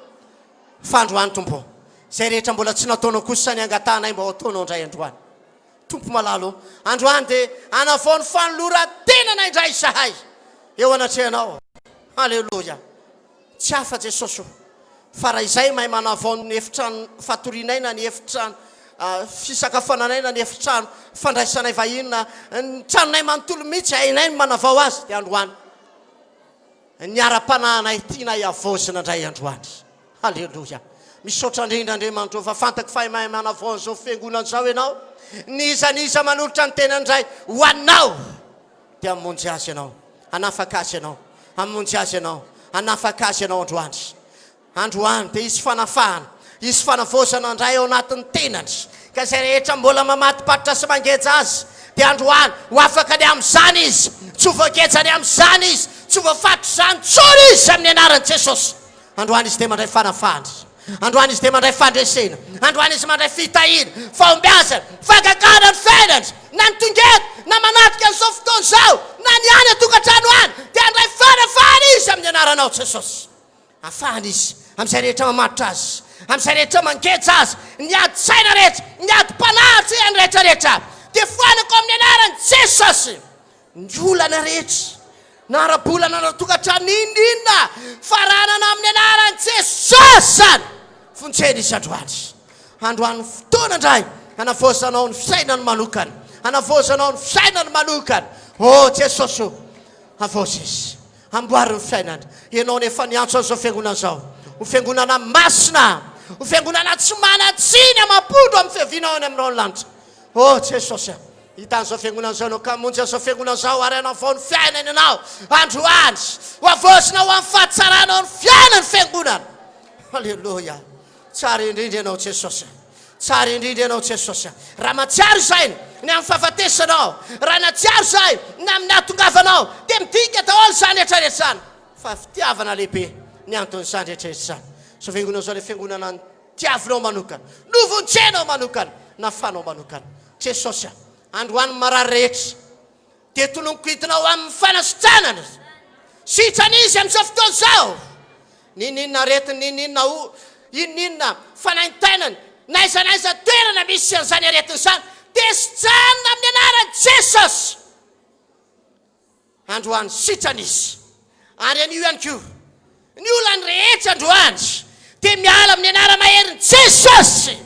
Fa androany, Tompo ô, izay rehetra mbola tsy nataonao kosa ny angatahanay mba ho ataonao indray androany. Tompo malala ô, androany dia hanavao ny fanoloran-tenanay indray izahay eo anatrehanao. Haleloia. Tsy hafa Jesosy ô, fa raha izay mahay manavao ny efitrano fatorianay na ny efitrano fisakafoananay na ny efitrano fandraisanay vahiny na ny tranonay manontolo mihitsy hainay ny manavao azy dia androany Ny ara-panahinay tianay havaozina indray androany. Haleloia. Misaotra indrindra Andriamanitra ô fa fantako fa mahay manavao an'izao fiangonana izao Ianao. N'iza n'iza manolotra ny tenany indray ho Anao dia hamonjy azy Ianao. Hanafaka azy Ianao. Hamonjy azy Ianao. Hanafaka azy Ianao androany. Androany dia hisy fanafahana, hisy fanavaozana indray ao anatin'ny tenany, ka izay rehetra mbola mamatipatitra sy mangeja azy. Dia androany, ho afaka ny amin'izany izy. Tsy ho voageja ny amin'izany izy. Tsy ho voafatr'izany intsony izy amin'ny anaran'i Jesosy. Androany izy dia mandray fanafahana. Androany izy dia mandray fandresena. Androany izy mandray fitahiana, fahombiazana, fahagagana ny fiainany. Na ny tonga eto, na manatrika an'izao fotoana izao, na ny any an-tokantrano any, dia handray fanafahana izy amin'ny anaranao Jesosy. Afahana izy amin'izay rehetra mamatotra azy, amin'izay rehetra mangeja azy, ny adi-tsaina rehetra, ny adim-panahy atrehany rehetra rehetra, dia foanako amin'ny anaran'i Jesosy. Ny olana rehetra, na ara-bola na ara-tokantrano, n'inon'inona, faranana amin'ny anaran'i Jesosy izany. Vonjena izy androany. Androany fotoana indray hanavaozanao ny fiainany manokana, hanavaozanao ny fiainany manokana. Oh Jesosy o, havaozy izy. Amboary ny fiainany. Ianao no efa niantso an'izao fiangonana izao ho fiangonana masina, ho fiangonana tsy manan-tsiny amam-pondro amin'ny fiavianao any aminao ny lanitra. Oh Jesosy a! Hitan'izao fiangonana izao ianao ka hamonjy an'izao fiangonana izao ary hanavao ny fiainany ianao androany. Ho havaozina ho amin'ny fahatsaranao ny fiainan'ny fiangonana. Aleloia! Tsara indrindra ianao Jesosy a! Tsara indrindra ianao Jesosy a! Raha mahatsiaro izahay ny amin'ny fahafatesanao, raha nahatsiaro izahay ny amin'ny nahatongavanao, dia midika daholo izany rehetra rehetra izany fa fitiavana lehibe ny anton'izany rehetra rehetra izany. Izao fiangonana izao ilay fiangonana tiavinao manokana, novonjenao manokana, nafanao manokana. Jesosy a! Androany ny marary rehetra dia tononiko hidina ho amin'ny fanasitranana. Sitrana izy amin'izao fotoana izao. N'inon'inona aretiny, n'inon'inona o, inon'inona fanaintainany, na aiza na aiza toerana misy an'izany aretina izany, dia sitranina amin'ny anaran'i Jesosy. Androany sitrana izy. Ary anio ihany koa, ny olany rehetra androany dia miala amin'ny anara-maherin'i Jesosy.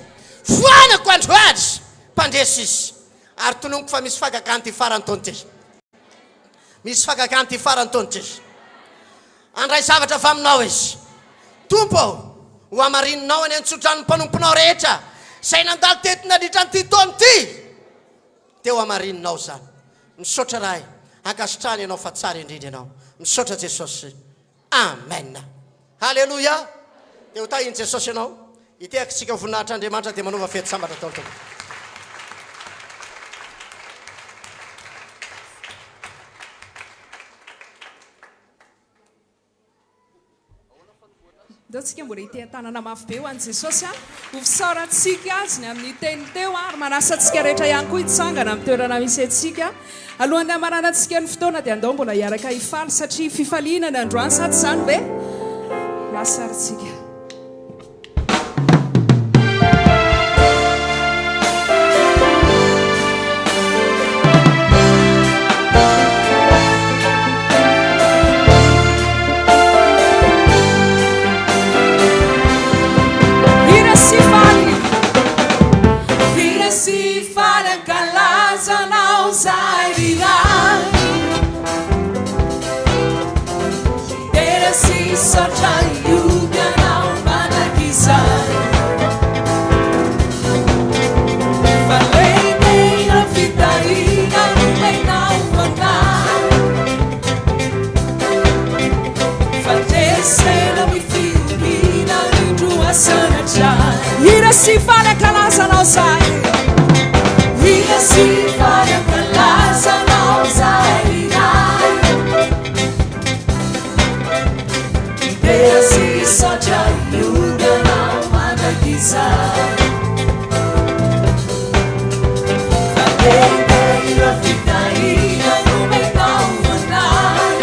Foanako androany, mpandresy izy. Ary tononiko fa misy fahagagana ity faran'ny taona ity. Misy fahagagana ity faran'ny taona ity. Handray zavatra avy aminao izy. Tompo ô, ho hamarininao any an-tsodran'ny mpanomponao rehetra izay nandalo teto nandritra an'ity taona ity. Dia ho hamarininao izany. Misaotra Ray, ankasitrahana Ianao fa tsara indrindra Ianao. Misaotra Jesosy. Amen. Haleloia. Dia ho tahin'i Jesosy ianao. Hitehaka isika ho voninahitr'Andriamanitra dia manova fety sambatra daholo tompoko. Ndao tsika mbola hiteha-tanana mafy be ho an'i Jesosy a! Ho fisaorantsika Azy ny amin'ny teniny teo ary manasa antsika rehetra ihany koa hitsangana amin'ny toerana misy antsika. Alohan'ny hamaranantsika ny fotoana dia andao mbola hiaraka hifaly satria fifaliana ny androany sa tsy izany ve? Lasa ary tsika. Hira sy faly, hira sy faly ankalaza anao zahay ry Ray. Dera sy saotra hioby anao mandrakizay. Fa lehibe ireo fitahiana nomenao anay. Fandresena ny fihobiana indro asanatray. Hira sy faly ankalaza anao zahay. Hira sy faly ankalaza anao zahay ry Ray. Dera sy saotra hioby anao mandrakizay. Fa lehibe ireo fitahiana nomenao anay.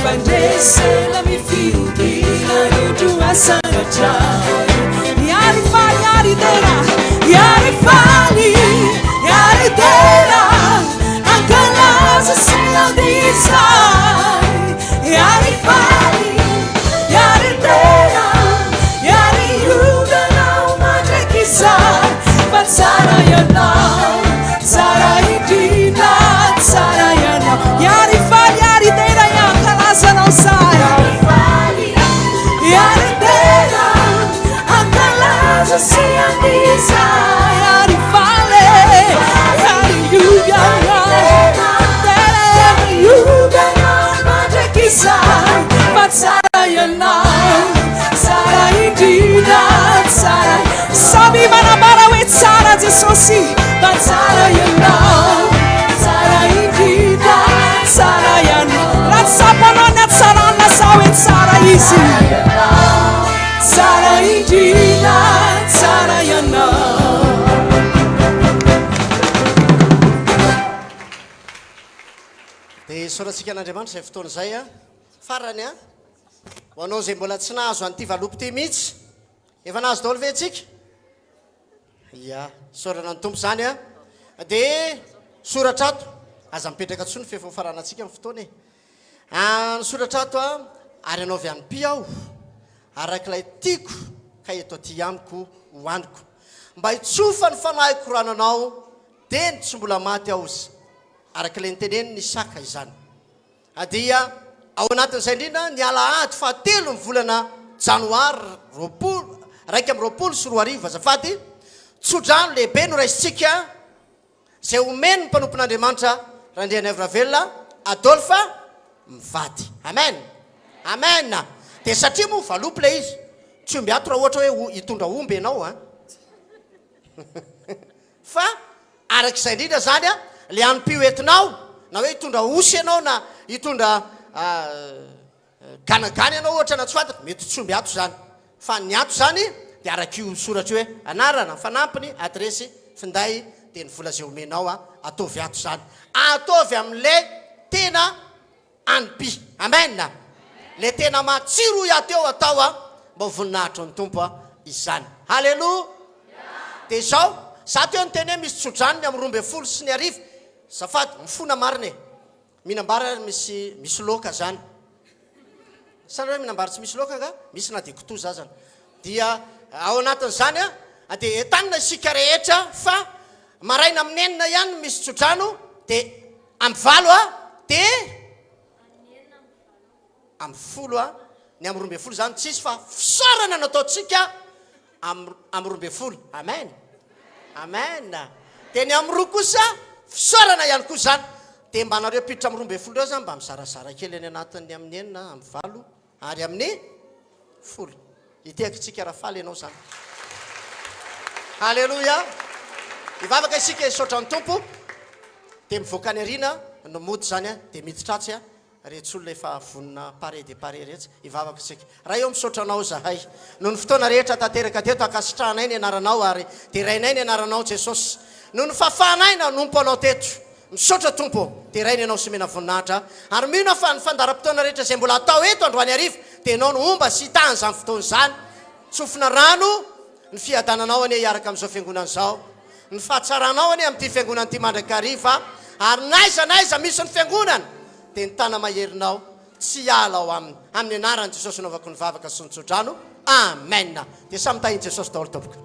Fandresena ny fihodina indro asandratra. Hiary faly, hiary dera, hiary faly, hiary dera, ankalaza sy andizay. Hiary faly, hiary dera, hiary hodana mandrakizay. Fa tsara ianao, tsara indrindra, tsara ianao. Hiary faly, hiary dera, hankalaza anao sahy. Hiary dera, hankalaza sy handizay. Hiary faly, hiary hodana, dera, hiary hodana mandrakizay. Fa tsara ianao, tsara indrindra, tsara. Samy manambara hoe. tsara Jesosy, fa tsara Ianao, tsara indrindra, tsara Ianao. Raha tsapanao ny hatsarany, lazao hoe tsara Izy. Tsara indrindra, tsara Ianao. Dia isaorantsika an'Andriamanitra izay fotoana izay a. Farany a, ho anao izay mbola tsy nahazo an'ity valopy ity mihitsy, efa nahazo daholo ve isika? Ya, isaorana ny Tompo izany a. Dia soratra ato, aza mipetraka intsony fa efa hofaranantsika ny fotoana e. Ny soratra ato a, ary anaovy hanim-py aho, araka ilay tiako ka eto aty amiko hohaniko. Mba hitsofa ny fanahiko rano anao, dia ny tsy mbola maty aho, araka ilay niteneniny Isaka izany. Dia ao anatin'izay indrindra ny alahady fahatelo ny volana janoary 20 2021 azafady, tsodrano lehibe no raisintsika izay omen'ny mpanompon'Andriamanitra Randrianaivoravelona Adolphe mivady. Amen! Amen! Dia satria moa valopy ilay izy, tsy omby ato raha ohatra hoe hitondra omby ianao an! Fa araka izay indrindra izany an, ilay hanim-pio entinao, na hoe hitondra osy ianao na hitondra ganagana ianao ohatra na tsy fantatra, mety tsy omby ato izany. Fa ny ato izany dia araka io soratra io hoe anarana, fanampiny, adiresy, finday, dia ny vola izay omenao an, ataovy ato izany. Ataovy amin'ilay tena Anpi. Amen! Le tena matsiro hoy aho teo atao a, mba ho voninahitry ny Tompo a izany. Haleloia! Dia izao, za teo niteny hoe misy tsodrano ny amin'ny 12 sy ny hariva. Azafady, mifona marina e. Mihinam-bary ary misy misy laoka zany. Sa nareo mihinam-bary tsy misy laoka angaha? Misy na dia kitoza azany. Dia ao anatin'izany a, dia entanina isika rehetra fa maraina amin'ny enina ihany no misy tsodrano, dia Amin'ny valo a, dia amin'ny folo a, ny amin'ny 12 izany tsisy fa fisaorana no ataontsika amin'ny amin'ny 12. Amen. Amen. Dia ny amin'ny roa kosa fisaorana ihany koa izany. Dia mba nareo mpiditra amin'ny 12 ireo izany mba mizarazara kely any anatin'ny amin'ny enina, amin'ny valo ary amin'ny folo. Hitehaka isika raha faly ianao izany. Haleloia! Hivavaka isika hisaotra ny Tompo. Dia mivoaka any aoriana no mody izany dia miditra atsy retsy olona efa vonona pare dia pare retsy. Hivavaka isika. Ray ô misaotra Anao izahay noho ny fotoana rehetra tanteraka teto. Ankasitrahanay ny anaranao ary derainay ny anaranao Jesosy noho ny fahafahanay nanompo Anao teto. Misaotra Tompo ô! Deraina Ianao sy omena voninahitra ary mino aho fa ny fandaharam-potoana rehetra izay mbola hatao eto androany hariva dia Ianao no homba sy hitaha an'izany fotoana izany. Tsofina rano ny fiadananao anie hiaraka amin'izao fiangonana izao, ny fahatsaranao anie amin'ity fiangonana ity mandrakariva ary n'aiza n'aiza misy ny fiangonana dia ny tana-maherinao tsy hiala ao aminy. Amin'ny anaran'i Jesosy anaovako ny vavaka sy ny tsodrano. Amen! Dia samy tahin'i Jesosy daholo tompoko.